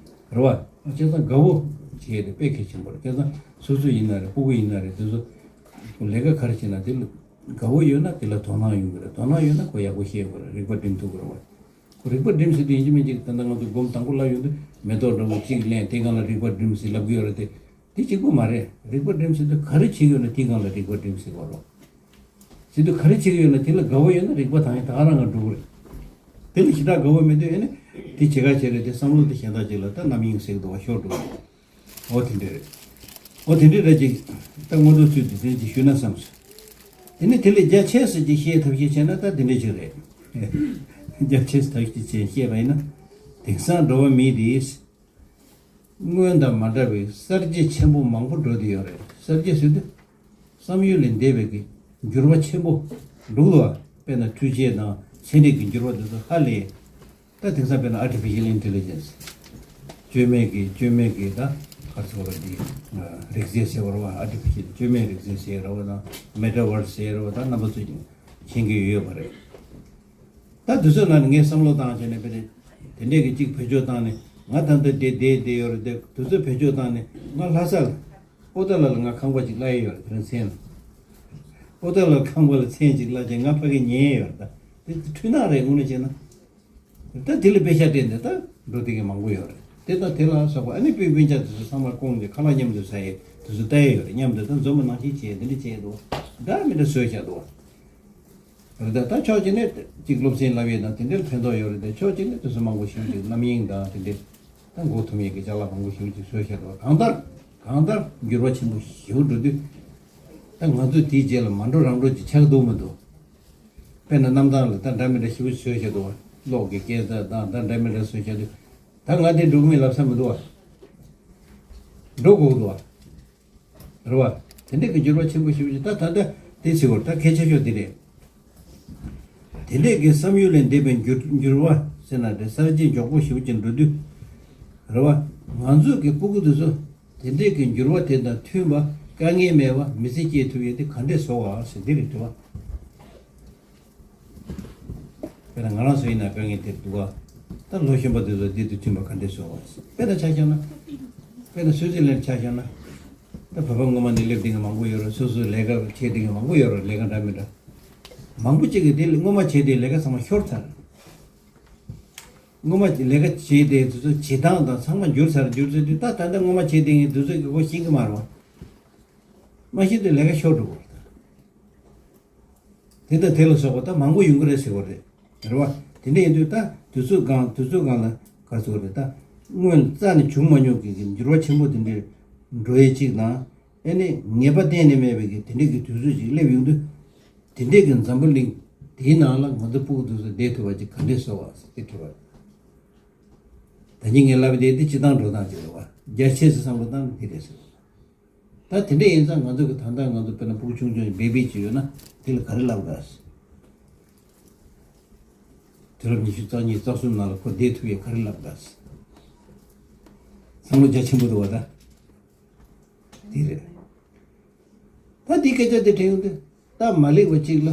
རེད་བ། བྱས་ཙང་དགའ་བོ་བྱས་ཏེ་དཔེ་གལ་ཆེན་པོ་རེད། བྱས་ཙང་སོ་སོ་ཡིན་ན་རེད། སྤུ་གུ་ཡིན་ན་རེད། དེ་ཚོ་ལས་ཀ་ག་རེ་བྱེད་ན་དེ་ལ་དགའ་བོ་ཡོད་ན་དེ་ལ་དོ་སྣང་ཡོང་གི་རེད། དོ་སྣང་ཡོད་ན་ཁོ་ཡག་པོ་ཤེས་དགོས་རེད། རིག་པ་སྒྲིམ་ཐུབ་ཀྱི་རེད་བ། ཁོ་རིག་པ་སྒྲིམ་ཟེར་དུས་ཡིན་གཅིག་མིན་གཅིག་ད་ལྟ་ང་ཚོ་སྒོམ་དང་པོ་སླེབས་ཡོང་དུས་མེ་ཏོག་འདྲ་བོ་གཅིག་ལེན། དེ་སྒང་ལ་རིག་པ་སྒྲིམ་ཟེར་ལབ་ཀྱི་ཡོད་རེད་དེ། དེ་གཅིག་པུ་མ་རེད། རིག་པ་སྒྲིམ་ཟེར་དུས་ག་རེ་བྱེད་ཀྱི་ཡོད་ན་དེའི་སྒང་ལ་རིག་པ་སྒྲིམ་ཟེར་དགོས་རེད། བྱེད་དུས་ག་རེ་བྱེད་ཀྱི་ཡོད་ན་དེ་ལ་དགའ་བོ་ཡོད་ན་རིག་པ་དང་ཡང་ད་ག་རང་ང་འགྲོ་གི་རེད། དེ་ལ་ཞེ་དྲག་དགའ་བོ་མེད་དུས་ཨེ་ནི་དེ་བྱེད་ག་བྱེད་རེད་དེ་བསམ་བློ་དེ་གཞན་དག་ཅིག་ལ་ད་རྣམ་གཡེང་ཟེར་གི་འདུག་བ། ཤོར་འགྲོ་གི་རེད། འོ་དེ་འདྲ་རེད། འོ་དེ་འདྲའི་རེད་ཅིག། ད་སྔོན་འགྲོ་ཚུལ་དུ་དེ་ཅིག་ཞུས་ན་བསམ་སོང་། དེ་ནི་དེ་ལས་རྒྱ་ཆེ་ས་ཅིག་བཤད་ཐབས་ཤེས་བྱས་ན་ད་དེ་འདྲ་ཅིག་རེད། རྒྱ་ཆེ་ས་ཐབས་ཤེས་བྱས་བཤད་པ་ཡིན་ན། དེང་སང་འགྲོ་བ་མི་དེས། སྔོན་དང་མ་འདྲ་བའི་གསར་བརྗེ་ཆེན་པོ་མང་པོ་འགྲོ་བསྡད་ཡོད་རེད། གསར་བརྗེ་ཟེར་དུས། བསམ་ཡུལ་ལས་འདས་པའི་གི་འགྱུར་བ་ཆེན་པོ་འགྲོ་གི་འདུག་བ། དཔེར་ན་འཕྲུལ་ཆས་དང་ཚན་རིག་གི་འགྱུར་བ་དེ་ཚོ་ཧ་ལས། ད་དེང་སང་དཔེར་ན་ཨར་ཊི་ཕི་ཤལ་ཨིན་ཊེ་ལི་ཇེན་སི། བཅོས་མའི་གི་བཅོས་མའི་གི་ད་ག་རེ་ཟེར་བ་རེད། འདི་རིག་རྩལ་ཟེར་བ་རེད་བ། ཨར་ཊི་ཕི་ཤལ་བཅོས་མའི་རིག་རྩལ་ཟེར་རེད་བ་དང་མེ་ཊ་ཝར་སི་ཟེར་རེད་བ། ད་རྣམ་པ་ཚོས་མཁྱེན་གྱི་ཡོད་པ་རེད། ད་དུས་ཚོད་ནང་ནས་ངས་བསམ་བློ་བཏང་བྱས་ནས་དཔེ་དེ་འདྲས་ཀྱི་གཅིག་བེད་སྤྱོད་བཏང་ནས། ང་ད་ལྟ་བསྡད་བསྡད་བསྡད་ཡོད་རེད་དེ། དུས་ཚོད་བེད་སྤྱོད་བཏང་ནས་ང་ལྷ་ས་ལ་ཨོ་ཏ་ལ་ལ་ང་ཁང་པ་གཅིག་གླ་ཡས་ཡོད་རེད། དེ་རིང་མཚན་ལ་ཨོ་ཏ་ལ་ཁང་པ་ལ་མཚན་གཅིག་གླ་བྱས་ང་ཕ་གི་ཉལ་ཡས་ཡོད་རེད། ད་དེ་འཕྲུལ་སྣང་རེད། དངོས་གནས་བྱས་ན་ད་དེ་ལ་པེ་ཤ་སྤྲད་ནས་ད་འགྲོ་བསྡད་མཁན་མང་པོ་ཡོད་རེད། དེ་ད་དེ་ལ་སོགས་པ་ཨ་ནི་སྤུན་སྤུན་ཆ་དེ་ཚོ་ཚང་མ་བསྐོངས་ཏེ་ཁ་ལག་མཉམ་དུ་ཟ་ཡས་དེ་ཚོ་ལྟ་ཡས་ཡོད་རེད། མཉམ་དུ་ད་འཛོམས་པ་ནང་བཞིན་བྱས་དེ་འདྲ་བྱས་འདུག། འདྲ་མི་འདྲ་བཟོས་བཞག་འདུག་བ། རེད་ད། ད་ཕྱོགས་གཅིག་ནས་གཅིག་སློབ་ཚན་བསླབ་ཡས་དང་དེ་འདྲར་ཕན་ཐོགས་ཡོད་རེད་དེ། ཕྱོགས་གཅིག་ནས་དེ་ཚོ་མང་པོ་ཞེ་པོ་ཅིག་རྣམ་གཡེང་དང་དེ་འདྲས་ད་མགོ་འཐོམ་ཡས་ཀྱི་ཅ་ལག་མང་པོ་ཞེ་པོ་ཅིག་བཟོས་བཞག་འདུག། གང་ལྟར་གང་ལྟར་འགྱུར་བ་ཆེན་པོ་ཞེ་པོ་འགྲོ་དུས། ད་ང་ཚོས་དེའི་རྗེས་ལ་མ་འགྲོ་རང་འགྲོ་ཅིག་ཆགས་འདུག་མི་འདུག། དཔེར་ན་གནམ་ཐང་ལ་ད་འདྲ་མི་འདྲ་ཞེ་པོ་བཟོས་བཞག་འདུག་བ། གློག་གི་སྐས་འཛེག་དང་ད་འདྲ་མི་འདྲ་བཟོས་བཞག་འདུག། ད་ང་དེ་འགྲོ་གི་མིན་ལབ་ས་མི་འདུག་བ། འགྲོ་དགོས་འདུག་བ། རེད་བ། དེ་འདྲས་ཀྱི་འགྱུར་བ་ཆེན་པོ་ཞེ་པོ་ཅིག། ད་ད་ལྟ་དེ་ཟེར་བར་ད་གལ་ཆེ་ཤོས་དེ་རེད། དེ་འདྲས་ཀྱི་བསམ་ཡུལ་ལས་འདས་པའི་འགྱུར་འགྱུར་བ་ཟེར་ན་དེ་གསར་བརྗེ་མགྱོགས་པོ་ཞེ་པོ་ཅིག་འགྲོ་དུས། རེད་བ། ང་ཚོ་གི་སྤུ་གུ་དེ་ཚོ་དེ་འདྲས་ཀྱི་འགྱུར་བ་དེ་དང་མཐུན་པ། དཀའ་ངལ་མེད་པ། མི་ཚེ་སྐྱེལ་ཐུབ་ཡས་དེ་ག་འདྲས་བཟོ་བ་ཟེར་འདི་རེད། དྲི་བ། དཔེར་ན་ང་རང་ཚོ་ཡིན་ན་དཀའ་ངལ་དེ་འདུག་ག། ད་ལོ་གཞོན་པ་དེ་ཚོ་འདི་དང་མཐུན་པ་ག་འདྲས་བཟོ་བ། དཔེར་ན་ཆ་བཞག་ན། དཔེར་ན་སུའུ་ཙི་ལན་ཆ་བཞག་ན། ད་བོད་པ་སྔོན་མ་ནས་སླེབས་བསྡད་མཁན་མང་པོ་ཡོད་རེད། སོ་སོས་ལས་ཀ་བྱས་བསྡད་མཁན་མང་པོ་ཡོད་རེད། ལས་ཀ་འདྲ་མི་འདྲ་མང་པོ་ཅིག་གིས་དེ་སྔོན་མ་བྱས་བསྡད་ལས་ཀ་ཚང་མ་ཤོར་ཚར། སྔོན་མ་ལས་ཀ་བྱས་བསྡད་དུས་ཚོད་བྱེད་སྟངས་དང་ཚང་མ་འགྱུར་ཚར། འགྱུར་ཚར་དུས་ད་ད་ལྟ་སྔོན་མ་བྱས་བསྡད་མཁན་དུས་ཚོད་ཀྱི་སྒོ་ཤེས་ཀྱི་མ་རེད་བ། མ་ཤེས་དུས་ལས་ཀ་ཤོར་འགྲོ་གི་རེད། དེ་དང་དེ་ལ་སོགས་པ་ད་མང་པོ་ཡོང་གི་རེད་ཟེར་བ་རེད། རེད་བ། དེ་འདྲ་ཡིན་དུས་ད་དུས་ཚོད་སྒང་དུས་ཚོད་སྒང་ལ་ག་ཚོད་རེད། ད་སྔོན་རྩ་ནས་བྱུང་མ་མྱོང་གི་གི་འགྱུར་བ་ཆེན་པོ་དེ་འདྲ་འགྲོ་ཡས་གཅིག་དང་། ཨེ་ནི་ངེས་པ་གཏན་ནས་མེད་པའི་གི་དེ་འདྲ་གི་དུས་ཚོད་ཅིག་སླེབས་ཡོང་དུས། དེ་འདྲ་གི་འཛམ་བུ་གླིང་དེའི་ནང་ལ་ང་ཚོ་སྤུ་གུ་དེ་ཚོ་བསྡད་ཐུབ་པ་ཅིག་ག་འདྲས་བཟོ་བ་ཟེར་དེ་དྲི་བ། ད་གིན་ངས་ལབ་པའི་དེ་དེ་སྤྱི་བཏང་འགྲོ་སྟངས་ཅིག་རེད་བ། རྒྱ་ཆེ་ཙམ་བསམ་བློ་བཏང་ན་དེ་རེད་ཟེར། ད་དེ་འདྲ་ཡིན་ཙང་ང་ཚོ་གི་ད་ལྟ་ང་ཚོ་དཔེར་ན་སྤུ་གུ་ཆུང་ཆུང་བེ་བི་ཅིག་ཡོད་ན་དེ་ལ་ག་རེ་ལབ་དགོས། དུས་རབས་ཉི་ཤུ་རྩ་གཉིས་རྩ་གསུམ་ནང་ལ་ཁོ་བསྡད་ཐུབ་ཡས་ག་རེ་ལབ་དགོས། བསམ་བློ་རྒྱ་ཆེན་པོ་འདུག་བ་ད། དེ་རེད། ད་འདི་སྐད་ཆ་དེ་དྲན་ཡོང་དུས་སྟབས་མ་ལེགས་པ་གཅིག་ལ།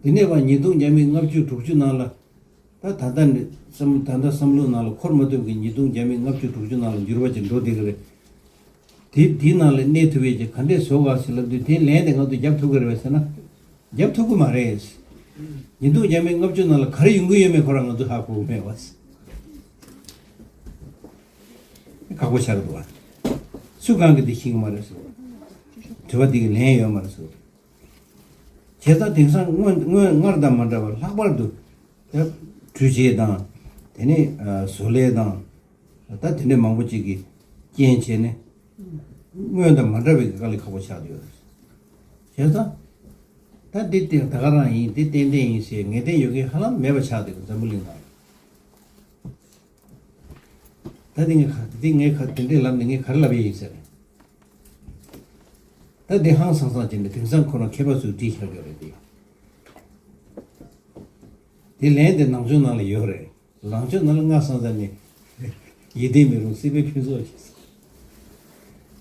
དེ་ནས་བ་ཉིས་སྟོང་བརྒྱ་མེད་ལྔ་བཅུ་དྲུག་ཅུ་ནང་ལ། ད་ད་ལྟ་ནས་བསམ་ད་ལྟ་བསམ་བློ་ནང་ལ་འཁོར་མ་ཐུབ་ཀྱི་ཉིས་སྟོང་བརྒྱ་མེད་ལྔ་བཅུ་དྲུག་ཅུ་ནང་ལ་འགྱུར་བ་ཅིག་འགྲོ་བསྡད་ཀྱི་རེད། དེ་དེའི་ནང་ལ་གནས་ཐུབ་ཡས་ཀྱི་ག་འདྲས་བཟོ་དགོས་ཟེར་ལབ་དུས་དེའི་ལན་དེ་ང་ཚོས་རྒྱབ་ཐུབ་ཀྱི་རེད་པས་ཟེར་ན། རྒྱབ་ཐུབ་ཀྱི་མ་རེད། ཉིས་སྟོང་བརྒྱ་མེད་ལྔ་བཅུ་ནང་ལ་ག་རེ་ཡོང་གི་ཡོད་མེད་ཁོ་རང་ང་ཚོས་ཧ་གོ་གི་མེད་པ། ཁག་པོ་ཆགས་འདུག་བ། སུ་གང་གིས་འདི་ཤེས་ཀྱི་མ་རེད་ཟེར། དྲི་བ་འདི་གི་ལན་ཡོད་མ་རེད་ཟེར། བྱས་ཙང་དེང་སང་སྔོན་སྔོན་སྔར་དང་མ་འདྲ་བར་ལྷག་པར་དུ་ད་འཕྲུལ་ཆས་དང་། དེ་ནས་ཨ་བཟོ་ལས་དང་། ད་དེ་འདྲ་མང་པོ་ཅིག་གིས་རྐྱེན་བྱས་ནས་སྔོན་དང་མ་འདྲ་བའི་དཀའ་ལས་ཁག་པོ་ཆགས་ཡོད་རེད། བྱས་ཙང་ད་འདི་ཏན་ད་ག་རང་ཡིན། འདི་ཏན་ཏན་ཡིན་ཟེར་ངེས་གཏན་ཡོད་མཁན་ཧ་ལམ་མེད་པ་ཆགས་འདུག་འཛམ་བུ་གླིང་ནང་། ད་འདི་ངས་ཁ་འདི་ངས་ཁ་དེ་འདྲས་ལབ་ནས་ངས་ག་རེ་ལབ་ཡིན་ཟེར། ད་འདི་ཧང་སང་སང་བྱས་ནས་དེང་སང་ཁོ་རང་མཁས་པ་ཚོས་བྲིས་བཞག་ཡོད་རེད་དེ། དེ་ལན་དེ་ནང་ཆོས་ནང་ལ་ཡོད་རེད། ནང་ཆོས་ནང་ལ་སྔ་སང་ས་ནས་ཡིད་བརྟན་མི་རུང་སྲིད་པའི་ཕུན་ཚོགས་ཆེ།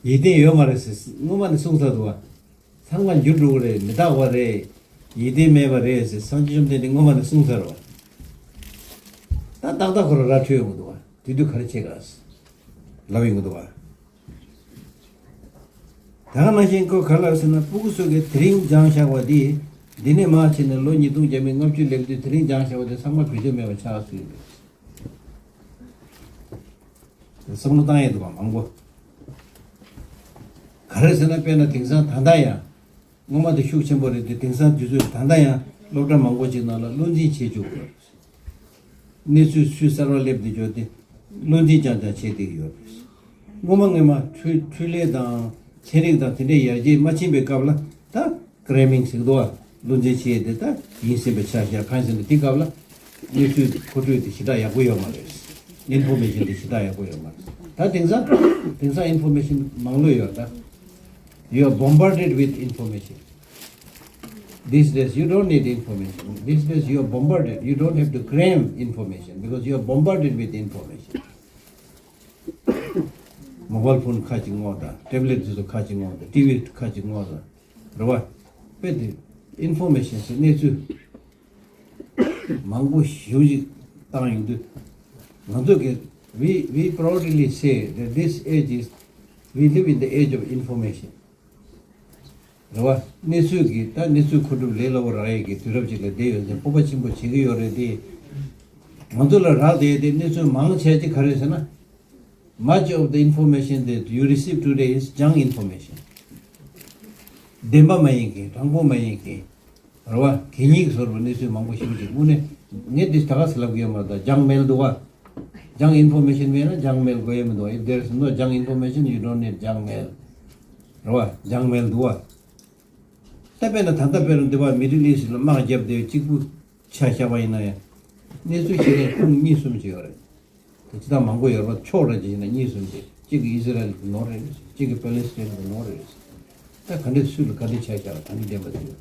ཡིད་བརྟན་ཡོད་མ་རེད་ཟེར་སྔོན་མ་ནས་གསུངས་ཚར་འདུག་བ། ཚང་མ་འགྱུར་འགྲོ་གི་རེད། མི་རྟག་པ་རེད། ཡིད་བརྟན་མེད་པ་རེད་ཟེར་སངས་རྒྱས་བཅོམ་ལྡན་འདས་སྔོན་མ་ནས་གསུངས་ཚར་བ། ད་ཏག་ཏག་ཁོ་རང་ར་འཕྲོད་ཡོང་གི་འདུག་བ། དེ་དུས་ག་རེ་བྱེད་ག་ལབ་ཡོང་གི་འདུག་བ། ད་ག་ནང་བཞིན་ཁོ་ག་ལ་ཟེར་ན་སྤུ་གུ་ཚོ་གིས་དེ་རིང་སྦྱངས་བཞག་པ་དེ། འདི་ནས་མར་ཕྱིན་ནས་ལོ་ཉིས་སྟོང་བརྒྱ་མེད་ལྔ་བཅུ་སླེབས་དུས་དེ་རིང་སྦྱངས་བཞག་པ་དེ་ཚང་མ་བེད་སྤྱོད་མེད་པ་ཆགས་སྲིད་འདུག་བསམ་བློ་བཏང་ཡས་འདུག་ག་མང་པོ། ག་རེ་ཟེར་ན་དཔེར་ན་དེང་སང་ད་ལྟ་ཡང་། སྔོན་མ་དེ་ཤུགས་ཆེན་པོ་རེད་དེ་དེང་སང་དུས་ཚོད་ད་ལྟ་ཡང་སློབ་གྲྭ་མང་པོ་ཅིག་ནང་ལ་བློ་འཛིན་བྱེད་བཅུག་གི་ཡོད་རེད། གནས་ཚུལ་སུས་གསར་བ་སླེབས་ཏེ་འབྱོར་ཏེ་བློ་འཛིན་རྐྱང་རྐྱང་བྱེད་བསྡད་ཀྱི་ཡོད་རེད། སྔོན་མ་སྔོན་མ་འཕྲུལ་འཕྲུལ་ལས་དང་ཚན་རིག་དང་དེ་འདྲའི་ཡར་རྒྱས་མ་ཕྱིན་པའི་སྐབས་ལ་ད་ཀ་རེ་མིང་ཟེར་གི་འདུག་བ། བློ་འཛིན་བྱེད་དེ་ད་ཡིན་ཟིན་པའི་ཆ་བཞག་གང་ཡིན་ཟེར་ན་དེ་སྐབས་ལ་གནས་ཚུལ་མཁོ་སྤྲོད་དེ་ཞེ་དྲག་ཡག་པོ་ཡོད་མ་རེད། ཨིན་ཕོར་མེ་ཤིན་དེ་ཞེ་དྲག་ཡག་པོ་ཡོད་མ་རེད། ད་དེང་སང་དེང་སང་ཨིན་ཕོར་མེ་ཤིན་མང་ལོས་ཡོད་ད། You are bombarded with information. These days, you don't need information. These days, you are bombarded. You don't have to cram information because you are bombarded with information. Mobile phone ཁ་ཅིག་སྔོག་དང་། ཊེབ་ལེཊ་དེ་ཚོ་ཁ་ཅིག་སྔོག་དང་། ཊི་ཝི་ཁ་ཅིག་སྔོག་དང་། རེད་བ། དཔེ་དེ་ཨིན་ཕོར་མེ་ཤིན་ཟེར་གནས་ཚུལ་མང་པོ་ཞེ་པོ་ཅིག་བཏང་ཡོང་དུས། ང་ཚོ་གི we we proudly say that this age is, we live in the age of information. རེད་བ། གནས་ཚུལ་གྱི་ད་གནས་ཚུལ་མཁོ་སྒྲུབ་ལས་སླ་པོ་རག་ཡས་ཀྱི་དུས་རབས་ཅིག་ལ་བསྡད་ཡོད་ཟེར་སྤོབས་པ་ཆེན་པོ་བྱེད་ཀྱི་ཡོད་རེད་དེ། ང་ཚོ་ལ་རག་བསྡད་དེ་གནས་ཚུལ་མང་ཆེ་ཅིག་ག་རེ་ཟེར་ན། Much of the information that you receive today is junk information. བདེན་པ་མ་ཡིན་མཁན། དྲང་པོ་མ་ཡིན་མཁན། རེད་བ། གད་སྙིགས་བཟོ་འདྲ་བའི་གནས་ཚུལ་མང་པོ་ཞེ་པོ་ཅིག་དངོས་གནས་ངས་འདི་ད་ག་ཟེ་ལབ་ཀྱི་ཡོད་མ་རེད་ད། ཇང་མེལ་འདུག་བ། ཇང་ཨིན་ཕོར་མེ་ཤིན་མེད་ན་ཇང་མེལ་དགོས་ཡ་མི་འདུག་བ། If there is no junk information, you don't need junk mail. རེད་བ། ཇང་མེལ་འདུག་བ། ད་དཔེར་ན་ད་ལྟ་དཔེར་ན་འདི་བ་མི་ཌལ་ཨིསྟ་ལ་དམག་བརྒྱབ་སྟེ་གཅིག་པུ་ཆ་བཞག་པ་ཡིན་ན་ཡང་གནས་ཚུལ་ཤེས་མཁན་ཁུངས་གཉིས་གསུམ་ཅིག་ཡོད་རེད། དེ་ཅི་ལྟར་མང་པོ་ཡོད་རེད་བ། ཕྱོགས་རེ་ཅིག་ཡིན་ན་གཉིས་གསུམ་ཅིག་གཅིག་གི་ཨི་ཟི་རལ་གྱི་ནོར་རེད། གཅིག་གི་པེ་ལེ་སི་ཊེན་གྱི་ནོར་རེད། ད་ག་འདྲས་སུ་ལ་ག་འདྲས་ཆ་བཞག་ག་འདྲས་བདེན་པ་དེ་ཡོད།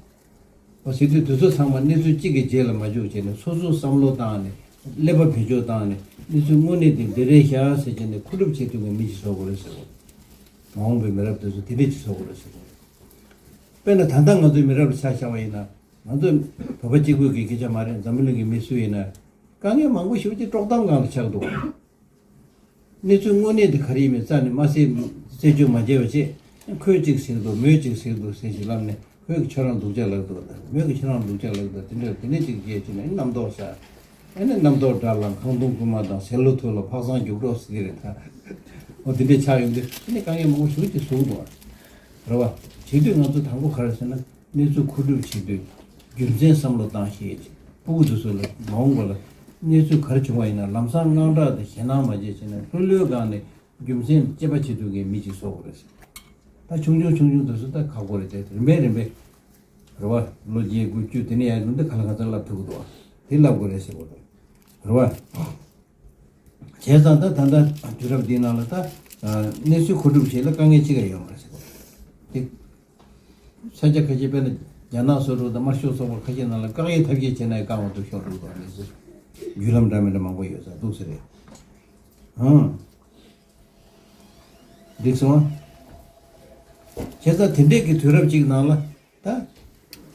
འོ་ཟེར་དུས་དེ་ཚོ་ཚང་མ་གནས་ཚུལ་གཅིག་གི་རྗེས་ལ་མ་འཇུག་བྱས་ནས་སོ་སོའི་བསམ་བློ་བཏང་ནས་ཀླད་པ་བེད་སྤྱོད་བཏང་ནས་གནས་ཚུལ་དངོས་གནས་དེ་འདི་རེད་ཤག་ཟེར་བྱས་ནས་མཁོ་སྒྲུབ་བྱེད་ཐུབ་མཁན་མི་ཞིག་བཟོ་དགོས་རེད་ཟེར་བ། མ་འོངས་པའི་མི་རབས་དེ་ཚོ་དེ་འདྲས་ཅིག་བཟོ་དགོས་རེད་ཟེར་བ། དཔེར་ན་ད་ལྟ་ང་ཚོའི་མི་རབས་ལ་ཆ་བཞག་པ་ཡིན་ན་ང་ཚོ་བོད་པ་གཅིག་པུའི་གི་སྐད་ཆ་མ་རེད། འཛམ་བུ་གླིང་གི་མི་སུ་ཡིན་ན་དཀའ་ངལ་མང་པོ་ཞེ་པོ་ཅིག་དཀྲོག་གཏམ་སྒང་ལ་ཆགས་འདུག་གནས་ཚུལ་དངོས་གནས་དེ་ག་རེ་ཡིན་མིན་རྩ་ནས་མ་གསལ་ རྩད་གཅོད་མ་བྱས་པ་བྱས། ཁོས་གཅིག་ཟེར་འདུག་མོས་གཅིག་ཟེར་འདུག་ཟེར་ཞིག་ལབ་ནས། ཁོས་ཁྱོད་རང་སྡུག་ཅག་ལབ་འདུག་དང་། མོས་ཀྱིས་ཁྱོད་རང་སྡུག་ཅག་ལབ་འདུག་དེ་འདྲ་དེ་ནས་གཅིག་བྱས་བྱས་ནས་རྣམ་རྟོག་ཟ། ཨེ་ནས་རྣམ་རྟོག་དགྲ་ལ་ཁང་སྟོང་རྐུན་མ་དང་། ཟེར་ལོ་ཐུར་ལ་ཕག་བཟང་རྒྱུག་གྲོགས་ཟེར་གྱི་རེད་ད། འོ་དེ་འདྲས་ཆགས་ཡོང་དུས་ཨེ་ནས་དཀའ་ངལ་མང་པོ་ཞེ་པོ་ཅིག་བཟོ་གི་འདུག་རེད་བ། བྱེད་དུས་ང་ཚོ་དང་པོ་ག་རེ་ཟེར་ན། གནས་ཚུལ་མཁོ་སྒྲུབ་བྱེད་དུས་རྒྱུ་མཚན་བསམ་བློ་བཏང་ཤེས་ཀྱི། སྤུ་གུ་དེ་ཚོ་ལ་མ་འོངས་པ་ལ་གནས་ཚུལ་ག་རེ་བྱུང་བ་ཡིན་ན་ལམ་སང་དངངས་སྐྲག་དང་ཞེད་སྣང་མ་བྱེད་བྱས་ནས་ལྷོད་ལྷོད་སྒང་ནས་རྒྱུ་མཚན་དཔྱད་པ་བྱེད་ཐུབ་མཁན་མི་ཅིག་བཟོ་དགོས་རེད་ཟེར། ད་ཆུང་ཆུང་ཆུང་ཆུང་དེ་ཚོ་ད་ཁག་པོ་རེད་དེ། རིམ་པས་རིམ་པས་རེད་བ། ལོ་བརྒྱད་དགུ་བཅུ་དེ་ནས་ཡར་ཡོང་དུས་ག་ལ་ག་ཚོད་བསླབ་ཐུབ་ཀྱི་འདུག་དེ་བསླབ་དགོས་རེད་ཟེར་བ་རེད། རེད་བ། བྱས་ཙང་ད་ད་ལྟ་དུས་རབས་འདིའི་ནང་ལ་ད་གནས་ཚུལ་མཁོ་སྒྲུབ་བྱེད་ལ་དཀའ་ངལ་ཅི་ག་ཡོད་མ་རེད་ཟེར་བ་རེད། དེ་ས་ཆ་ཁ་ཤས་དཔེར་ན་རྒྱ་ནག་སོགས་རུ་དང་དམར་ཤོག་ཚོགས་པ་ཁ་ཤས་ནང་ལ་བཀག་ཡའི་ཐབས་ཤེས་བྱས་ན་ཡང་བཀག་མ་ཐུབ་ཤོར་འགྲོ་གི་འདུག་གནས་ཚུལ་བརྒྱུད་ལམ་འདྲ་མི་འདྲ་མང་པོ་ཡོད་ས་འདུག་ཟེར་རེད། ཨང་། འགྲིག་སོང་། བྱས་ཙང་དེ་འདྲས་ཀྱི་དུས་རབས་ཅིག་ནང་ལ་ད་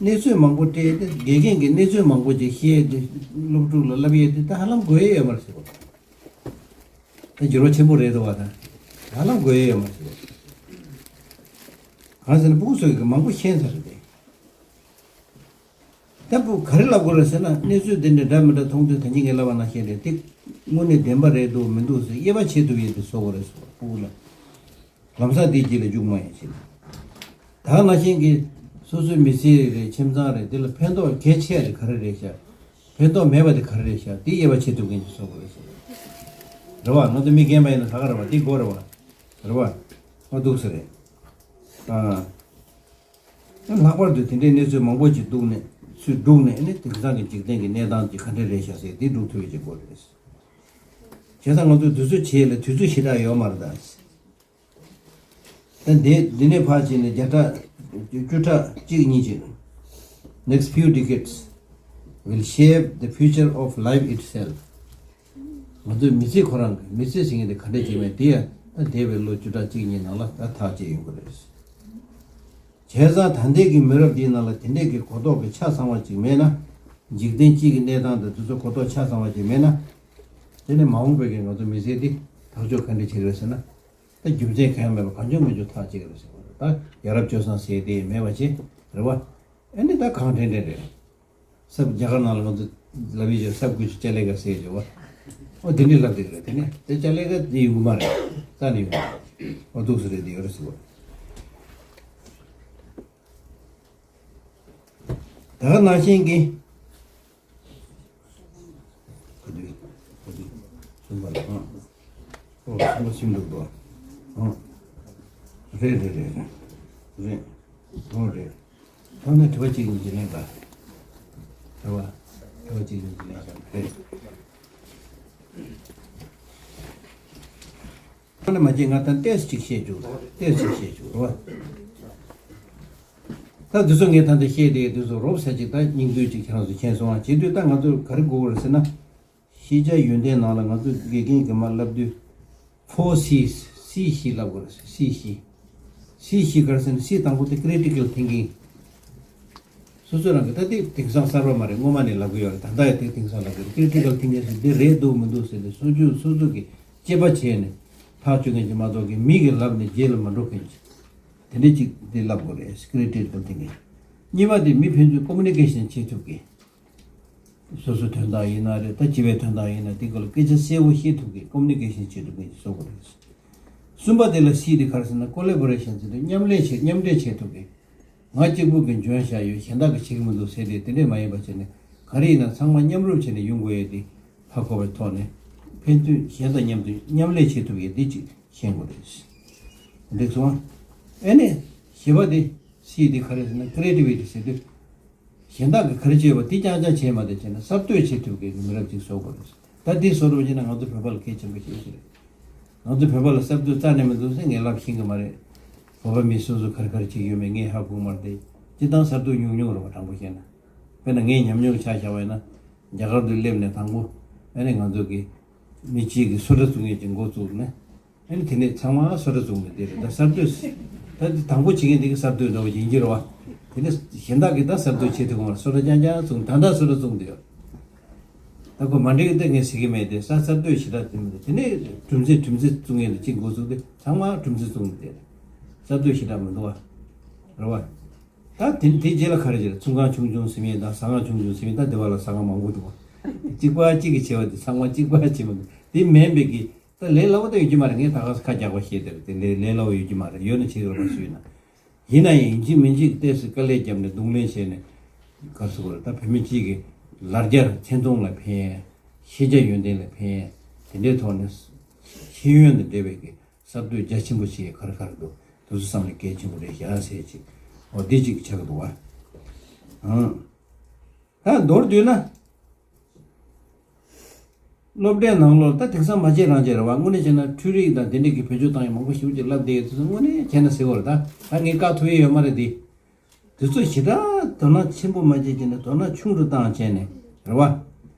གནས་ཚུལ་མང་པོ་སྤྲད་དེ། དགེ་རྒན་གྱིས་གནས་ཚུལ་མང་པོ་ཅིག་བཤད་དེ་སློབ་ཕྲུག་ལ་བསླབ་ཡས་དེ་ད་ཧ་ལམ་དགོས་ཡས་ཡོད་མ་རེད་ཟེར་བ། ད་འགྱུར་བ་ཆེན་པོ་རེད་འདུག་བ། ད་ཧ་ལམ་དགོས་ཡས་ཡོད་མ་རེད་ཟེར་བ། གང་ཟེར་ན་སྤུ་གུ་ཚོས་ཀྱི་མང་པོ་ཤེས་ཚར་རེད་དེ། ད་སྤུ་གུ་ག་རེ་ལབ་དགོས་རེད་ཟེར་ན། གནས་ཚུལ་འདི་འདྲ་འདྲ་མི་འདྲ་མཐོང་དུས་ད་གིན་ངས་ལབ་པ་ནང་བཞིན་རེད་དེ། དངོས་གནས་བདེན་པ་རེད་འདུག་མི་འདུག་ཟེར་དབྱེ་བ་ཕྱེ་ཐུབ་ཡས་དེ་བཟོ་དགོས་རེད་ཟེར་བ། སྤུ་གུ་ལ་ལམ་སང་དེའི་རྗེས་ལ་རྒྱུག་མ་ཡིན་ཞེས། ད་ག་ནང་བཞིན་གྱི་སོ་སོའི་མི་ཚེ་རེད། ཁྱིམ་ཚང་རེད། དེ་ལ་ཕན་ཐོགས་གལ་ཆེ་རེད་ག་རེ་རེད་ཤག་ཕན་ཐོགས་མེད་པ་དེ་ག་རེ་རེད་ཤག་དེ་དབྱེ་བ་ཕྱེ་ཐུབ་མཁན་ཅིག་བཟོ་དགོས་རེད་ཟེར། རེད་བ། ང་ཚོ་མི་རྒན་པ་ཡིན་ན་ད་ག་རེད་བ། དེ་དགོས་རེད་བ། རེད་བ། ཨ་འདུག་ས་རེད། ཨ། ལྷག་པར་དུ་དེ་འདྲའི་གནས་ཚུལ་མང་པོ་ཅིག་སྡུག་ནས་ཚུར་སྒྲུག་ནས་ནི་དེང་སང་གི་འཇིག་རྟེན་གྱི་གནས་སྟངས་ཀྱི་ག་འདྲ་རེད་ཤག་ཟེར་དེ་སྒྲུག་ཐུབ་ཡས་ཅིག་དགོས་རེད། བྱས་ཙང་ང་ཚོས་དུས་ཚོད་བྱེད་ཡས་ལ་དུས་ཚོད་ཞེ་དྲག་ཡོད་མ་རེད་ད། ད་འདི་འདི་ནས་ཕར་ཕྱིན་ནས་བརྒྱ་ཕྲག་བཅུ་ཕྲག་གཅིག་གཉིས་ཀྱི་next few decades will shape the future of life itself. ང་ཚོའི་མི་ཚེ་ཁོ་རང་གི་མི་ཚེ་ཟེར་མཁན་དེ་ག་འདྲ་བྱེད་མིན་དེ་ཡང་ད་འདས་པའི་ལོ་བཅུ་ཕྲག་གཅིག་གཉིས་ནང་ལ་ད་ཐག་བཅད་ཡོང་གི་རེད། བྱས་ཙང་ད་ལྟའི་གི་མི་རབས་འདིའི་ནང་ལ་དེ་འདྲས་ཀྱི་གོ་རྟོགས་ཀྱི་ཆ་ཚང་བ་ཅིག་མེད་ན། འཇིག་རྟེན་སྤྱི་གི་གནས་སྟངས་དང་དེ་ཚོ་གོ་རྟོགས་ཆ་ཚང་བ་ཅིག་མེད་ན། དེ་ནི་མ་འོངས་པའི་གི་ང་ཚོ་མི་ཚེ་འདི་ཐག་གཅོད་ག་འདྲས་བྱེད་རེད་ཟེར་ན། ད་རྒྱུ་མཚན་གང་ཡང་མེད་པར་གང་བྱུང་མང་བྱུང་ཐག་བཅད་ཀྱི་རེད་ཟེར་བ་རེད། ད་ཡ་རབས་སྤྱོད་བཟང་ཟེར་དེ་མེད་པ་བྱས་རེད་བ། ཨ་ནི་ད་གང་དྲན་དྲན་རེད། སབ་རྒྱ་གར་ནང་ལ་ང་ཚོ་ལབ་ཡས་ཅིག་སབ་ཀུ་ཆུ་ཅ་ལེ་ཀ་ཟེར་ཡོད་བ། ཨོ་དེ་འདྲས་ལབ་བསྡད་ཀྱི་རེད། དེ་ནས་དེ་ཅ་ལེ་ཀ་དེ་ཡོང་གི་མ་རེད། རྩ་ནས་ཡོང་གི་མ་རེད། ཨོ་འདུག་སེ་རེད། དེ་ཡོད་རེད་ཟེར་བ། ད་ག་ནང་བཞིན་གྱི། ག་དུས་ག་དུས་གསུམ་པ་ལ་ཨང་། ཨོ་གསུམ་པ་ཟིན་འདུག་དོ། ཨང་། རེད་རེད་རེད་རེད། རེད། ཨོ་རེད། ཐོག་མའི་དྲི་བ་གཅིག་གཉིས་ཀྱི་ལན་འགའ། དྲི་བ། དྲི་བ་གཅིག་གཉིས་ཀྱི་ལན་འགའ་རེད། ཐོག་ནས་མ་བྱས་ང་ད་ཏེས་གཅིག་བཤད་བཅུག་ཏེས་གཅིག་བཤད་བཅུག་རོ། ད་འདི་ཚོ་ངས་ད་ལྟ་བཤད་དེ་འདི་ཚོ་རོབ་ས་གཅིག་ད་སྙིང་བསྡུས་གཅིག་ཁྱེད་རང་ཚོ་མཁྱེན་སོང་ཨ། བྱེད་དུས་ད་ང་ཚོ་ག་རེ་དགོས་རེད་ཟེར་ན། ཤེས་བྱ་ཡོན་ཏན་ནང་ལ་ང་ཚོ་དགེ་རྒན་གྱིས་མར་བསླབ་དུས། Four C's། སི་བཞི་ལབ་དགོས་རེད། སི་བཞི། སི་བཞི་ག་རེ་ཟེར་ན་སི་དང་པོ་དེ་critical thinking། སོ་སོ་རང་གི་ད་དེ་དེང་སང་གསར་པ་མ་རེད། སྔོན་མ་ནས་ལབ་གི་ཡོད་རེད། ད་ལྟ་ཡང་དེ་དེང་སང་ལབ་གི་རེད། Critical thinking ཟེར་འདི་རེད་འདུག་མི་འདུག་ཟེར་ཏེ་སོ་སོ་སོ་སོ་གི་དཔྱད་པ་བྱས་ནས་ཐག་གཅོད་མཁན་ཅིག་མ་གཏོགས་ཀྱི་མི་གིས་ལབ་ནས་རྗེས་ལ་མ་འགྲོ་མཁན་ཅིག་དེ་འདྲ་ཅིག་དེ་ལབ་དགོས་རེད། Critical thinking། གཉིས་པ་དེ་མི་ཕན་ཚུན་communication བྱེད་ཐུབ་མཁན། སོ་སོའི་དོན་དག་ཡིན་ན་རེད། ད་སྤྱི་པའི་དོན་དག་ཡིན་ན་དེ་སྐོར་ལ་སྐད་ཆ་གསལ་པོ་བཤད་ཐུབ་མཁན། communication བྱེད་ཐུབ་མཁན་ཅིག་བཟོ་དགོས་རེད། གསུམ་པ་དེ་ལ་སི་དེ་ག་རེ་ཟེར་ན་collaboration ཟེར་དུས་མཉམ་ལས་བྱེད། མཉམ་འབྲེལ་བྱེད་ཐུབ་མཁན། ང་གཅིག་པུ་གིས་འཇོན་བཞག་ཡོད། གཞན་དག་གིས་བྱེད་ཀྱི་མི་འདུག་ཟེར་དེ་དེ་འདྲས་མ་ཡིན་པ་བྱས་ནས་ག་རེ་ཡིན་ན་ཚང་མ་མཉམ་རུབ་བྱས་ནས་ཡོང་དགོས་ཡས་དེ་ཧ་གོ་བའི་ཐོག་ནས་ཕན་ཚུན་གཞན་དང་མཉམ་དུ་མཉམ་ལས་བྱེད་ཐུབ་ཡས་དེ་ཅིག་ཤེས་དགོས་རེད། འགྲིག་སོང་ཨ། ཨེ་ནས་བཞི་པ་དེ་སི་དེ་ག་རེ་ཟེར་ན་creativity ཟེར་དུས། གཞན་དག་གིས་ག་རེ་བྱས་པ་དེ་རྐྱང་རྐྱང་བྱས་མ་བསྡད་བྱས་ན་གསར་གཏོད་བྱེད་ཐུབ་མཁན་གྱི་མི་རབས་ཅིག་བཟོ་དགོས་རེད། ད་དེ་བཟོ་རུ་བྱས་ན་ང་ཚོ་བོད་པ་ལ་གལ་ཆེན་པོ་ཞེ་པོ་ཅིག་རེད། ང་ཚོ་བོད་པ་ལ་གསར་གཏོད་རྩ་ནས་མི་འདུག་ཟེར་ངས་ལབ་ཤེས་ཀྱི་མ་རེད། བོད་པ་མི་སོ་སོ་ག་རེ་ག་རེ་བྱེད་ཀྱི་ཡོད་མེད་ངས་ཧ་གོ་གི་མ་རེད་དེ། སྤྱིར་བཏང་གསར་གཏོད་ཉུང་ཉུང་རེད་བ། དྲང་པོ་བཤད་ན། དཔེར་ན་ངའི་ཉམས་མྱོང་ཆ་བཞག་པ་ཡིན་ན། རྒྱ་གར་དུ་སླེབས་ནས་དང་པོ་ཨ་ནི་ང་ཚོ་གི་མི་གཅིག་གིས་བཟོ་གྲྭ་བཙུགས་མཁན་ཅིག་འགོ་བཙུགས་ནས། ཨ་ནི་དེ་ནས་ཚང་མ་བཟོ་གྲྭ་བཙུགས་ནས་དེ་རེད། ད་གསར་གཏོད་ད་དེ་དང་པོ་བྱེད་མཁན་དེ་གི་གསར་གཏོད་འདྲ་བོ་ཡིན་གྱི་རེད་བ། དེ་ནས་གཞན་དག་གིས་ད་གསར་གཏོད་བྱེད་ཐུབ་ཀྱི་མ་རེད། བཟོ་གྲྭ་རྐྱང་རྐྱང་བཙུགས། ད་ལྟ་བཟོ་གྲྭ་བཙུགས་བསྡད་ཡོད། ད་ཁོ་མ་འགྲིག་སྟེ་ངས་ཟེར་གི་མེད་དེ། གསར་གསར་གཏོད་ཞེ་དྲག་དེ་མི་འདུག་དེ་ནས་གྲུབ་འབྲས་གྲུབ་འབྲས་བཙུགས་མཁན་དེ་གཅིག་འགོ་བཙུགས་ཏེ་ཚང་མ་གྲུབ་འབྲས་བཙུགས་ནས་བསྡད། གསར་གཏོད་ཞེ་དྲག་མི་འདུག་བ། རེད་བ། ད་དེ་དེ་རྗེས་ལ་ག་རེ་བྱས། ཚོང་ཁང་ཆུང་ཆུང་ཟེར་མཁན་དང་ཟ་ཁང་ཆུང་ཆུང་ཟེར་མཁན། ད་དེ་བ་ལ་ཟ་ཁང་མང་པོ་འདུག་བ། གཅིག་པ་གཅིག་གིས་བྱས་པ་དེ་ཚང་མ་གཅིག་པ་བྱས་མ་འདུག་དེ་མིན་པའི་གི་ད་ལས་སླ་པོ་ད་ཡོད་ཀྱི་མ་རེད། ངས་ད་ག་ས་ཁ་རྒྱག་པ་བཤད་དེ་རེད། དེ་ལས་ལས་སླ་པོ་ཡོད་ཀྱི་མ་རེད། ཡོད་ན་བྱེད་དགོས་རེད་པ་སུས་ན། ཡིན་ན་ཡང་ཡིན་གཅིག་མིན་གཅིག་ཏོག་ཙམ་དཀའ་ལས་བརྒྱབ་ནས་གདོང་ལེན་བྱས་ནས་ག་རེ་ཟེར་དགོས་རེད། ད་བོད་མི་གཅིག་གི་ལར་རྒྱར་ཆེ་མཐོང་ལ་ཕན། ཤེས་བྱ་ཡོན་ཏན་ལ་ཕན། དེ་འདྲའི་ཐོག་ནས་ཤེས་ཡོན་དང་འབྲེལ་བའི་གི་གསར་གཏོད་རྒྱ་ཆེན་པོ་བྱེད་ག་རེ་ག་རེ་འདུག་དེ་ཚོ་བསམ་བློ་གལ་ཆེན་པོ་རེད་བཞག་ཟེར་ཅིག་འོ་འདི་གཅིག་ཆགས་འདུག་བ། ཨང་། ད་མདོར་བསྡུས་ན། སློབ་གྲྭའི་ནང་ལོགས་ད་དེང་སང་མ་བྱས་རང་བྱས་རེད་བ། དངོས་གནས་བྱས་ན་འཕྲུལ་རིག་དང་དེ་འདྲས་ཀྱི་བེད་སྤྱོད་བཏང་ཡག་མང་པོ་ཞེ་པོ་ཅིག་ལབ་བསྡད་ཡོད་དུས། དངོས་གནས་བྱས་ན་ཟེར་བ་རེད། ད་ད་ངས་བཀག་ཐུབ་ཡས་ཡོད་མ་རེད་དེ། དེ་ཚོ་ཞེ་དྲག་དོ་སྣང་ཆེན་པོ་མ་བྱས་བྱས་ནས་དོ་སྣང་ཆུང་རུ་བཏང་བྱས་ནས་རེད་བ།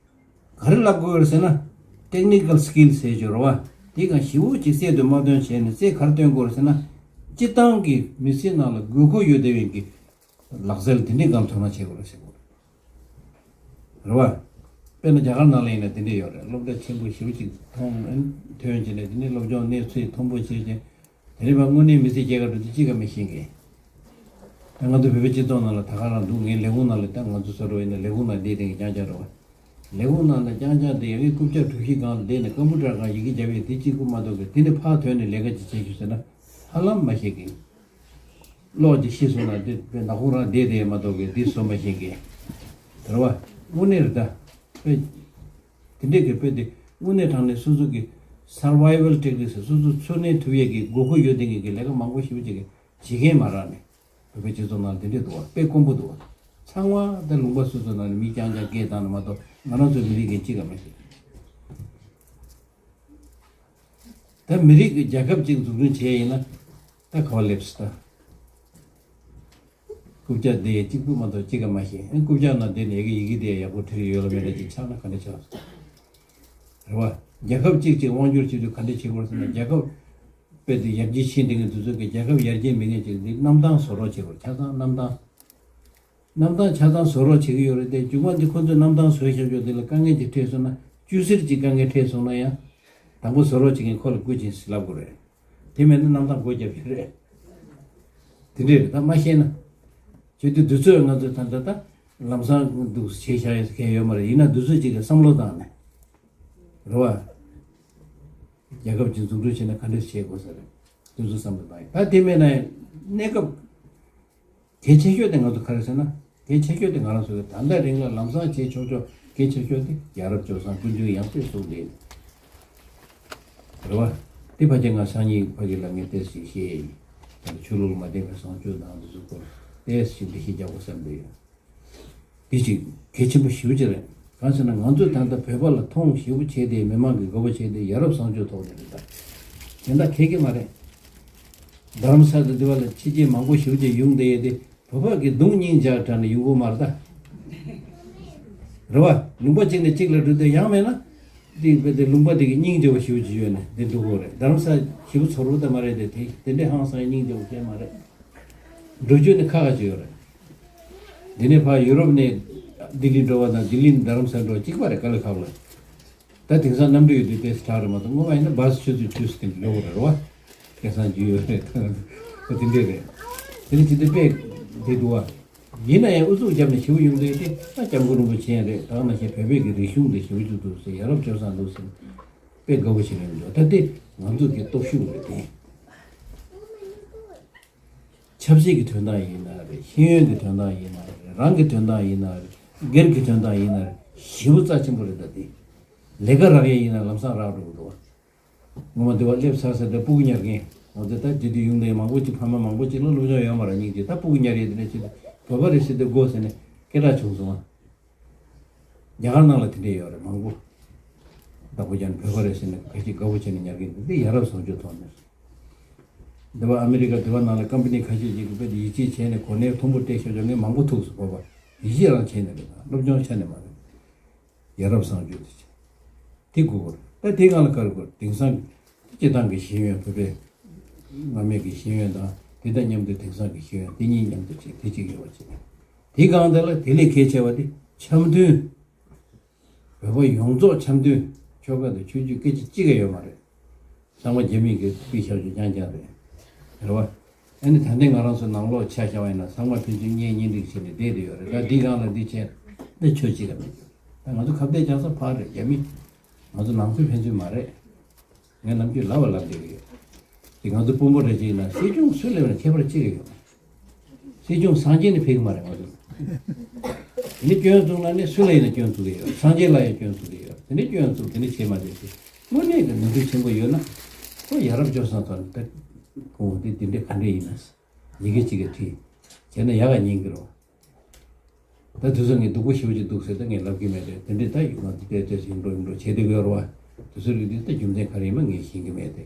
ག་རེ་ལབ་དགོས་རེད་ཟེར་ན། ཊེག་ནི་ཀལ་སི་ཀིལ་ཟེར་རྒྱུ་རེད་བ། དེ་གང་ཞེ་པོ་ཅིག་རྩལ་དུ་མ་བཏོན་བྱས་ནས། རྩལ་ག་རེ་བཏོན་དགོས་རེད་ཟེར་ན། སྤྱིར་བཏང་གི་མི་ཚེ་ནང་ལ་དགོས་མཁོ་ཡོད་བསྡད་པའི་གི་ལག་རྩལ་དེ་འདྲའི་སྒང་དོ་སྣང་བྱེད་དགོས་རེད་ཟེར་གོ་རེད་བ། དཔེར་ན་རྒྱ་གར་ནང་ལ་ཡིན་ན་དེ་འདྲ་ཡོད་རེད། སློབ་གྲྭ་ཆེན་པོ་ཞེ་པོ་ཅིག་མཐོང་ཐོན་བྱས་ནས། དེ་ནས་སློབ་སྦྱོང་གནས་ཚུལ་མཐོན་པོ་བྱས་བྱས། དེ་རིང་བ་དངོས་གནས་མི་ཚེ་སྐྱེལ་ག་འགྲོ་དུས་གཅིག་ཀ་མི་ཤེས་མཁན། ད་ང་ཚོ་བོད་པའི་སྤྱི་ཚོགས་ནང་ལ་ད་ག་རང་འདུག་ངའི་ལས་ཁུངས་ནང་ལ། ད་ང་ཚོ་བཟོ་འདྲ་ཡིན་ན་ལས་ཁུངས་ནང་བསྡད་བསྡད་མཁན་རྐྱང་རྐྱང་རེད་བ། ལས་ཁུངས་ནང་ལ་རྐྱང་རྐྱང་བསྡད་ཡོད། རྐུབ་བཀྱག་གྲུ་བཞི་སྒང་ལ་བསྡད་ནས་ཀམ་པུ་ཊར་སྒང་ཡི་གེ་རྒྱབ་ཡས་དེ་གཅིག་པུ་མ་གཏོགས་གི། དེ་ནས་ཕར་ཐོན་ནས་ལས་ཀ་ཅིག་བྱེད་ཤོག་ཟེར་ན་ཧ་ལམ་མ་ཤེས་མཁན། གློག་ཅིག་ཤི་སོང་ན་དེ་དཔེ་ནག་ཁུང་རང་བསྡད་བསྡད་མ་གཏོགས་གི་དེ་བཟོ་མ་ཤེས་མཁན་རེད་བ། དངོས་གནས་རེད་ད། དཔེ་དེ་འདྲས་ཀྱི་དཔེ་དེ་དངོས་གནས་དྲང་གནས་སོ་སོ་གི་སར་ཝའི་ཝལ་ཊེག་ནིག་ཟེར། སོ་སོ་འཚོ་གནས་ཐུབ་ཡས་ཀྱི་དགོས་མཁོ་ཡོད་བསྡད་མཁན་གྱི་ལས་ཀ་མང་པོ་ཞེ་པོ་ཅིག་གི་བྱེད་མཁན་མ་རག་ནས། བོད་པའི་སྤྱི་ཚོགས་ནང་དེ་འདྲས་འདུག་བ། དཔེ་དཀོན་པོ་འདུག་བ། ཚང་མ་ད་ལུང་པ་སོ་སོ་ནང་ནས་མི་རྐྱང་རྐྱང་སྐད་བཏང་ནས་མ་གཏོགས། ང་རང་ཚོའི་མི་རིགས་ཀྱི་གཅིག་ཀ་མ་ཤེས། ད་མི་རིགས་ཀྱི་རྒྱལ་ཁབ་ཅིག་འཛུགས་སྐྲུན་བྱས་ཡིན་ན། ད་ག་བ་སླེབས་སོང་ད། རྐུབ་བཀྱག་དེ་གཅིག་པུ་མ་གཏོགས་གཅིག་ཀ་མ་ཤེས། ཨ། རྐུབ་བཀྱག་ནང་བསྡད་ནས་ཡི་གེ་དེ་ཡག་པོ་བྲིས་ཡོད་ལ་མེད་ལ་ཅིག་ཆགས་ན་ག་འདྲ་ཆགས་སོང་། རེད་བ། རྒྱལ་ཁབ་གཅིག་ཅིག་དབང་སྒྱུར་བྱེད་དུས་ག་འདྲ་བྱེད་དགོས་ཟེར་ན། རྒྱལ་ཁབ་དཔེ་དེ་ཡར་རྒྱས་ཕྱིན་བསྡད་མཁན་དེ་ཚོ་གི་རྒྱལ་ཁབ་ཡར་རྒྱས་མེད་མཁན་ཅིག་འདི་གནམ་ཐང་བཟོ་རོགས་བྱེད་དགོས། ཆ་ཚང་གནམ་ཐང་། གནམ་ཐང་ཆ་ཚང་བཟོ་རོགས་བྱེད་ཀྱི་ཡོད་རེད་དེ། མཇུག་མ་འདི་ཁོ་ཚོས་གནམ་ཐང་བཟོས་བཞག་ཆོག་དེ་ལ་དཀའ་ངལ་ཅིག་འཕྲད་སོང་ན། ཅུང་ཟད་ཅིག་དཀའ་ངལ་འཕྲད་སོང་ན་ཡང་། དང་པོ་བཟོ་རོགས་བྱེད་མཁན་ཁོ་ལ་བསྐུར་བྱིན་ཟེར་ལབ་དགོས་རེད། དེ་མེད་ན་གནམ་ཐང་སྒོ་བརྒྱབ་ཡོད་རེད། དེ་འདྲས་རེད། ད་མ་ཤེས་ན། བྱེད་དུས་དུས་ཚོད་ང་ཚོས་ད་ལྟ་ད་ལམ་སང་འདུག་བྱས་བཞག་ཡོད་མཁན་ཡོད་མ་རེད། ཡིན་ན་དུས་ཚོད་ཅིག་གི་བསམ་བློ་བཏང་ནས། རེད་བ། རྒྱལ་ཁབ་ཅིག་འཛུགས་སྐྲུན་བྱས་ན་ག་འདྲས་བྱེད་དགོས་ས་རེད། དེ་ཚོ་བསམ་བློ་བཏང་ཡིན། ད་དེ་མེད་ན་ཡང་གནས་སྐབས་གལ་ཆེ་ཤོས་དེ་ང་ཚོ་ག་རེ་ཟེར་ན། གལ་ཆེ་ཤོས་དེ་ང་རང་ཚོ་གི་ད་ལྟ་རིང་ལ་ལམ་སང་བྱེད་ཆོག་ཆོག་གལ་ཆེ་ཤོས་དེ་ཡ་རབས་སྤྱོད་བཟང་ཀུན་འབྱུང་ཡང་སྤེལ་གསུངས་ཏེ། རེད་བ། དེ་ཕལ་ཆེར་ང་སང་ཉིན་ཕ་གི་ལ་ངས་ཏོག་ཙམ་བཤད་ཡིན། ད་ཆོས་ལུགས་ལ་མ་བརྟེན་པའི་བཟང་སྤྱོད་དང་དེ་ཚོའི་སྐོར་ཏོག་ཙམ་འགྲེལ་བཤད་རྒྱག་དགོས་བསམ་གྱི་ཡོད། འདི་ཅིག་གལ་ཆེན་པོ་ཞེ་པོ་ཅིག་རེད། གང་ཟེར་ན་ང་ཚོས་ད་ལྟ་བོད་པ་ལ་མཐོང་ཞེ་པོ་བྱས་ཏེ་མི་མང་གིས་དགའ་པོ་བྱས་ཏེ་ཡ་རབས་བཟང་སྤྱོད་ཐོག་ནས་རེད་ད། གཞན་དག་ཁེལ་གྱི་མ་རེད། རྡ་རམ་ས་ལ་དེ་བ་ལ་ཕྱི་རྒྱལ་མང་པོ་ཞེ་པོ་ཅིག་ཡོང་བསྡད་ཡོད་དེ། བོད་པ་གི་གདོང་སྙིང་རྗེ་དྲགས་ནས་ཡོང་གི་མ་རེད་ད། རེད་བ། ལུང་པ་གཅིག་ནས་གཅིག་ལ་འགྲོ་དུས་ཡང་མེད་ན། དེ་དཔེ་དེ་ལུང་པ་དེ་གི་སྙིང་རྗེ་བ་ཞེ་པོ་ཅིག་ཡོད་ནས་དེ་འདུག་གོ་རེད། རྡ་རམ་ས་ཞེ་པོ་ཚོར་བ་ད་མ་རེད་དེ། དེ་དེ་འདྲའི་ཧང་སང་སྙིང་རྗེ་བ་གང་ཡང་མ་རེད། འགྲོ་སྐྱོད་ནི་ཁག་ཁག་ཅིག་ཡོད་རེད། འདི་ནས་ཕར་ཡུ་རོབ་ནས་ལྡི་ལི་འགྲོ་བ་དང་ལྡི་ལི་ནས་རྡ་རམ་ས་འགྲོ་བ་གཅིག་པ་རེད། དཀའ་ལས་ཁག་པོ་ལ། ད་དེང་སང་གནམ་གྲུ་ཡོད་དུས་ཏོག་ཙམ་དྲག་རེད་མ་གཏོགས། སྔོན་མ་ཡིན་ན་བཱ་སི་ཆུ་ཚོད་བཅུ་ཙམ་འགྲོ་དགོས་རེད་བ། སྐལ་བཟང་རྒྱུ་ཡོད་རེད། ད་དེ་འདྲས་རེད། དེ་ནི་ཇི་ལྟར་དཔེ་བསྡད་འདུག་བ། ཡིན་ན་ཡང་ཨུ་ཚུགས་བརྒྱབ་ནས་ཞེ་པོ་ཡོང་དུས་དེ་ད་སྐྱབས་མགོན་རིན་པོ་ཆེ་ཡང་རེད། ད་ག་ནང་བཞིན་བོད་པའི་གི་རིག་གཞུང་འདི་ཞེ་པོ་ཅིག་འདུག་ཟེར། ཡ་རབས་སྤྱོད་བཟང་འདུག་ཟེར། དཔེ་དགའ་པོ་བྱེད་མཁན་འདུག་ད་དེ་ང་ཚོ་གི་སྟོབས་ཤུགས་རེད་དེ། ཆབ་སྲིད་ཀྱི་དོན་དག་ཡིན་ན་རེད། ཤེས་ཡོན་གྱི་དོན་དག་ཡིན་ན་རེད། རང་གི་དོན་དག་ཡིན་ན་རེད། སྒེར་གྱི་དོན་དག་ཡིན་ན་རེད། ཞེ་པོ་རྩ་ཆེན་པོ་རེད་ད་དེ། ལས་ཀ་རག་ཡས་ཡིན་ན་ལམ་སང་རག་འགྲོ་གི་འདུག་ངོ་མ་དེ་བ་སླེབས་ཚར་ཚར་དེ་སྤུ་གུ་ཉར་མཁན། འོ་དེ་ད་དེ་དུས་ཡོང་དེ་མང་པོ་ཅིག་ཕ་མ་མང་པོ་ཅིག་ལ་སློབ་སྦྱོང་ཡོད་མ་རེད། སྙིང་རྗེ། ད་སྤུ་གུ་ཉར་ཡས་དེ་འདྲ་བྱེད་དུས་བོད་པ་རེད་ཟེར་དུས་དགོས་ཟེར་ནས་སྐད་གྲགས་བྱུང་སོང་ང་། རྒྱ་གར་ནང་ལ་དེ་འདྲས་ཡོད་རེད་མང་པོ། བདག་པོ་རྒྱག་ནས་བོད་པ་རེད་ཟེར་ནས་ཁ་ཤས་དགའ་པོ་བྱས་ནས་ཉར་གྱི་འདུག་འདི་ཡ་རབས་བཟང་སྤྱོད་ཐོག་ནས། འདི་བ་ཨ་མི་རི་ཀ་འདི་བ་ནང་ལ་ཀམ་པ་ནི་ཁ་ཤས་ཅིག་གིས་དཔེ་དེ་ཡིད་ཆེས་བྱས་ནས་གོ་གནས་མཐོན་པོ་སྤྲད་ཤོག་ཤོག་ངས་མང་པོ་ཐུག་སོང་། བོད་པ་ཡིད་ཆེས་རང་བྱས་ནས་རེད། སློབ་སྦྱོང་ཆ་ནས་མ་རེད། ཡ་རབས་བཟང་སྤྱོད་དེ་བྱས། དེ་དགོས་པ་རེད། ད་དེ་སྒང་ལ་ག་རེ་དགོས། དེང་སང་སྤྱི་བཏང་གི་ཤེས་ཡོན། བོད་པའི་སྔ་མའི་གི་ཤེས་ཡོན་དང་དེ་དང་མཉམ་དུ་དེང་སང་གི་ཤེས་ཡོན་དེ་གཉིས་མཉམ་དུ་བྱས། དེ་གཅིག་ཡོད་པ་བྱས། དེ་སྒང་དེ་ལ་དེ་ལས་གལ་ཆེ་བ་དེ་འཆམ་མཐུན། བོད་པ་ཡོངས་རྫོགས་འཆམ་མཐུན་ཆོལ་ཁ་དང་ཆོས་བརྒྱུད་སྐད་ཆ་གཅིག་ཀྱང་ཡོད་མ་རེད། ཚང་མ་རྒྱ་མི་གིས་དཔེ་ཤར་ཆོས་རྐྱང་རྐྱང་རེད། རེད་བ། ཨ་ནི་ད་ལྟའི་ང་རང་ཚོ་ནང་ལོགས་ཆ་བཞག་པ་ཡིན་ན་ཚང་མ་ཕན་ཚུན་གཉེན་ཉེ་སྒྲིག་བྱས་ནས་བསྡད་དེ་ཡོད་རེད། ད་འདི་སྒང་ལ་འདི་བྱས་ན་ཆོས་གཅིག་ལ་མེད་རྒྱུ། ད་ང་ཚོ་ཁ་གཏད་རྒྱག་ས་ཕར་རེད། རྒྱ་མི་ང་ཚོ་ནང་ཁུལ་ཕན་ཚུན་མ་རེད། ངས་ནམ་རྒྱུན་ལབ་པ་ལབ་བསྡད་ཀྱི་ཡོད། དེ་ང་ཚོ་དཔོན་པོ་རེ་ཅིག་ཡིན་ན་སྲིད་སྐྱོང་སུ་སླེབས་ན་ཁྱད་པར་ཅི་ཡོད། སྲིད་སྐྱོང་སངས་རྒྱས་ནི་ཕེབས་ཀྱི་མ་རེད་ང་ཚོ། དེ་ནི་སྐྱོན་བཙུགས་ན་ནི་སུ་ལ་ཡིན་ན་སྐྱོན་བཙུགས་ཀྱི་ཡོད། སངས་རྒྱས་ལ་ཡང་སྐྱོན་བཙུགས་ཀྱི་ཡོད། དེ་ནི་སྐྱོན་བཙུགས་དེ་ནི་བྱེད་མ་བྱེད་ཅེས་དངོས་གནས་ཀྱི་ནོར་འཁྲུལ་ཆེན་པོ་ཡོད་ན་ཁོ་ཡ་རབས་སྤྱོད་བཟང་ཐོག་ནས་ད་ཁོང་དེ་དེ་འདྲའི་ག་འདྲ་ཡིན་ན་ཡི་གེ་གཅིག་གིས་བྲིས་བྱས་ན་ཡག་ག་ཉན་གྱི་རེད། ད་དུས་ཚོད་ངས་སྡུག་པོ་ཞེ་པོ་ཅིག་འདུག་ཟེར་ད་ངས་ལབ་ཀྱི་མེད་དེ། དེ་འདྲའི་ད་ཡུལ་ང་ཚོ་བལྟས་བལྟས་ཡིན་འགྲོ་ཡིན་འགྲོ་བྱས་བསྡད་ཡོད་རེད་བ། དུས་ཚོད་རིགས་འདི་ད་རྒྱུ་མཚན་ག་རེ་ཡིན་མ་ངས་ཤེས་ཀྱི་མེད་དེ།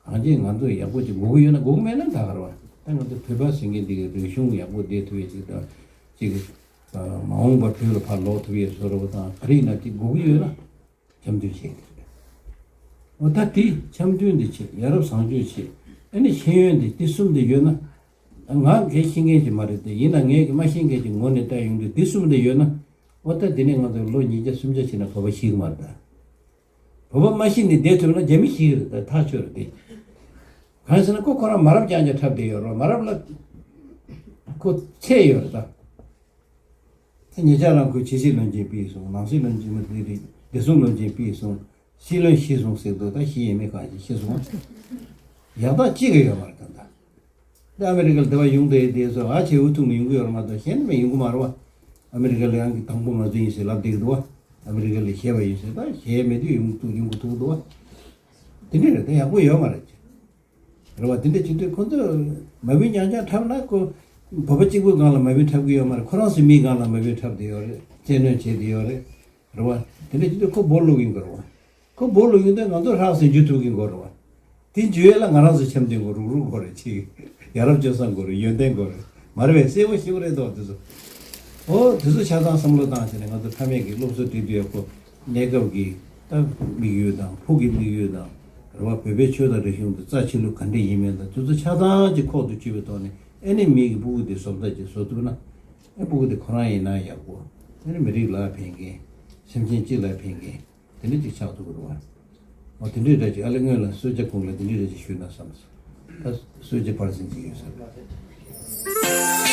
གང་ཅི་ང་ཚོ་ཡག་པོ་ཅིག་དགོས་ཀྱི་ཡོད་ན་དགོས་ཀྱི་མེད་ན་ད་ག་རེད་བ། ད་ང་ཚོ་བོད་པ་ཟེར་མཁན་འདི་གི་རིག་གཞུང་ཡག་པོ་བསྡད་ཐུབ་ཡས་ཅིག་དང་། ཅིག་མ་འོངས་པ་བོད་ལ་ཕར་ལོག་ཐུབ་ཡས་བཟོ་འདྲ་བོ་དང་ག་རེ་ཡིན་ན་ཅིག་དགོས་ཀྱི་ཡོད་ན། འཆམ་མཐུན་བྱེད་ཀྱི་རེད། འོ་ད་དེ་འཆམ་མཐུན་འདི་བྱེད། ཡ་རབས་བཟང་སྤྱོད་བྱེད། ཨ་ནི་ཤེས་ཡོན་འདི་དེ་གསུམ་འདི་ཡོད་ན། ང་གལ་ཤེས་མཁན་ཞིག་མ་རེད་དེ། ཡིན་ན་ངས་ཀྱི་མ་ཤེས་མཁན་ཞིག་ངོ་ནས་བལྟ་ཡོང་དུས་དེ་གསུམ་འདི་ཡོད་ན། འོ་ད་དེ་ནས་ང་ཚོ་ལོ་ཉིས་བརྒྱ་སུམ་བརྒྱ་ཕྱིན་ན་བོད་པ་ཤི་གི་མ་རེད་ད། བོད་པ་མ་ཤི་ནས་བསྡད་ཐུབ་ན་རྒྱ་མི་ཤི་གི་རེད་ད། ཐག་ཆོད་རེད་དེ། གང་ཟེར་ན་ཁོ་ཁོ་རང་མ་རབས་རྐྱང་རྐྱང་འཁྲབ་བསྡད་ཡོད་རེད། མ་རབས་ལ་ཁོ་ཚད་ཡོད་རེད་ད། ད་ཉེ་ཆར་རང་ཁོས་ཕྱི་སྲིད་བློན་ཆེན་ཕུད་སོང་། ནང་སྲིད་བློན་ཆེན་མ་དེ་རེད། བདེ་སྲུང་བློན་ཆེན་ཕུད་སོང་། སྲིད་བློན་ཤི་སོང་ཟེར་འདུག་ད་ཤི་ཡས་མེད་གང་ཞིག་ཤི་སོང་། ཡག་རྟགས་གཅིག་ཀྱང་ཡོད་མ་རེད་ད། ད་ཨ་མི་རི་ཀར་འདི་བ་ཡོང་དེ་དེ་སོ་ཨ་ཆེ་འུ་ཐུག་ནས་ཡོང་གི་ཡོད་མ་གཏོགས་གཞན་མེད་ཡོང་གི་མ་རེད་བ། ཨ་མི་རི་ཀ་ལ་ཡང་གི་དང་པོ་ང་ཚོ་ཡིན་ཟེར་ལབ་བསྡད་ཀྱི་འདུག་བ། ཨ་མི་རི་ཀ་ལ་བཞེས་པ་ཡིན་ཟེར་ད་བཞེས་མེད་དུས་ཡོང་ཐུག་ཡོང་གི་ཐུག་འདུག་བ། དེ་འདྲ་རེད། ད་ཡག་པོ་ཡོད་མ་རེད། རེད་བ། དེ་འདྲ་བྱེད་དུས་ཁོ་ཚོས་མ་བུ་རྐྱང་རྐྱང་འཁྲབ་ན་ཁོ་བོད་པ་གཅིག་པུའི་སྒང་ལ་མ་བུ་འཁྲབ་ཀྱི་ཡོད་མ་རེད། ཁོ་རང་ཚོའི་མིའི་སྒང་ལ་མ་བུ་འཁྲབ་བསྡད་ཡོད་རེད། བཙན་གནོན་བྱེད་བསྡད་ཡོད་རེད། རེད་བ། དེ་འདྲ་བྱེད་དུས་ཁོ་སྦོ་ལུག་ཡིན་དགོས་རེད་བ། ཁོ་སྦོ་ལུག་ཡིན་དུས་ང་ཚོ་ཧྲག་སེ་འཇུ་ཐུབ་ཀྱི་དགོས་རེད་བ། དེ་འཇུ་ཡས་ལ་ང་རང་ཚོ་འཆམ་མཐུན་དགོས་རུག་རུག་དགོས་རེད། ཅིག་ཡ་རབས་སྤྱོད་བཟང་དགོས་རེད། ཡོན་ཏན་དགོས་རེད། མ་རེད་པས། གསལ་པོ་ཞེ་པོ་རེད་དོ་དེ་ཚོ། ཨོ་དེ་ཚོ་ཆ་ཚང་བསམ་བློ་བཏང་བྱས་ནས་ང་ཚོ་ཕ་མེས་ཀྱི་སློབ་གསོ་སྤྲད་དུས་ཡག་པོ། གནས་སྐབས་ཀྱི་ད་དམིགས་ཡུལ་དང་ཕུགས་ཀྱི་དམིགས་ཡུལ་དང་། རེད་བ། བོད་པའི་ཆོས་དང་རིག་གཞུང་དེ་རྩ་ཆེ་ལུགས་ག་འདྲ་ཡིན་མིན་དང་དེ་ཚོ་ཆ་ཚང་གཅིག་ཁོག་ཏུ་ཆུད་པའི་ཐོག་ནས་ཨེ་ནི་མི་གི་སྤུ་གུ་དེ་བཟོ་ལྟ་ཅིག་བཟོ་ཐུབ་ན། ཨེ་སྤུ་གུ་དེ་ཁོ་རང་ཡིན་ན་ཡག་པོ། ཨེ་ནི་མི་རིགས་ལ་ཕན་མཁན། སེམས་ཅན་སྤྱི་ལ་ཕན་མཁན། དེ་འདྲ་ཅིག་ཆགས་ཐུབ་ཀྱི་རེད་བ། འོ་དེ་འདྲའི་འདྲ་ཅིག་ཨ་ལེ་སྔོན་ལ་གསོལ་ཇ་ཁོང་ལ་དེ་འདྲའི་འདྲ་ཅིག་ཞུས་ན་བསམ་སོང་། ད་གསོལ་ཇ་ཕར་ཕྱིན་ཅིག་ཡོད་ས་རེད།